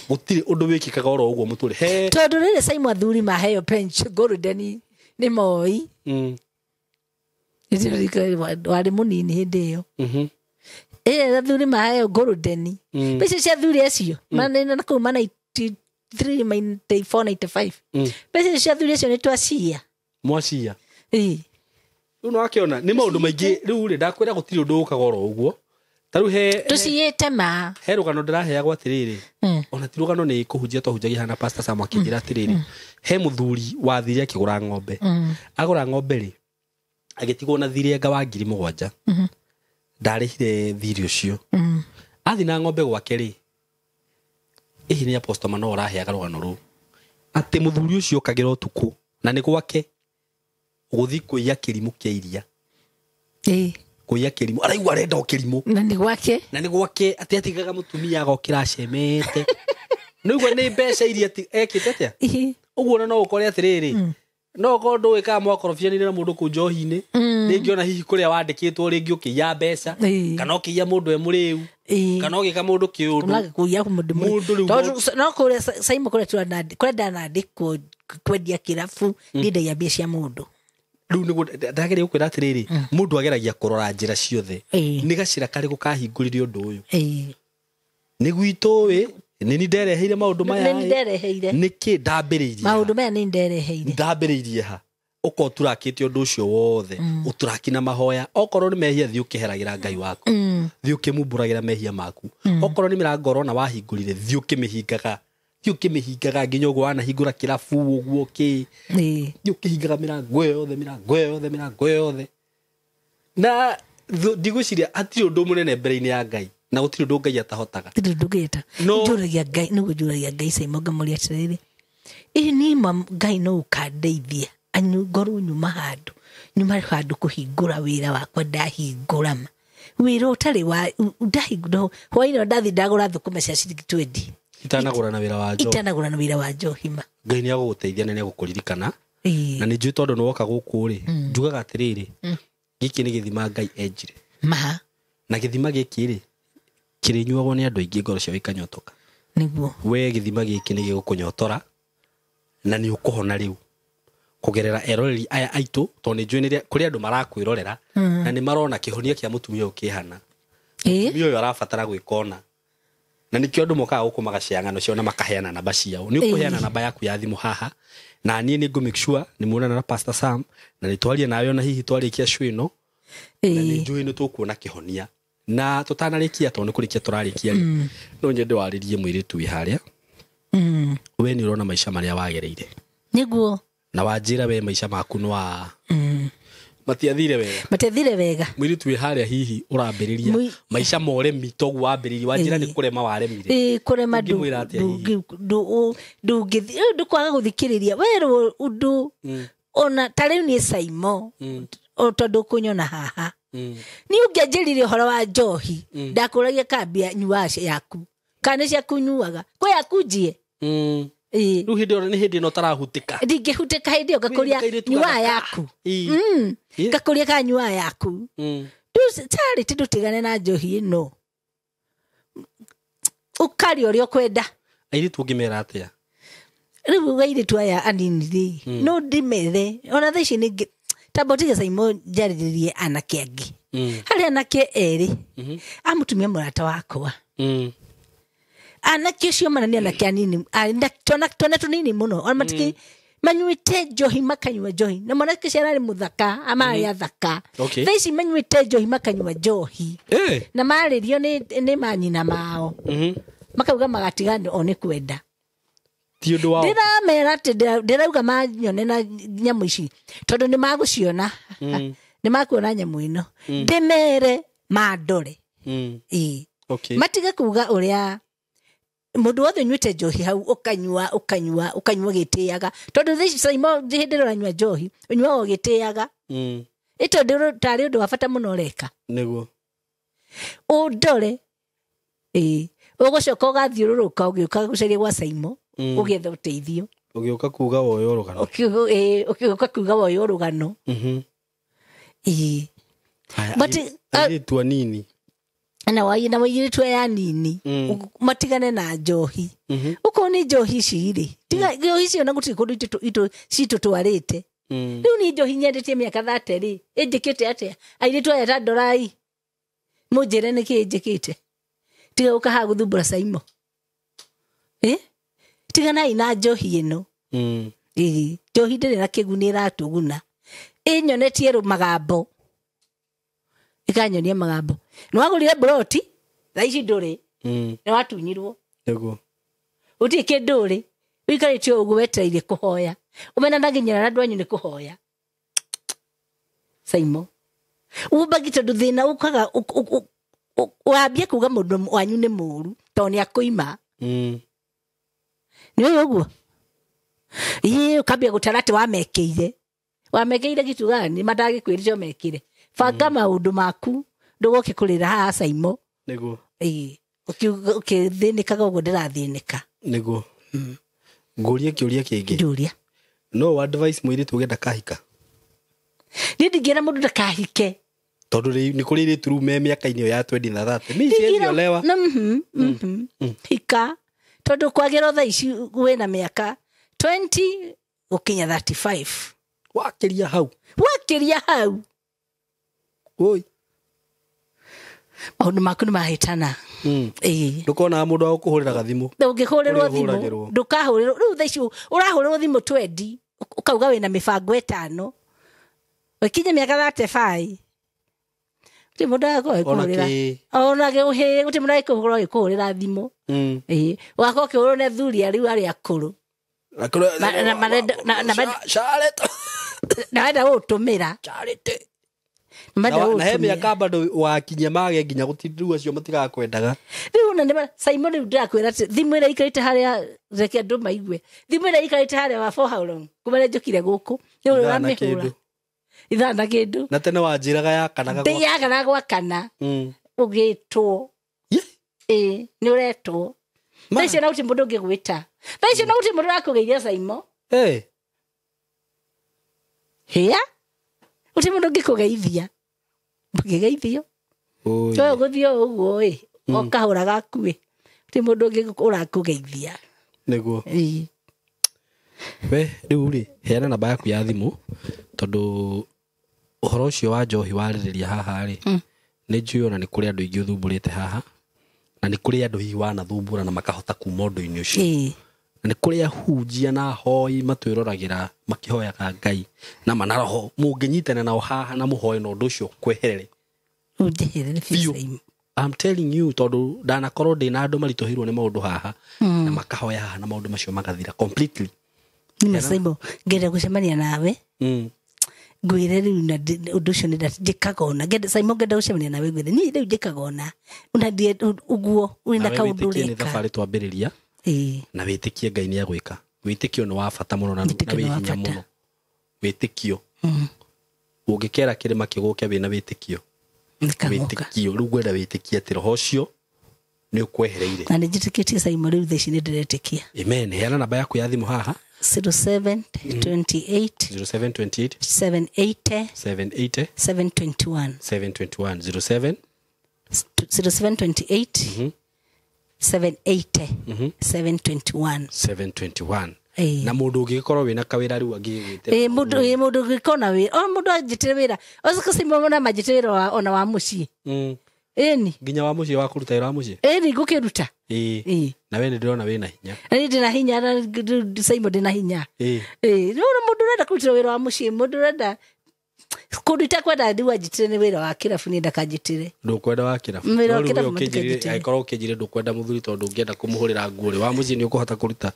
Gũtirĩ ũndũ wĩkĩkaga oro ũguo mũtũrĩ he. Tondũ rĩrĩ Saimo, athuri maheo pension golden nĩ moi. Warĩ mũnini hĩndĩ ĩyo. Ĩrĩa athuri maheo golden, mbeca cia athuri acio manene na kũu ma 93, 94, 95, mbeca icio cia athuri acio nĩ twacia. Mwacia. Ĩĩ. Rĩu nĩ wakĩona nĩ maũndũ maingĩ. Rĩu rĩ, ndakwĩra gũtirĩ ũndũ ũkaga oro ũguo. Ta rĩu he Tũciyĩte ma. He rũgano ndĩraheagwo atĩrĩrĩ, ona ti rũgano, nĩ kũhunjia twahunjagia hana, Pastor Sam akĩnjĩra atĩrĩrĩ, he mũthuri wathire akĩgũra ng'ombe. Agũra ng'ombe rĩ, agĩtigwo na thirĩ anga wa 7,000. Ndarĩhire thirĩ ũcio. Athi na ng'ombe gwake rĩ, ĩhi nĩ apostle Mano ũraheaga rũgano rũu, atĩ mũthuri ũcio okagĩra ũtukũ na nĩ gwake gũthiĩ kũiya kĩrimũ kĩa iria. Kũiya kĩrimũ, araigua arenda o kĩrimũ. Na nĩ gwake. Na nĩ gwake, atĩ atigaga mũtumia agokĩra acemete nĩguo nĩ mbeca iria ekĩte atĩa. Ũguo ona no ũkore atĩrĩrĩ, No korwo ndũĩ kana mwakorobianire na mũndũ kũu njohi-inĩ, rĩngĩ ona hihi kũrĩa wandĩkĩtwo rĩngĩ ũkĩiya mbeca, kana ũkĩiya mũndũ e mũrĩu, kana ũgĩka mũndũ kĩũndũ. Mũndũ rĩu No kũrĩa Saimo kũrĩa kũrĩa ndanandĩkwo kwendia kĩrabu ndindagia mbia cia mũndũ. Rĩu nĩguo ndageria gũkwĩra atĩrĩrĩ, mũndũ ageragia kũrora njĩra ciothe. Nĩ gacĩra karĩkũ kahingũrire ũndũ ũyũ? Nĩ gwitũ ĩ, nĩ ni ndereheire maũndũ maya. Nĩ ndereheire. Nĩkĩ ndambĩrĩirie? Maũndũ maya nĩ ndereheire. Ndambĩrĩirie ha? Ũkorwo ũturakĩte ũndũ ũcio wothe, ũturaki na mahoya. Okorwo nĩ mehia thiĩ ũkĩheragĩra Ngai waku. Thiĩ ũkĩmumbũragĩra mehia maku. Okorwo nĩ mĩrango ũrona wahingũrire, thiĩ ũkĩmĩhingaga. Thiĩ ũkĩmĩhingaga nginya ũguo wanahingũra kĩrabu ũguo kĩ. Thiĩ ũkĩhingaga mĩrango ĩyo yothe, mĩrango ĩyo yothe, mĩrango ĩyo yothe. Na ndigwĩciria hatirĩ ũndũ mũnene mbere-inĩ ya Ngai, na gũtirĩ ũndũ Ngai atahotaga. Gũtirĩ ũndũ Ngai njũragia Ngai, nĩguo njũragia Ngai Saimo ngamũria atĩrĩrĩ, ĩ niĩ ma Ngai no ũkandeithia ngorwo nyuma handũ kũhingũra wĩra wakwa ndahingũra ma wĩra ũtarĩ wa ndahingũra hwaĩ-inĩ ndathiĩ ndagũra thũkũma cia ciringi 20 itanagũra na wĩra wa njohi, itanagũra na wĩra wa njohi ma. Ngai nĩ agũgũteithia na nĩ agũkũririkana. Na nĩ njũĩ tondũ nĩ woka gũkũ rĩ, njugaga atĩrĩrĩ, gĩkĩ nĩ gĩthima Ngai enjire ma, na gĩthima gĩkĩ rĩ kĩrĩnyuagwo nĩ andũ aingĩ ngoro ciao ikanyotoka. Nĩguo we gĩthima gĩkĩ nĩ gĩgũkũnyotora na nĩ ũkũhona rĩu kũgerera eroreri aya aitũ, tondũ nĩ njũĩ nĩ kũrĩ andũ marakwĩrorera na nĩ marona kĩhonia kĩa mũtumia ũyũ kĩhana. Mũtumia ũyũ arabatara gwĩkona, na nĩkĩo andũ mokaga gũkũ magacea ng'ano ciao na makaheana namba ciao. Nĩ ũkũheana namba yaku ya thimũ haha, na niĩ nĩ ngũ make sure nĩ muonana na Pastor Sam na nĩ twarie nawe ona hihi twarĩkia show ĩno, na nĩ njũĩ nĩ tũkuona kĩhonia. Na tũtanarĩkia, tondũ nĩ kũrĩkia tũrarĩkia rĩ, no nyende warĩrie mũirĩtu wĩ harĩa. We nĩ ũrona maica marĩa wagereire. Nĩguo. Na wanjĩra we maica maku nĩ wa matiathire wega. Matiathire wega. Mũirĩtu wĩ harĩa hihi ũrambĩrĩria maica ma ũremi toguo wambĩrĩirie, wanjĩra nĩ kũrema waremire. Kũrema ndũkwaga gũthikĩrĩria werwo ũndũ ona ta rĩu niĩ Saimo tondũ ũkũnyona haha. Niĩ ũngĩanjĩrire ũhoro wa njohi, ndakũragia kambia nyuaga yaku kana nĩ ciaku nyuaga, kwĩ yaku njie. Rĩu hĩndĩ ĩyo nĩ hĩndĩ ĩno ũtarahutĩka. Ndingĩhutĩka hĩndĩ ĩyo ngakũria nyuaga yaku. Ngakũria ka nyuaga yaku. Rĩu ti ndũtigane na njohi ĩno, ũkaria ũrĩa ũkwenda. Airĩtu ũngĩmera atĩa? Rĩu airĩtu aya anini rĩ, no ndĩmethe ona thaa ici nĩ tamba ũtige Saimo njarĩrĩrie anake angĩ. Harĩ anake erĩ a mũtumia mũrata wakwa. Anake ũcio mana nĩ anake anini, twana tũnini mũno, ona matikĩ manyuĩte njohi makanyua njohi, na mwanake ũcio ararĩ mũthaka, amarĩ athaka. Thaa ici manyuĩte njohi makanyua njohi, na marĩrio nĩ manyina mao, makauga magatigana o nĩ kwenda. Ti ũndũ wao. Ndĩramera atĩ ndĩrauga manyone na nyamũ ici tondũ nĩ magũciona, nĩ makuona nyamũ ĩno, ndĩmere mandore. Matige kuga ũrĩa mũndũ wothe ũnyuĩte njohi hau ũkanyua ũkanyua ũkanyua gĩtĩaga, tondũ thaa ici Saimo hĩndĩ ĩrĩa ũranyua njohi ũnyuaga ũgĩtĩaga. Ĩ tondũ tarĩ ũndũ wa bata mũno ũreka. Nĩguo ũndore. Ũgũcoka ũgathiũrũrũka ũgĩũka gũcaria gwa Saimo ũgĩetha ũteithio, ũgĩũka kuga woyo rũgano, ũgĩũka kuga woyo rũgano. Airĩtu anini na wairĩtu aya anini matigane na njohi. Ũkorwo nĩ njohi ici rĩ, tiga njohi ici ona gũtirĩ kũndũ citũtwarĩte. Rĩu nĩ njohi nyendetie mĩaka 30 rĩ, ĩnjĩkĩte atĩa? Airĩtu aya ta ndorai, mũnjĩre nĩkĩ ĩnjĩkĩte. Tiga gũka haha gũthumbũra Saimo. Tiganai na njohi ĩno. Njohi ndĩrĩ na kĩguni, ĩratũguna. Ĩnyonetie magambo, ĩkanyonia magambo. Nĩ wagũrire mburoti, thaa ici ndũrĩ, nĩ watunyirwo. Nĩguo. Gũtirĩ kĩndũ ũrĩ, ũikarĩte ũguo wetereire kũhoya, ũmenanaginyĩra na andũ anyu nĩ kũhoya. Saimo ũmbagi tondũ thĩna ũkaga wambie kuga mũndũ wanyu nĩ mũru tondũ nĩ akũima. Nĩ ũĩ ũguo? Ĩĩ, ũkambia gũtara atĩ wamekĩire, wamekĩire gĩtugani matagĩkwĩrĩte ũmekĩre. Banga maũndũ maku ndũgoke kũrĩra haha Saimo. Nĩguo. Ũkĩthĩnĩkaga ũguo ndĩrathĩnĩka. Nĩguo. Ngũrie kĩũria kĩngĩ. Njũria. No advice mũirĩtu ũgenda kahika. Niĩ ndingĩra mũndũ ndakahike. Tondũ nĩ kũrĩ airĩtu rĩu me mĩaka-inĩ ĩyo ya 20 na 30. Mi siwezi olewa. Hika. Tondũ kwagĩrwo thaa ici wĩna mĩaka 20 gũkinya 35. Wakĩria hau. Wakĩria hau. Oi. Maũndũ maku nĩ mahĩtana. Ĩĩ. Ndũkonaga mũndũ wa gũkũhũrĩra gathimũ. Ũngĩhũrĩrwo Ũrĩa thimũ ũhũragĩrwo. ndũkahũrĩrwo rĩu thaa ici ũrahũrĩrwo thimũ 20 ũkauga wĩna mĩbango 5 ũkinye mĩaka 35 gũtirĩ mũndũ agakorwo Ona agĩkũhũrĩra kĩ. ona gĩũhĩ gũtirĩ mũndũ agĩkorwo agĩkũhũrĩra thimũ. Ĩĩ ũgakorwo ũkĩhũrwo nĩ athuri arĩa arĩa akũrũ Na kũrĩa- Na marenda gũgũtũmĩra. Charity. Marenda Na he gũgũtũmĩra. mĩaka bado wakinyia mage nginya gũtirĩ rĩu acio matigakwendaga. Rĩu ona nĩ Simon rĩu ndĩrakwĩra atĩ thimũ ĩrĩa ikarĩte harĩa reke andũ maigue thimũ ĩrĩa ikarĩte harĩa wa for how long kuma rĩrĩa njũkire gũkũ nĩ ũrĩa Ithaa na ũramĩhũra kĩndũ. ithaa na kĩndũ Na tene wanjĩraga yakanaga gwa- ndĩyagana gwakana ũgĩtwo. Ye. Ĩĩ nĩ ũretwo. Ma. Thaa icio na gũtirĩ mũndũ ũngĩgwĩta. Thaa icio na gũtirĩ mũndũ ũrakũgeithia Simon. Eh. Hĩa gũtirĩ mũndũ ũngĩkũgeithia. Ũngĩgeithio Oi. we ũgũthiĩ o ũguo ĩ o kahũra gaku ĩ gũtirĩ mũndũ ũngĩ ũrakũgeithia. Nĩguo. Ĩĩ. We rĩu rĩ heana namba yaku ya thimũ tondũ ũhoro ũcio wa njohi warĩrĩria haha rĩ nĩ njũĩ ona nĩ kũrĩ andũ aingĩ ũthumbũrĩte haha na nĩ kũrĩ andũ hihi wanathumbũra na makahota kuma ũndũ-inĩ ũcio. Ĩĩ. Na nĩ kũrĩ ahunjia na ahoi matwĩroragĩra makĩhoyaga Ngai na mana roho mũngĩnyitana nao haha na mũhoe na ũndũ ũcio kweherere. Ũnjeherere biũ Biũ. Simon. I'm telling you tondũ ndanakorwo ndĩ na andũ maritũhĩirwo nĩ maũndũ haha na makahoya haha na maũndũ macio magathira completely. Nĩ Simon ngenda gũcemania nawe ngwĩre rĩu na ũndũ ũcio nĩ njĩkaga ona ngenda Simon ngenda gũcemania nawe ngwĩre niĩ rĩu njĩkaga ona ona ũguo wĩna Nawe kaũndũ wĩtĩkie nĩ ũreka. thabarĩ twambĩrĩria Ĩĩ. na wĩtĩkie Ngai nĩ agwĩka. Wĩtĩkio nĩ wa bata mũno na Wĩtĩkio wĩ nĩ wa hinya bata. mũno. Wĩtĩkio. Ũngĩkera kĩrĩma kĩgũke wĩna wĩtĩkio. Nĩkagoka. Wĩtĩkio rĩu ngwenda wĩtĩkie atĩ roho ũcio nĩ ũkwehereire. Na nĩ njĩtĩkĩtie Simon rĩu thaa ici nĩ ndĩretĩkia. Amen. Heana namba yaku ya thimũ haha. 07 28 0728 780 780 721 721 07 0728 780 721. 721. Ĩĩ. Na mũndũ ũngĩgĩkorwo wĩna kawĩra rĩu angĩgĩgwĩtĩra. Ĩĩ mũndũ ĩĩ mũndũ ũngĩkona wĩra o mũndũ anjĩtĩre wĩra ũcio Simon ona manjĩtĩre wĩra ona wa mũciĩ. Ĩni. Nginya wa mũciĩ wa kũruta wĩra wa mũciĩ. Ĩni ngũkĩruta. Ĩĩ. Ĩĩ. Na we nĩ ndĩrona wĩna hinya. Na niĩ ndĩna hinya na Simon ndĩna hinya. Ĩĩ. Ĩĩ no mũndũ ũrenda kũrutĩra wĩra wa mũciĩ mũndũ ũrenda kũndũ itakwenda rĩu anjĩtĩre nĩ wĩra wa kĩrabu niĩ ndakanjĩtĩre. Ndũkwenda wa kĩrabu. Wĩra wa No rĩu kĩrabu we ũkĩnjĩrire matikajĩtĩre. angĩkorwo ũkĩnjĩrire ndũkwenda mũthuri tondũ ũngĩenda kũmũhũrĩra nguo rĩ wa mũciĩ nĩ ũkũhota kũruta.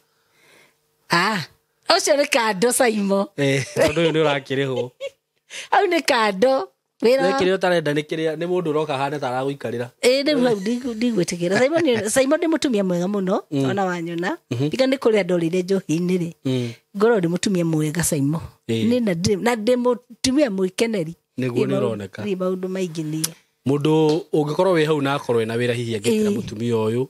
Ah, ũcio nĩ kando Simon. Ĩĩ tondũ ũyũ nĩ ũrakĩrĩhwo. Hau nĩ kando. Wĩra Nĩ wa kĩrĩa ũtarenda nĩ kĩrĩa nĩ mũndũ ũroka hane ta aragũikarĩra. Ĩĩ rĩu hau ndigwĩtĩkĩra. Simon nĩ mũtumia mwega mũno ona wanyona. Tiga nĩ kũrĩa ndorĩire njohi-inĩ rĩ. Ngorwo ndĩ mũtumia mwega Simon. Ĩĩ. Nĩ na ndĩ mũtumia mwĩkeneri. Nĩguo nĩ ũroneka. Niĩ maũndũ maingĩ niĩ. Mũndũ ũngĩkorwo wĩ hau na akorwo ena wĩra hihi angĩtĩra Ĩĩ. mũtumia ũyũ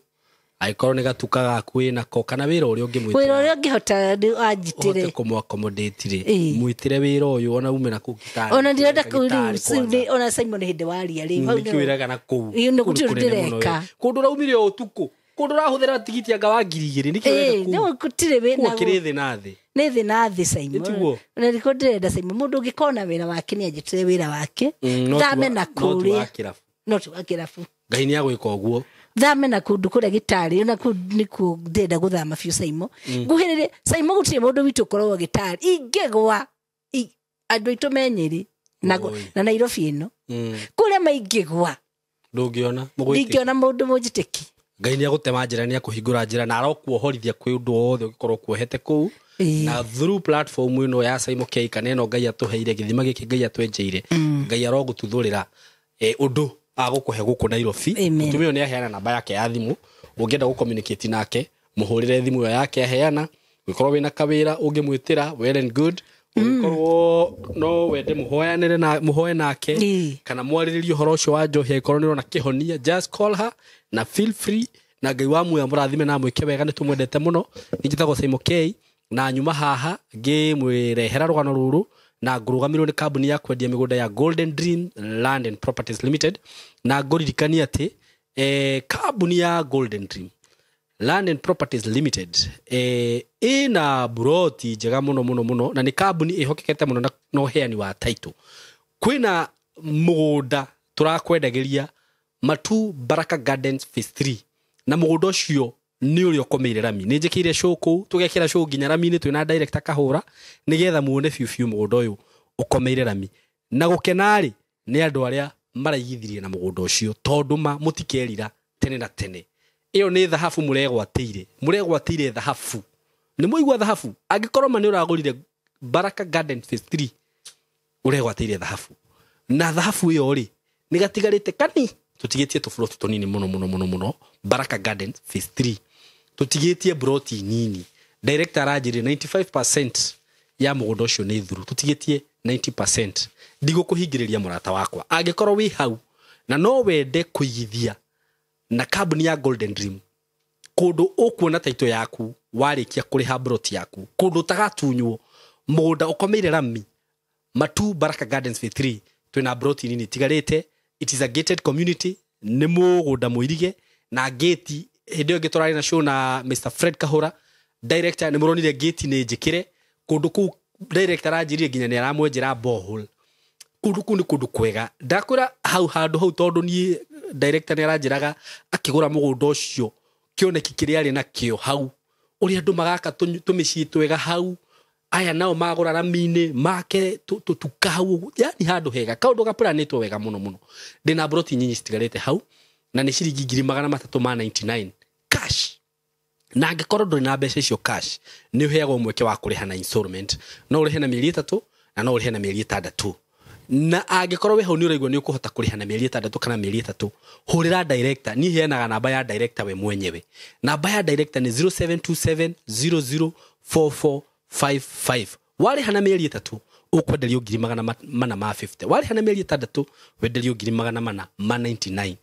angĩkorwo nĩ gatuka gaku wĩ nako kana wĩra ũrĩa ũngĩmwĩtĩra. Wĩra ũrĩa ũngĩhota nĩ anjĩtĩre. Ũhote kũmũ-accommodate rĩ Ĩĩ. mwĩtĩre wĩra ũyũ ona ume na kũu gĩtarĩ. Ona ndirenda Gĩtarĩ kũu kwanza. rĩu ona Simon hĩndĩ waria rĩ. Hau Nĩkĩo wĩraga na kũu. Ĩĩ, nĩ Kũu gũtirĩ kũnene mũno ndĩreka. we. Kũndũ ũraumire o ũtukũ kũndũ ũrahũthĩra tigiti anga wa 2,000 nĩkĩo Ĩĩ, ũrenda kũu. no gũtirĩ Kũu wĩna akĩrĩ thĩ na thĩ. nĩ thĩ na thĩ Simon. Ĩtiguo? Na nĩkĩo ndĩrenda Simon mũndũ ũngĩkona wĩra wake nĩ anjĩtĩre wĩra wake. No ti Thame wa- na no ti wa kũrĩa. kĩrabu. No ti wa kĩrabu. Ngai nĩ agwĩka ũguo. Thame na kũndũ kũrĩa gĩtarĩ na kũu nĩkuo ndĩrenda gũthama biũ Simon. Nguhĩrĩrie Simon gũtirĩ mũndũ witũ ũkoragwo gĩtarĩ. Ingĩgwa andũ aitũ me Nyĩrĩ Oi. na Nairobi ĩno. Kũrĩa maingĩgwa Ndũngĩona mũgwĩtĩki. ndingĩona mũndũ mũnjĩtĩki. Ngai nĩ agũtema njĩra nĩ akũhingũra njĩra na arokuohorithia kwĩ ũndũ wothe ũngĩkorwo kuohete kũu. Ĩĩ. Na through platform ĩno ya Simon K kana ĩno Ngai atũheire gĩthima gĩkĩ Ngai atwenjeire Ngai arogũtuthũrĩra ũndũ agũkũhe gũkũ Nairobi. Amen. Mũtumia ũyũ nĩ aheana namba yake ya thimũ ũngĩenda gũ-communicate nake mũhũrĩre thimũ ĩyo yake aheana ũngĩkorwo wĩna kawĩra ũngĩmwĩtĩra well and good ũngĩkorwo no wende mũhoyanĩre na mũhoe nake Ĩĩ. kana mwarĩrĩrie ũhoro ũcio wa njohi angĩkorwo nĩ ũrona kĩhonia just call her na feel free na Ngai wa muoyo amũrathime na amwĩke wega nĩ tũmwendete mũno. Niĩ njĩtagwo Simon K Na nyuma haha ngĩmwĩrehera rũgano rũrũ na ngũrũgamĩrĩrwo nĩ kambuni ya kwendia mĩgũnda ya Golden Dream Land and Properties Limited. Na ngũririkania atĩ kambuni ya Golden Dream Land and Properties Limited ĩna buroti njega mũno mũno mũno, na nĩ kambuni ĩhokekete mũno na ũheani wa title. Kwĩna mũgũnda tũrakwendagĩria Matu Baraka Gardens Phase 3, na mũgũnda ũcio nĩ ũrĩa ũkomeire rami. Nĩ njĩkĩire show kũu, tũgekĩra show nginya rami-inĩ twĩna director Kahũra, nĩgetha muone biũ biũ mũgũnda ũyũ ũkomeire rami. Na gũkena-rĩ, nĩ andũ arĩa maraigithirie na mũgũnda ũcio, tondũ ma mũtikerira tene na tene. Ĩyo nĩ thahabu mũregwatĩire, mũregwatĩire thahabu. Nĩ mũigua thahabu? Angĩkorwo ma nĩ ũragũrire Baraka Garden Phase 3, ũregwatĩire thahabu. Na thahabu ĩyo rĩ, nĩ gatigarĩte kani tũtigĩtie tũburoti tũnini mũno mũno mũno mũno. Baraka Garden Phase 3 tũtigĩtie broti nini. Director aranjĩrire 95% ya mũgũnda ũcio nĩ thuru, tũtigĩtie 90%. Ndigũkũhingĩrĩria mũrata wakwa, angĩkorwo wĩ hau na no wende kũigithia na kambuni ya Golden Dream kũndũ ũkuona taito yaku warĩkia kũrĩha broti yaku, kũndũ ũtagatunywo, mũgũnda ũkomeire rami, Matu Baraka Gardens Phase 3, twĩna broti nini tigarĩte. It is a gated community, nĩ mũgũnda mũirige na gate. Hĩndĩ ĩyo ĩngĩ tũrarĩ na show na Mr Fred Kahũra director, nĩ mũronire gate nĩ njĩkĩre kũndũ kũu. Director aranjĩrire nginya nĩ aramwenjera borehole. Kũndũ kũu nĩ kũndũ kwega, ndakwĩra hau handũ hau, tondũ niĩ director nĩ aranjĩraga akĩgũra mũgũnda ũcio kĩoneki kĩrĩa arĩ nakĩo hau, ũrĩa andũ magaka tũmĩciĩ twega hau, aya nao magũra rami-inĩ make tũtuka hau ũguo. Yani handũ hega, kaũndũ gapuranĩtwo wega mũno mũno. Ndĩna broti nyinyi citigarĩte hau, na nĩ ciringi 399,000 cash. Na angĩkorwo ndũrĩ na mbeca icio cash, nĩ ũheagwo mweke wa kũrĩha na installment. No ũrĩhe na mĩeri 3 na no ũrĩhe na mĩeri 6. Na angĩkorwo wĩ hau nĩ ũraigua nĩ ũkũhota kũrĩha na mĩeri 6 kana mĩeri 3, hũrĩra director. Niĩ heanaga namba ya director we mwenyewe. Namba ya director nĩ 0727004455. Warĩha na mĩeri 3, ũkwenderio 450,000. Warĩha na mĩeri 6, wenderio 499,000.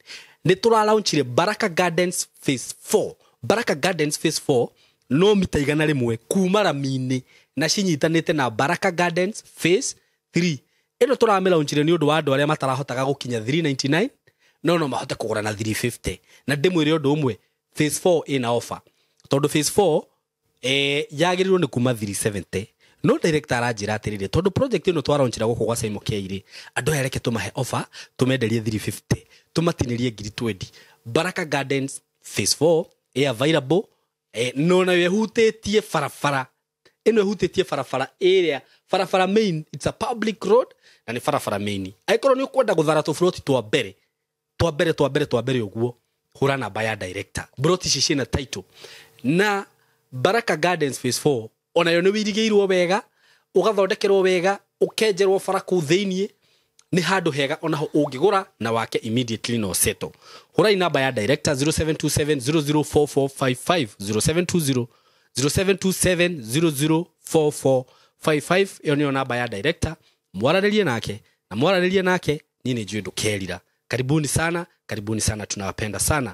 Nĩ tũralaunchire Baraka Gardens Phase 4. Baraka Gardens Phase 4 no mita 100 kuma rami-inĩ, na cinyitanĩte na Baraka Gardens Phase 3. Ĩno tũramĩlaunchire nĩ ũndũ wa andũ arĩa matarahotaga gũkinya 399, no mahote kũgũra na 350. Na ndĩmwĩre ũndũ ũmwe, Phase 4 ĩna offer, tondũ Phase 4 yagĩrĩirwo nĩ kuma 370, no director aranjĩra atĩrĩrĩ, tondũ project ĩno twaraunchira gũkũ gwa Simon K rĩ, andũ aya reke tũmahe offer, tũmenderie 350, tũmatinĩrie ngiri 20. Baraka Gardens Phase 4 ĩ available, no nayo ĩhutĩtie barabara ĩno, ĩhutĩtie barabara ĩrĩa barabara main. It's a public road na nĩ barabara main. Angĩkorwo nĩ ũkwenda gũthara tũburoti twa mbere twa mbere twa mbere twa mbere ũguo, hũra namba ya director. Broti ici ciĩna title. Na Baraka Gardens Phase 4 onayo nĩ wĩirigĩirwo wega, ũgathondekerwo wega, ũkenjerwo bara kũu thĩiniĩ. Nĩ handũ hega onaho ũngĩgũra na wake immediately no settle. Hũrai namba ya director 0727004455, 0720 0727004455. Ĩyo nĩyo namba ya director, mwaranĩrie nake, na mwaranĩrie nake niĩ nĩ njũĩ ndũkerira. Karibuni sana, karibuni sana, tunawapenda sana.